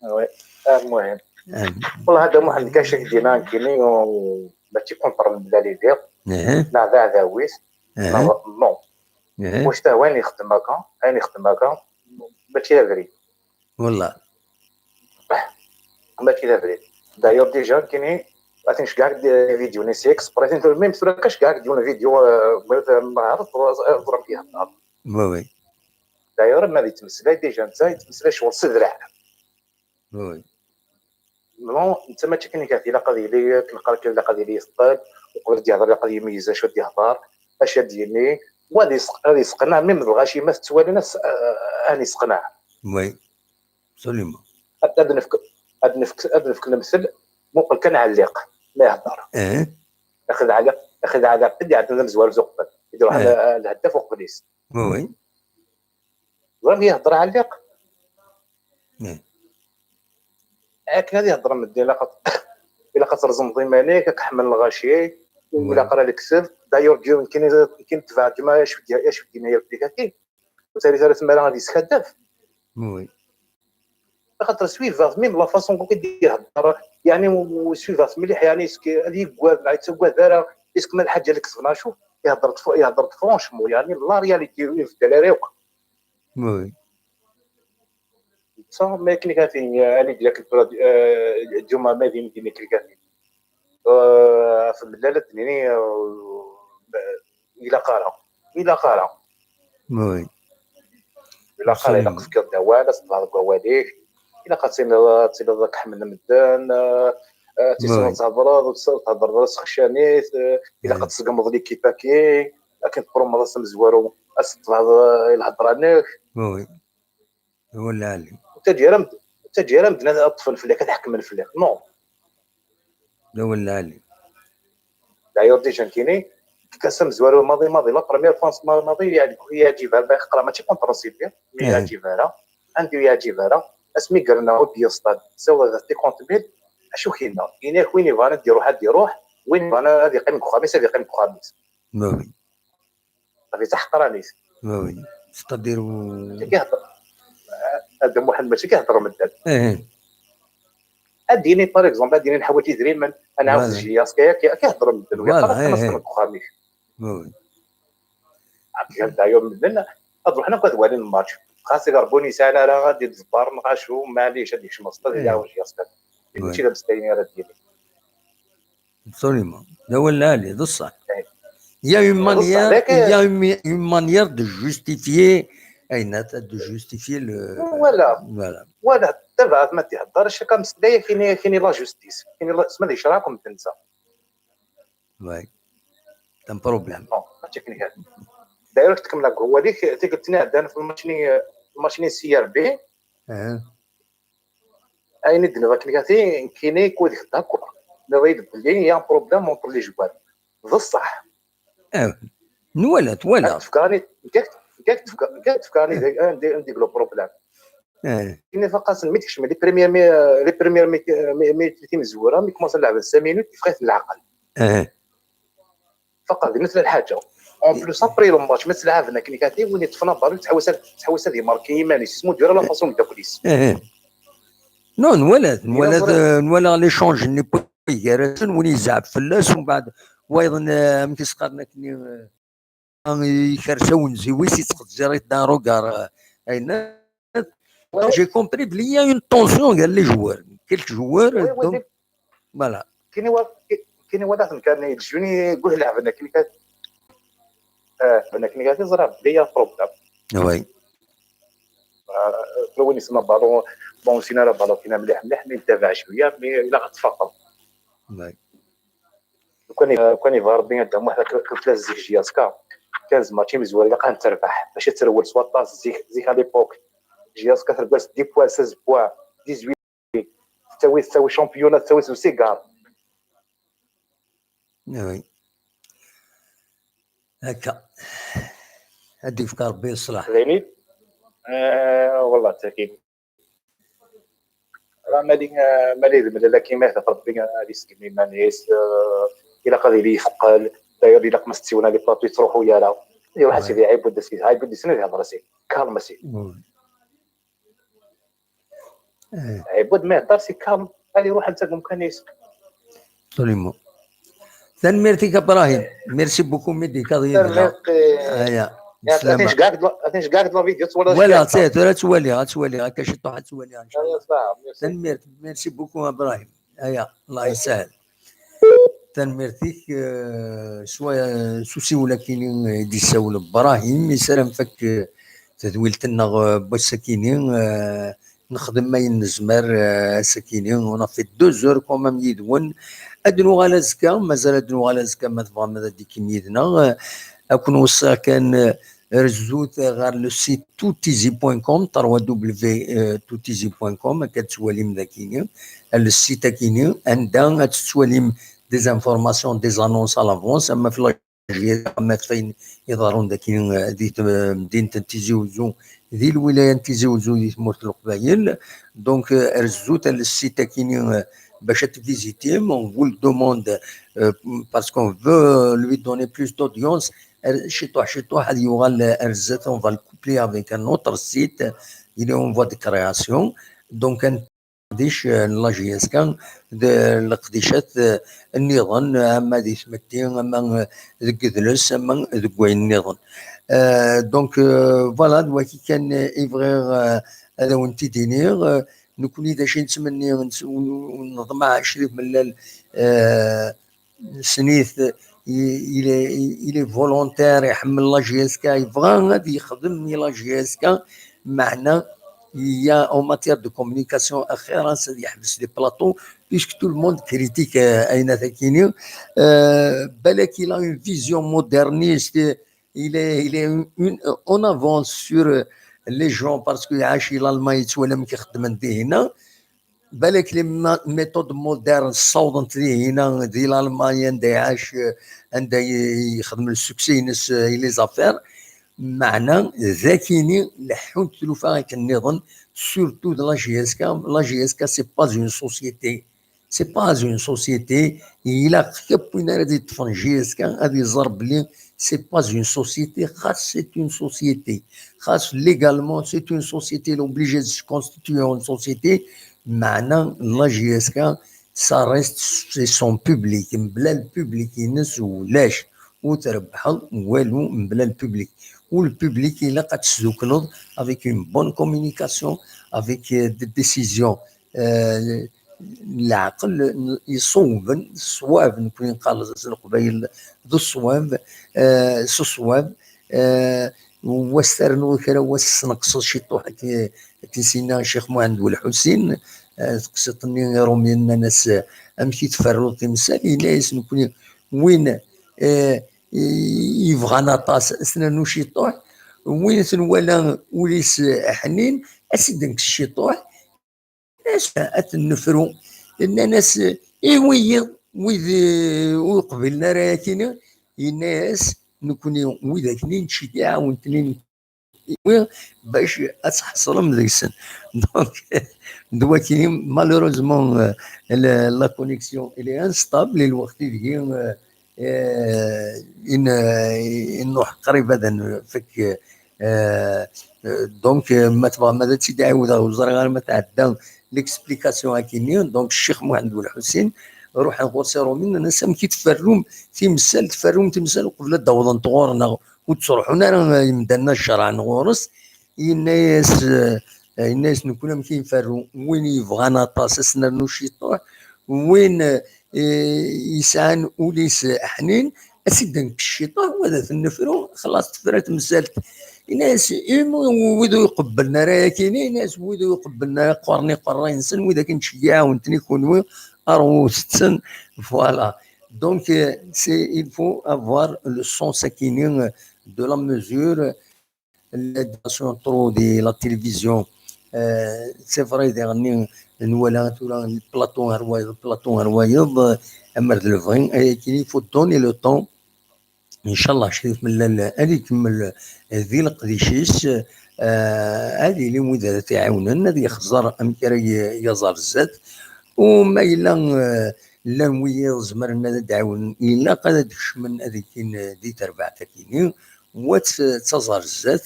Oui. Almuhim. Wallah, hada Muḥend kan cak dina nekkini, mačči contre Mlal i lliɣ. Neɣ d aɛdaw-is. Non. Wac tahwa ayen yexdem akka, ayen yexdem akka, mačči d abrid. Wallah. Mačči d abrid. D'ailleurs, déjà, nekkini, ad ten-ceggeɛ deg les vidéos-nni, c'est exprès, même tura kan ceggeɛ deg yiwen vidéo, ma teɛreḍ, teẓram kif ihedder. Oui, oui. D'ailleurs, ma yettmeslay, déjà netta yettmeslay ccɣel s draɛ. Oui. Non, netta mačči akken ikat, ilaq ad yili, akken qqar kan, ilaq ad yili yeṭṭel, uqbel ad yehder ilaq ad yemyez acu ad yehder, acu ad yini, wa ad yesq-, ad yesseqneɛ, même d lɣaci ma tettwalin, ad s-, ad yesseqneɛ. Oui, absolument. Ad, ad nefk, ad nefk, ad nefk lemtel, muqel kan Ɛelliq ma yehder. Eh. Axi d Ɛelliq, axi d Ɛelliq, i d-iɛeddan d amezwaru uqbel, i d-iruḥ lheddaf uqbel-is. Oui, oui. Ẓran yehder Ɛelliq. Akken ad yehder medden, ilaq ad, ilaq ad trezmeḍ iman-ik, ad k-ḥemmlen lɣaci, ilaq ara lekseb. D'ailleurs, nekkini, nekkini tebɛeɣ gma acu d-, acu d-yenna yakk deg-agi. Ur terri ara tmara ad yeskaddeb. Oui. Axaṭer suivaɣ-t, même la façon i d-ihedder, yeɛni, suivaɣ-t mliḥ, yeɛni, est-ce que ad yeggad, neɣ yettagad ara, est-ce que ma lḥaǧa lekseɣ neɣ acu, ihedder-d, ihedder-d franchement, yeɛni, la réalité, ur ibeddel ara yakk. Oui. Netta, ma akken i kan tin, ali-d yakan tura, eh, Ǧuma, ma din, din akken i kan tin. Eh, ɣef Mlal ad d-nini, eh, ilaq ara. Ilaq ara. Oui. Ilaq ara, ilaq tefkiḍ-d awal, ad tebɛeḍ deg wawal-ik. Ilaq ad tiliḍ, ad tiliḍ ad k-ḥemmlen medden, eh, eh, ad tissneḍ ad thedreḍ, ur tessawḍeḍ ad thedreḍ ara s txeccanit, eh, ilaq ad tseggmeḍ l'équipe-agi, akken tpromḍ ass amezwaru, ad tebɛeḍ, eh, i lhedra-nnek. Oui. Wala Ali. Ur ttaǧǧa ara med-, ur ttaǧǧa ara medden ad ṭṭfen fell-ak, ad ḥekmen fell-ak. Non. Wala Ali. D'ailleurs, déjà nekkini, ass amezwaru maḍi, maḍi, la première fois maḍi, maḍi, yeɛǧib, yeɛǧib, yeɛqel mačči contre Sidi, mais yeɛǧib ara. Anda ur yeɛǧib ara, asmi i yerna au pire stade, ssiweḍ cinquante mille, acu k-yenna? Yenna-ak win yebɣan ad d-iruḥ, ad d-iruḥ, win yebɣan ad yeqqim deg uxxam-is, ad yeqqim deg uxxam-is. Oui. Ɣef taḥeqranit. Oui, oui. C'est-à-dire, Akka i ihedder. Adda Muḥend mačči akka i ihedder medden. Eh. Ad d-yini, par exemple, ad d-yini nḥwaǧ idrimen, ad nɛawed J S K, akka, akka i ihedder medden. Ur ilaq ara ad teqqim deg uxxam-ik. Oui, oui. D'ailleurs, medden ad ruḥen akk ad walin lmatch. Xas i Rebbi ur yesɛi ara ad d-iḍebber neɣ acu, maɛlic ad yekcem ɣer stad ad iɛawed J S K. Mačči d amslayni ara d-yini. Absolument. D awal lɛali, d ṣṣeḥ. Il y a une manière, il y a une, une manière de justifier, ayen, de justifier le... Voilà. Voilà. Voilà. Tabaɛt ma d-ihedder, chaque amsellay, kini, kini la justice. Kini la, sma d icrakum d nsa. Oui. C'est un problème. Bon, mačči akken kan. Direct kem la groupe هذيك tikkelt-nni عندنا في الماتشني الماتشني C R B. Ayen i d-nniḍ akken kati nekkini كودك d'accord. Nniḍ-iyi-d belli y a un problème entre les joueurs. D ṣṣeḥ. Nwala, twala. Tefkani, nekk tefkani un des gros problèmes. Ini faqasen mi tekcem les premières mi les premières mi mi timezwura mi commencent ad lɛben cinq minutes yeffeɣ-iten leɛqel. Faqeɣ d nutni lḥaǧa. En plus après le match ma ttlɛaben akken kati win yeṭṭfen abalu yettḥewwis ad yettḥewwis ad yemarki iman-is, ismu dira la façon n ddakkel-is. Non, nwala nwala nwala l'échange-nni gar-asen, win yezɛef fell-as, umbeɛd wayeḍ amek i s-qqaren akken, yekres awenziw-is, yettqezzir-it d'un regard, ayen j'ai compris بلي y a une tension gar les joueurs, quelques joueurs. Voilà. Kini wa kini wa daxel kan yejjuni guh lɛeben akken kat. Lɛeben akken kat ẓriɣ belli y a problème. Oui. Kra win yessnen abalu, bon, ur nessin ara abalu kina mliḥ mliḥ, mi ntabaɛ cwiya, mi ilaq ad tfaqeḍ. Lukan lukan yebɣa Rebbi ad d-amuḥ kifla zik J S K, quinze match imezwura ilaq ad terbeḥ bac ad terwel s waṭas. Zik zik à l'époque J S K terbeḥ dix points, seize points, dix-huit, tettawi tettawi championnat, tettawi s usigaṛ. Oui. Akka. Ad d-yefk Rebbi ṣṣlaḥ. Dayen. Wallah ttaki. Rah mali mali d mlal akken ma yehder Rebbi ad isegmi iman-is. Ilaq ad yili yefqel. D'ailleurs ilaq ma s-tsiwna les plateaux yettruḥu yara. Iruḥ a sidi ɛiwed a sidi ɛiwed isni ad yehder a sidi. Calme a sidi. Ɛiwed ma yehder c'est calme. Ad iruḥ anta deg umkan-is. Absolument. Tanemmirt-ik a Brahim. Merci beaucoup Midi Kadir. Aya. Atan cegɛeɣ-d la vidéo twalaḍ. Wala, tura ad twaliɣ, ad twaliɣ. Akka ciṭuḥ ad twaliɣ inchallah. Tanemmirt. Merci beaucoup a Brahim. Aya, Allah yessahel. Tanemmirt-ik. S usiwel akini i d-yessawel Brahim, yessaram fakk tedwilt-nneɣ n wass-akini. Nexdem ayen nezmer ass-akini, on a fait deux heures quand même yid-wen. Ad nuɣal azekka, mazal ad nuɣal azekka ma tebɣam ad d-tikim yid-neɣ. Ad ken-weṣṣiɣ kan, rezzut ɣer le site toutizi point com, trois w toutizi point com, akka ad tettwalim dakini, le site akini, anda ad tettwalim des informations, des annonces à l'avance, ama f la J S K, ama f wayen iḍerrun dagi di temdint n Tizi Uzzu, di lwilaya n Tizi Uzzu, di tmurt n Leqbayel. Donc, rezzut ɣer le site akini bac ad tvizitim. On vous le demande parce qu'on veut lui donner plus d'audience. Ciṭuḥ ciṭuḥ ad yuɣal ar zdat, on va le coupler avec un autre site, il est en voie de création. Donc, leqdic n la J S K d leqdicat nniḍen, ama di tmetti, ama deg udles, ama deg wayen nniḍen. Donc, voilà, d wagi kan i bɣiɣ ad awen-t-id-iniɣ. Nekkni d acu i nettmenni, neḍmeɛ Crif Mellal, Snit, il est, il est volontaire, iḥemmel la J S K, yebɣa ad yexdem i la J S K, meɛna il y a en matière de communication axir-as ad yeḥbes les plateaux, puisque tout le monde critique ayennat-akini. Balak il a une vision moderniste, il est, il est une, en avance sur les gens, parce que iɛac i l'Allemagne, yettwali amek i xeddmen dihinna. Balak les méthodes modernes ssawḍent dihina, di l'Allemagne, anda iɛac, anda yexdem le succès-ines et les affaires. Meɛna dakini leḥḥunt tlufa akken nniḍen, surtout de la J S K. La J S K, c'est pas une société. C'est pas une société. Ilaq akk win ara d-yeṭṭfen J S K ad iẓer belli c'est pas une société, xas c'est une société. Xas légalement, c'est une société, elle est obligée de se constituer en société. Meɛna la J S K, ça reste, c'est son public. Mebla le public-ines ulac. Ur trebbḥeḍ walu mebla le public. U le public ilaq ad tesdukleḍ avec une bonne communication, avec des décisions n leɛqel, iṣewben, ṣṣwab, nekkni neqqar s leqbayel d ṣṣwab, s ṣṣwab. Wass ternuḍ kra, wass tesneqseḍ ciṭuḥ, akken s-yenna Ccix Muḥend Welḥusin. Teqsiṭ-nni Iṛumyen nnan-as amek i tferruḍ timsal, yenna-yas nekkni win yebɣan aṭas, ad s-nernu ciṭuḥ. Win tenwala ul-is ḥnin, ad s-id-nekkes ciṭuḥ. Ad t-nefru. Nnan-as, i wiyiḍ, wid ur qbilen ara akini, yenna-as, nekni widak-nni nettceggiɛ-awen-ten-in bac ad tḥeṣlem deg-sen. Donc, d wakini, malheureusement, euh, la, la connexion, elle est instable, i lweqt ideg, euh, euh, in, euh, inuḥ qrib ad nfek, euh, euh, donc, euh, ma tebɣam ad tt-id-ɛiwdeɣ, ur ẓriɣ ara ma tɛedda l'explication akini. Donc, Ccix Muḥend Belḥusin, ruḥen ɣur-s iṛumyen, nnan-as, amek i tferrum timsal, tferrum timsal uqbel ad d-awḍent ɣur-neɣ, ur ttruḥun ara yimdanen ad cerɛen ɣur-s. Yenna-yas, eh, yenna-yas, nekni amek i nferru? Win yebɣan aṭas, ad s-nernu ciṭuḥ. Win, eh, yesɛan ul-is ḥnin, ad s-id-nekkes ciṭuḥ, wa ad t-nefru, xlaṣ tefra temsalt. Yenna-yas, imi wid ur iqebblen ara yakini, yenna-yas, wid ur iqebblen ara qqaren iqerray-nsen, wid akken ttceggiɛen-ten i kunwi, arwet-ten, voilà. Donc, euh, c'est, il faut avoir le sens akini, euh, de la mesure, la dimension trop de la télévision. Euh, c'est vrai, daɣen nwala tura plateau ar wayeḍ, plateau ar wayeḍ, euh, amer d lebɣi, ayakini, il faut donner le temps. Inchallah, Crif Mellal ad ikemmel di leqdic-is, euh, ad yili wid ara t-iɛiwnen, ad yexẓer amek ara y-, yaẓ ar zdat. U ma yella, euh, llan wiyiḍ zemren ad d-ɛiwnen, ilaq ad d-kecmen ad ikkin, euh, di terbaɛt akini. Wa d taẓ ar zdat,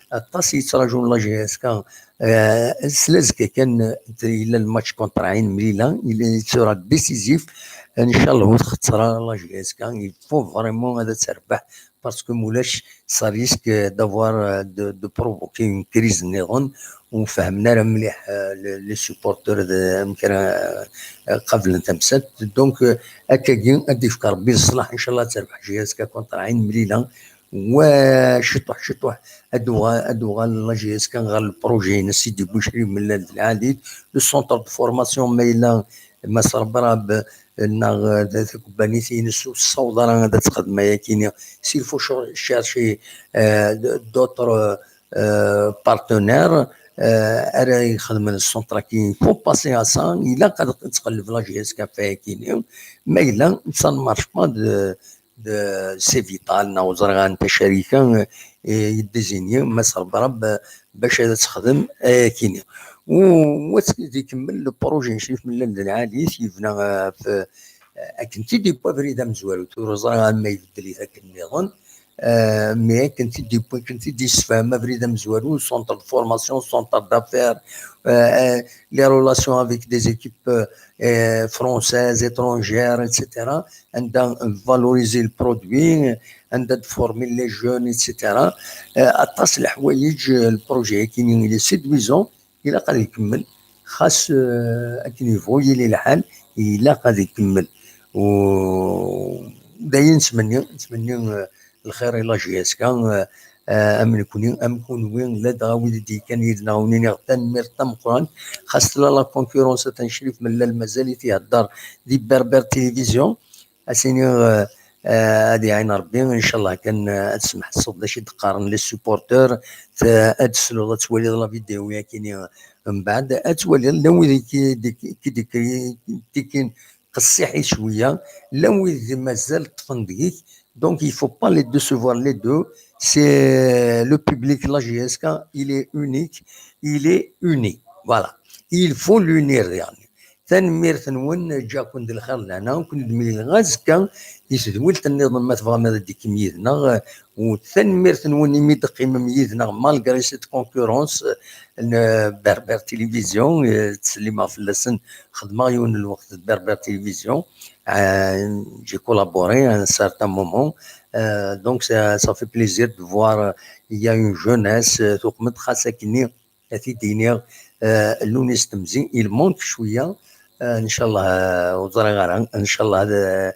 aṭas i yettraǧun la J S K, euh, s lazekka kan, euh, yella le match contre Ain Melila, il sera décisif. Inchallah ur txetter ara la J S K, il faut vraiment ad terbeḥ, parce que mulac, ça risque d'avoir, euh, de, de provoquer une crise nniḍen, ur fehhmen ara mliḥ, euh, les, les supporters d amek ara, euh, qablen tamsalt. Donc, euh, akkagi ad d-yefk Rebbi ṣṣlaḥ, inchallah ad terbeḥ J S K contre Ain Melila. Wa ciṭuḥ, ciṭuḥ, ad uɣal, ad uɣal la J S K ɣer le projet-ines i d-yewwi Crif Mellal d lɛali, le centre de formation ma yella Mass Rebrab, eh, neɣ, eh, takebbanit-ines ur tessaweḍ ara ad texdem ayakini. S'il faut cher-, chercher, eh, d-, d'autres, eh, partenaires, eh, ara ixedmen le centre-agi, il faut passer à ça, ilaq ad tqelleb la J S K ɣef ayakini. Ma yella, ça ne marche pas de, de, c'est vital, neɣ ur ẓriɣ anta ccarika, eh, yeddizinyi Mass Rebrab, eh, bac ad texdem ayakini. U, u ad ikemmel le projet n Crif Mellal d lɛali, yebna, eh, f-, eh, akken t-id-yewwi abrid amezwaru, tura ur ẓriɣ ma ibeddel-it akken nniḍen. Eh, mais akken t-id-yewwi, akken t-id-yessefhem abrid amezwaru, centre de formation, centre d'affaires, eh, eh, les relations avec des équipes, eh, françaises, étrangères, et cetera. Anda valoriser le produit, anda former les jeunes, et cetera. Eh, aṭas n leḥwayeǧ, eh, le projet-agi-nni, il est séduisant, ilaq ad ikemmel. Xas, eh, akken yebɣu yili lḥal, ilaq ad ikemmel. U d ayen nettmenni, nettmenni, eh, lxir i la J S K, eh, eh, am nekni, am kunwi, ladɣa wid i d-yekkan yid-neɣ, ur nini tanemmirt tameqqrant. Xas tella la concurrence, atan Crif Mellal mazal-it ihedder di Berbère Télévision. Ad s-iniɣ, eh, eh, ad iɛin Rebbi, inchallah kan, eh, ad tsemḥesseḍ d acu i d-qqaren les supporters, t-, ad tesluḍ, ad twaliḍ la vidéo-yagi-nni, eh, mbeɛd, ad twaliḍ, llan wid i k-, i k-, i k-, i k-, qessiḥit cwiya, llan wid mazal ṭṭfen deg-k. Donc, il faut pas les décevoir les deux. C'est le public, la J S K, il est unique, il est uni. Voilà. Il faut l'unir, yani. Tanemmirt-nwen, ǧǧiɣ-ken d lxir d lehna, ur ken-id-mlileɣ azekka, i tedwilt nniḍen ma tebɣam ad d-tekkim yid-neɣ, u tanemmirt-nwen imi d-teqqimem yid-neɣ malgré cette concurrence, n Berbère Télévision, eh, ttsellimeɣ fell-asen, xedmeɣ yiwen n lweqt d Berbère Télévision, eh, j'ai collaboré à un certain moment, eh, donc ça, ça fait plaisir de voir, eh, il y a une jeunesse, eh, tuqem-d xas akkenni, ad t-id-iniɣ, eh, Lounis Temzi, il manque cwiya, eh, ncallah, eh, ur ẓriɣ ara, ncallah ad, eh,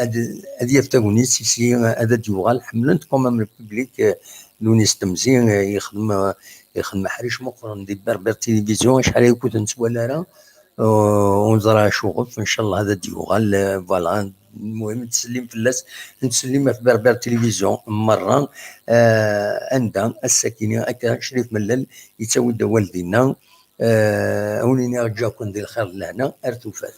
ad, ad yaf tagnit, si, ad d-yuɣal, ḥemmlen-t quand même le public, eh, Lounis Temzi, eh, yexdem, eh, yexdem aḥric meqqren di Berbère Télévision, acḥal aya ur t-nettwali ara, eh, ur neẓri acuɣef, ncallah ad d-yuɣal, eh, voilà, المهم نتسلم فلاس، نتسلم في بربر تلفزيون مرة. آه عندها الساكنة أكا شريف ملل يتساوي الدوال دينا. آه هوني نرجعكم دي الخير لهنا أرتوفات.